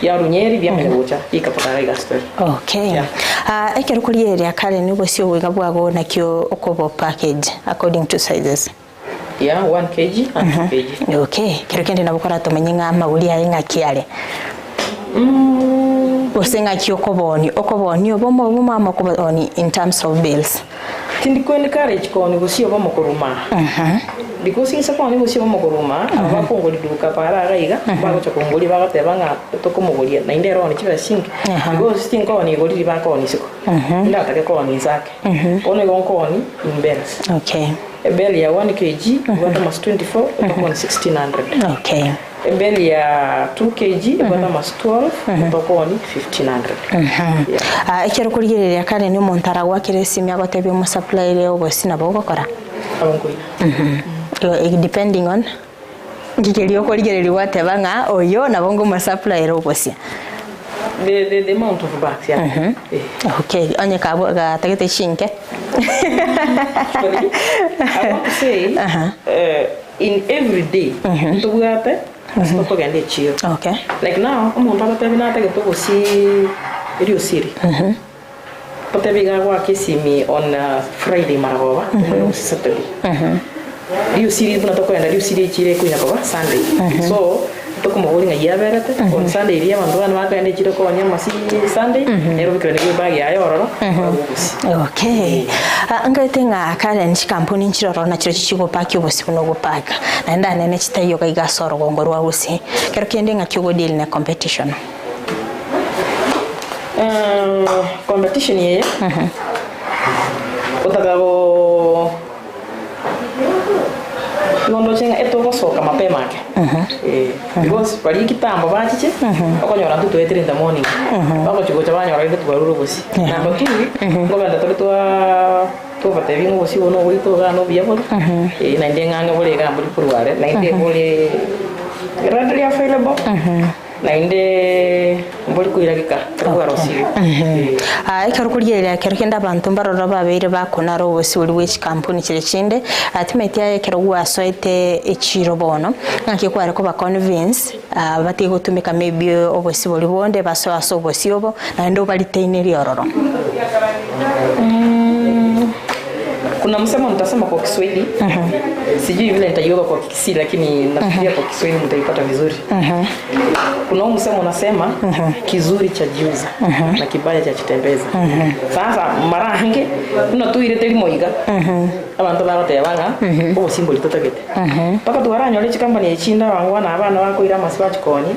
ya Runyeri biamanya gocha bigapoka iga iga story. Okay. Yeah. Ah, ekero korigereria Karen obosio obo iga bwago naki okobo package according to sizes? Yeah, 1 kg and 2 kg. Okay, kero kende nabo koratomenye ng'a amagori aye ng'aki are. Gose ng'aki okoboonia, okoboonia obomo obomo ama okoboonia in terms of bills. Tindi ko encourage koonia gose obomo korwa maa. Because inse koonia gose obomo korwa maa, aba bakongori duka para iga iga, bagocha kongoria bagoteba ng'a tokomogoria naende ere oonie chibesa chinke. Because tinkoonia igori riria bakoonia isiko. Ndatake koonia inse ake. Bono igo nkoonia in bales. Okay. Ebeli ya 1 kg ebwate amasu 24 etokoni 1600. Okay. Ebeli ya 2 kg ebwate amasu 12 etokoni 1500. Yeah. Ah, ekero okorigereria kare ni omonto aragoakere esimi agotebia omosupplyre obosi nabo ogokora? Nabo nkoira. Eh, Depending on nki keria okorigereria gwateba ng'a oyo nabo ngomosupplyre obosie. The, the, the amount of bags, yeah. Eh. Okay, onye kabwa gatagete chinke. Actually, I want to say, in every day, ntobwate ase tokogenda echiro. Okay. Like now, omonto agotebi natagete obosie eriosiri. Totebi iga agoaka esimi on Friday maragoba, tomoire obosie Saturday. Riosiri buna tokoenda riosiri echiro ekonya koba Sunday. So, tokomoboria ng'ai aberete, on Sunday eria abanto bande bakoenda echiro konya amasi Sunday, nere obikeranirie ebag yaye ororo, oegwe obosie. Okay. Ah, nkaete ng'a Karen chikampuni nchire ororo nachiro chichigopakia obosie buna ogopaka. Naende anene chitaiyo iga iga ase orogongo rwa gusii. Kero kende ng'aki ogodeal ne competition? Competition eye, otaka go. Togosoka mapema ake eh, because baria kitambo bachiche okonyora intwe twaetire in the morning bagochi gocha banyora rende twarure obosie. Number two, nkogenda tore twa twabatebia ng'a obosie obo noboito igaa na obuya bore, eh, naende ng'ang'e bore igaa mbori korwa are, naende bore readily available. Naende mbori koirageka ekero bwarosirie. Aa, ekero korigereria ekero kende abanto mbaroro babeire bakonara obosibori bwe chikampuni chiria chinde, aa, timanyeti aye ekero gwasoete echiro bono, ng'aki kware koba convince aa, batige gotumeka maybe obosibori bonde basoe ase obosie obo, naende obaritainerie ororo. Kuna msemo nitasema kwa Kiswahili, sijui vile nitaiweka kwa Kikisii lakini nafikiria kwa Kiswahili mtaipata vizuri. Kuna huu msemo unasema kizuri chajiuza na kibaya chajitembeza. Sasa mara ange buna toirete rimo iga abanto bagoteba ng'a obosie mbori totagete. Mpaka twaranyore chikampani echi chinde abangwana abana bakoira amasi bachikonia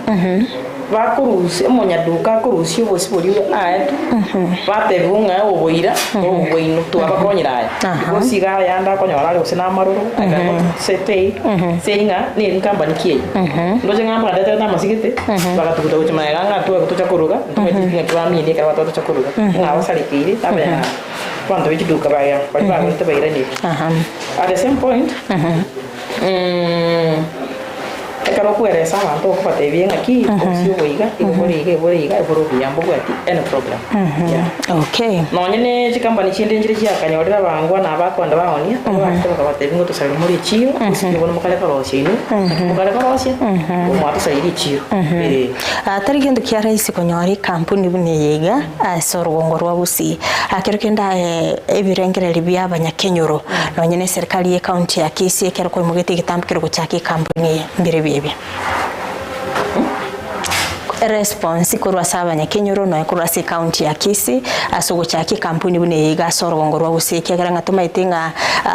Bakorusia, omonyaduka akorusia obosio boria aetwe, batebigwa ng'a oboira nobwaino, twabakonyire aya. Because iga ayande akonyora are gose namaroro, I cannot say say ng'a neri nkampani ki eye. Ndoche ng'a mbandeterete amasigete, bagatuguta gochia magega ng'a tware tocha koruga, ntomanyeti ng'aki baminie ekero bateba tocha koruga, ng'a basarekeire, abaya abanto be chiduka baya baria bagorete bairanire. At the same point, Ekero okweresa abanto okobatebia ng'aki obosio obo iga, igo bore iga, ebore iga, ebore obuya, mbobwati any problem. Yeah. Okay. Nonye ne chikampani chinde nchire chiakanyorire abangwana na abakonda baonia, nigo bachete bakabatebia ng'a tosaria more echiro, gose ki bono mokare korosia inwe, naki mokare korosia, mwatosaririe echiro. Eh. Ah, tari gento kia rahisi konyora ekampuni buna eye iga ase orogongo rwa Gusii. Ah, kero kende aye ebirengererio bia abanyakenyoro nonye na eserikari ye county ya Kisii ekero koimogete egetambo kere gochaka ekampuni eye mbirobio ebi. Response korwa ase abanyakenyoro nonya korwa ase ecounty ya Kisii ase ogochaka ekampuni buna eye iga ase orogongo rwa Gusii ekiagera ng'a tomaete ng'a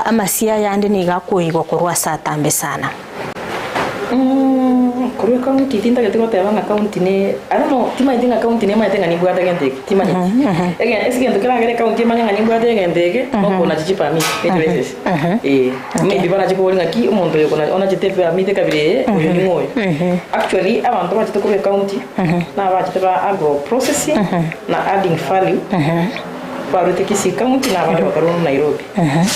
amasia ayande nigo akoigwa korwa ase atambe sana. Korwa ecounty tintageti goteba ng'a county ne I don't know timanyeti ng'a county nemanyete ng'a nimbwate egento eke timanyeti. Ege ase egento keragere ecounty emanye ng'a nimbwate egento eke, nokonachi chipermit ne chilicence eh. Maybe barache koboria ng'aki omonto oyo okona onachete epermit ekabira eye oyo ning'o oyo. Actually abanto bachete korwa ecounty, nabachete ba agro processing na adding value. Barwete Kisii County na abande bakarwa Nairobi.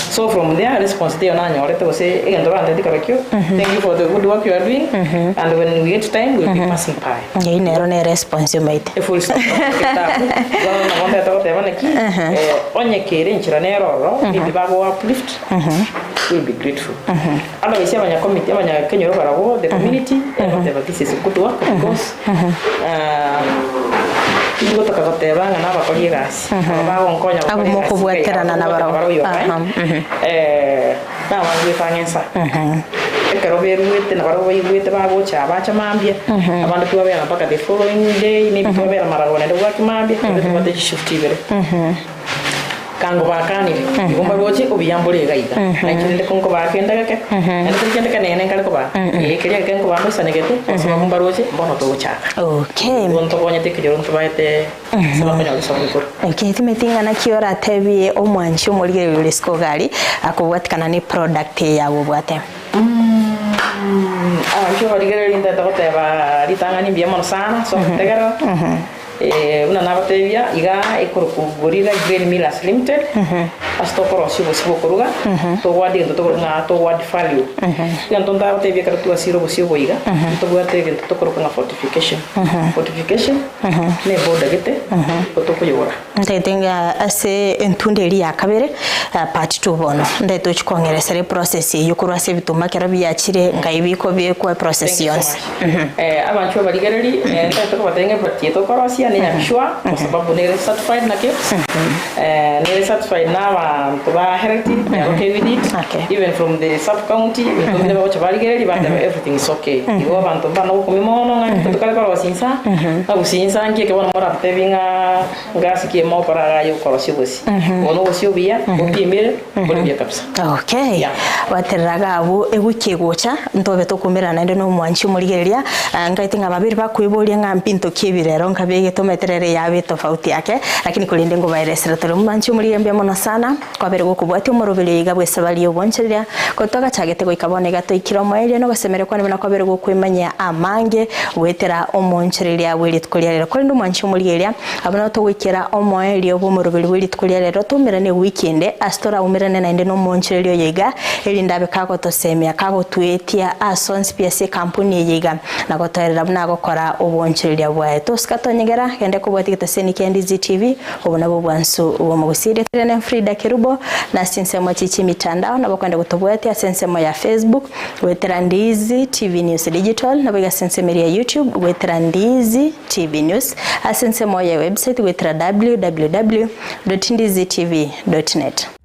So from there response teiyo nanyorete gose egento bantebetie karokio, thank you for the good work you are doing and when we get time we will be passing by. Eyio nero ne response omaete. E full stop. Egetabu. Bono nabo ntagete goteba naki, eh, onye kere enchera nere ororo, maybe bago uplift, we will be grateful. Otherwise abanya committee, abanya kenyoro barabwo, the community, egoteba this is good work because ah, tingotaka goteba ng'a nabakori egasi, aba bagonkonya Abwo gokora egasi, mokobwaterana abwo nabarabwo. barabwo you are Aha, right. mhm. Eh, nabange ebang'ensa ekero beruete nabarabwo baigwete bagocha bacha mambia, abande twabera mpaka the following day, maybe twabera maragoba naende bwaki mambia, naende tobwate chishift ibere. Kangobakanire, igo mbaroche obuya mbore iga iga. Na inche rende konkobaa kende geke, naende tari kende kenene nkare kobaa, ee, keria geke nkobaa ndoisanegete, ase abwo mbaroche, mbono togochaka. Okay. Igo ntokonyete ekenyoro ntobaete ase bakonyora risabu rikoro. Okay, timanyeti ng'a naki oratebie omwanchi omorigereria ore isiko iga aria, akobwatikana ne product eye yago obwate. Abanchwa abarigereria ntagete goteba ritang'ani mbuya mono sana ase ogotegerera. Buna nabatebia, iga ekorokwa Gorilla Grain Millers Limited, ase tokorosia obosie bw'okoruga, togo add egento tokoroka ng'a togo add value. Egento ntabatebia ekero twasire obosie obo iga, ntobwate egento tokoroka ng'a fortification. Fortification, ne eboda gete, igo tokoyegora. Ntagete ng'a ase entunda eria ya kabere, part two bono, ntagete ochie kong'eresera eprocess eyio korwa ase ebituma ekero biachire, ngai bikobekwa eprocess Thank you so yonsi. much. Abanchwa abarigereri, ntagete kobatebia ng'a eproduct eye tokorosia ne ya sure kwa sababu nere certified na KEBS, nere certified na abanto ba health, they are okay with it, even from the sub county, ebinto binde bagocha barigereria bateba everything is okay. Igo abanto mbana ogokumia mono ng'a intwe tokare korosia insa, ng'a gose insa nki eke bono moratotebie ng'a ngasi ki mogokora iga aye okorosia obosie. Obo nobosie obuya, bopimire, bore buya kabisa. Okay. Yeah. Gwaterera iga abwo ewiki egocha ntobe tokomerana naende na omwanchi omorigereria, nkaete ng'a babere bakoiboria ng'a mbinto ki ebi rero nkabegete omanyete rero eyabe etofauti ake, lakini korende ngobaeresera tore. Omwanchi omorigereria mbuya mono sana, kwabere gokobwatia omoroberi oyo iga bw'esabari y'obwanchereria, ko twagachagete goika bono iga toikire omoerio na ogosemeria kwane buna kwabere gokoimanyia amange goetera omoonchoreria bwe rituko ria rero. Korende omwanchi omorigereria, Abwo nabo togoikera omoerio bw'omoroberi bwe rituko ria rero, toumerane ewiki ende, ase toraumerane naende nomoonchoreria oyo iga, erinde abe kagotosemia, kagotwetia ase onsi pi ase ekampuni eye iga, na gotoerera buna agokora obwoonchoreria bwaye. Tosika tonyegera, genda kobwatia egeteseni kia Ndizi TV, obo nabwo obwansu bw'omogusii. Rietera Frida Kerubo, na ase chinsemo echi chi'emitandao, nabo okogenda gotobwatia ase ensemo ya Facebook, Goetera Ndizi TV News Digital, naboigo ase ensemo eria ya YouTube, goetera Ndizi TV News, ase ensemo ya website goetera www.ndizitv.net.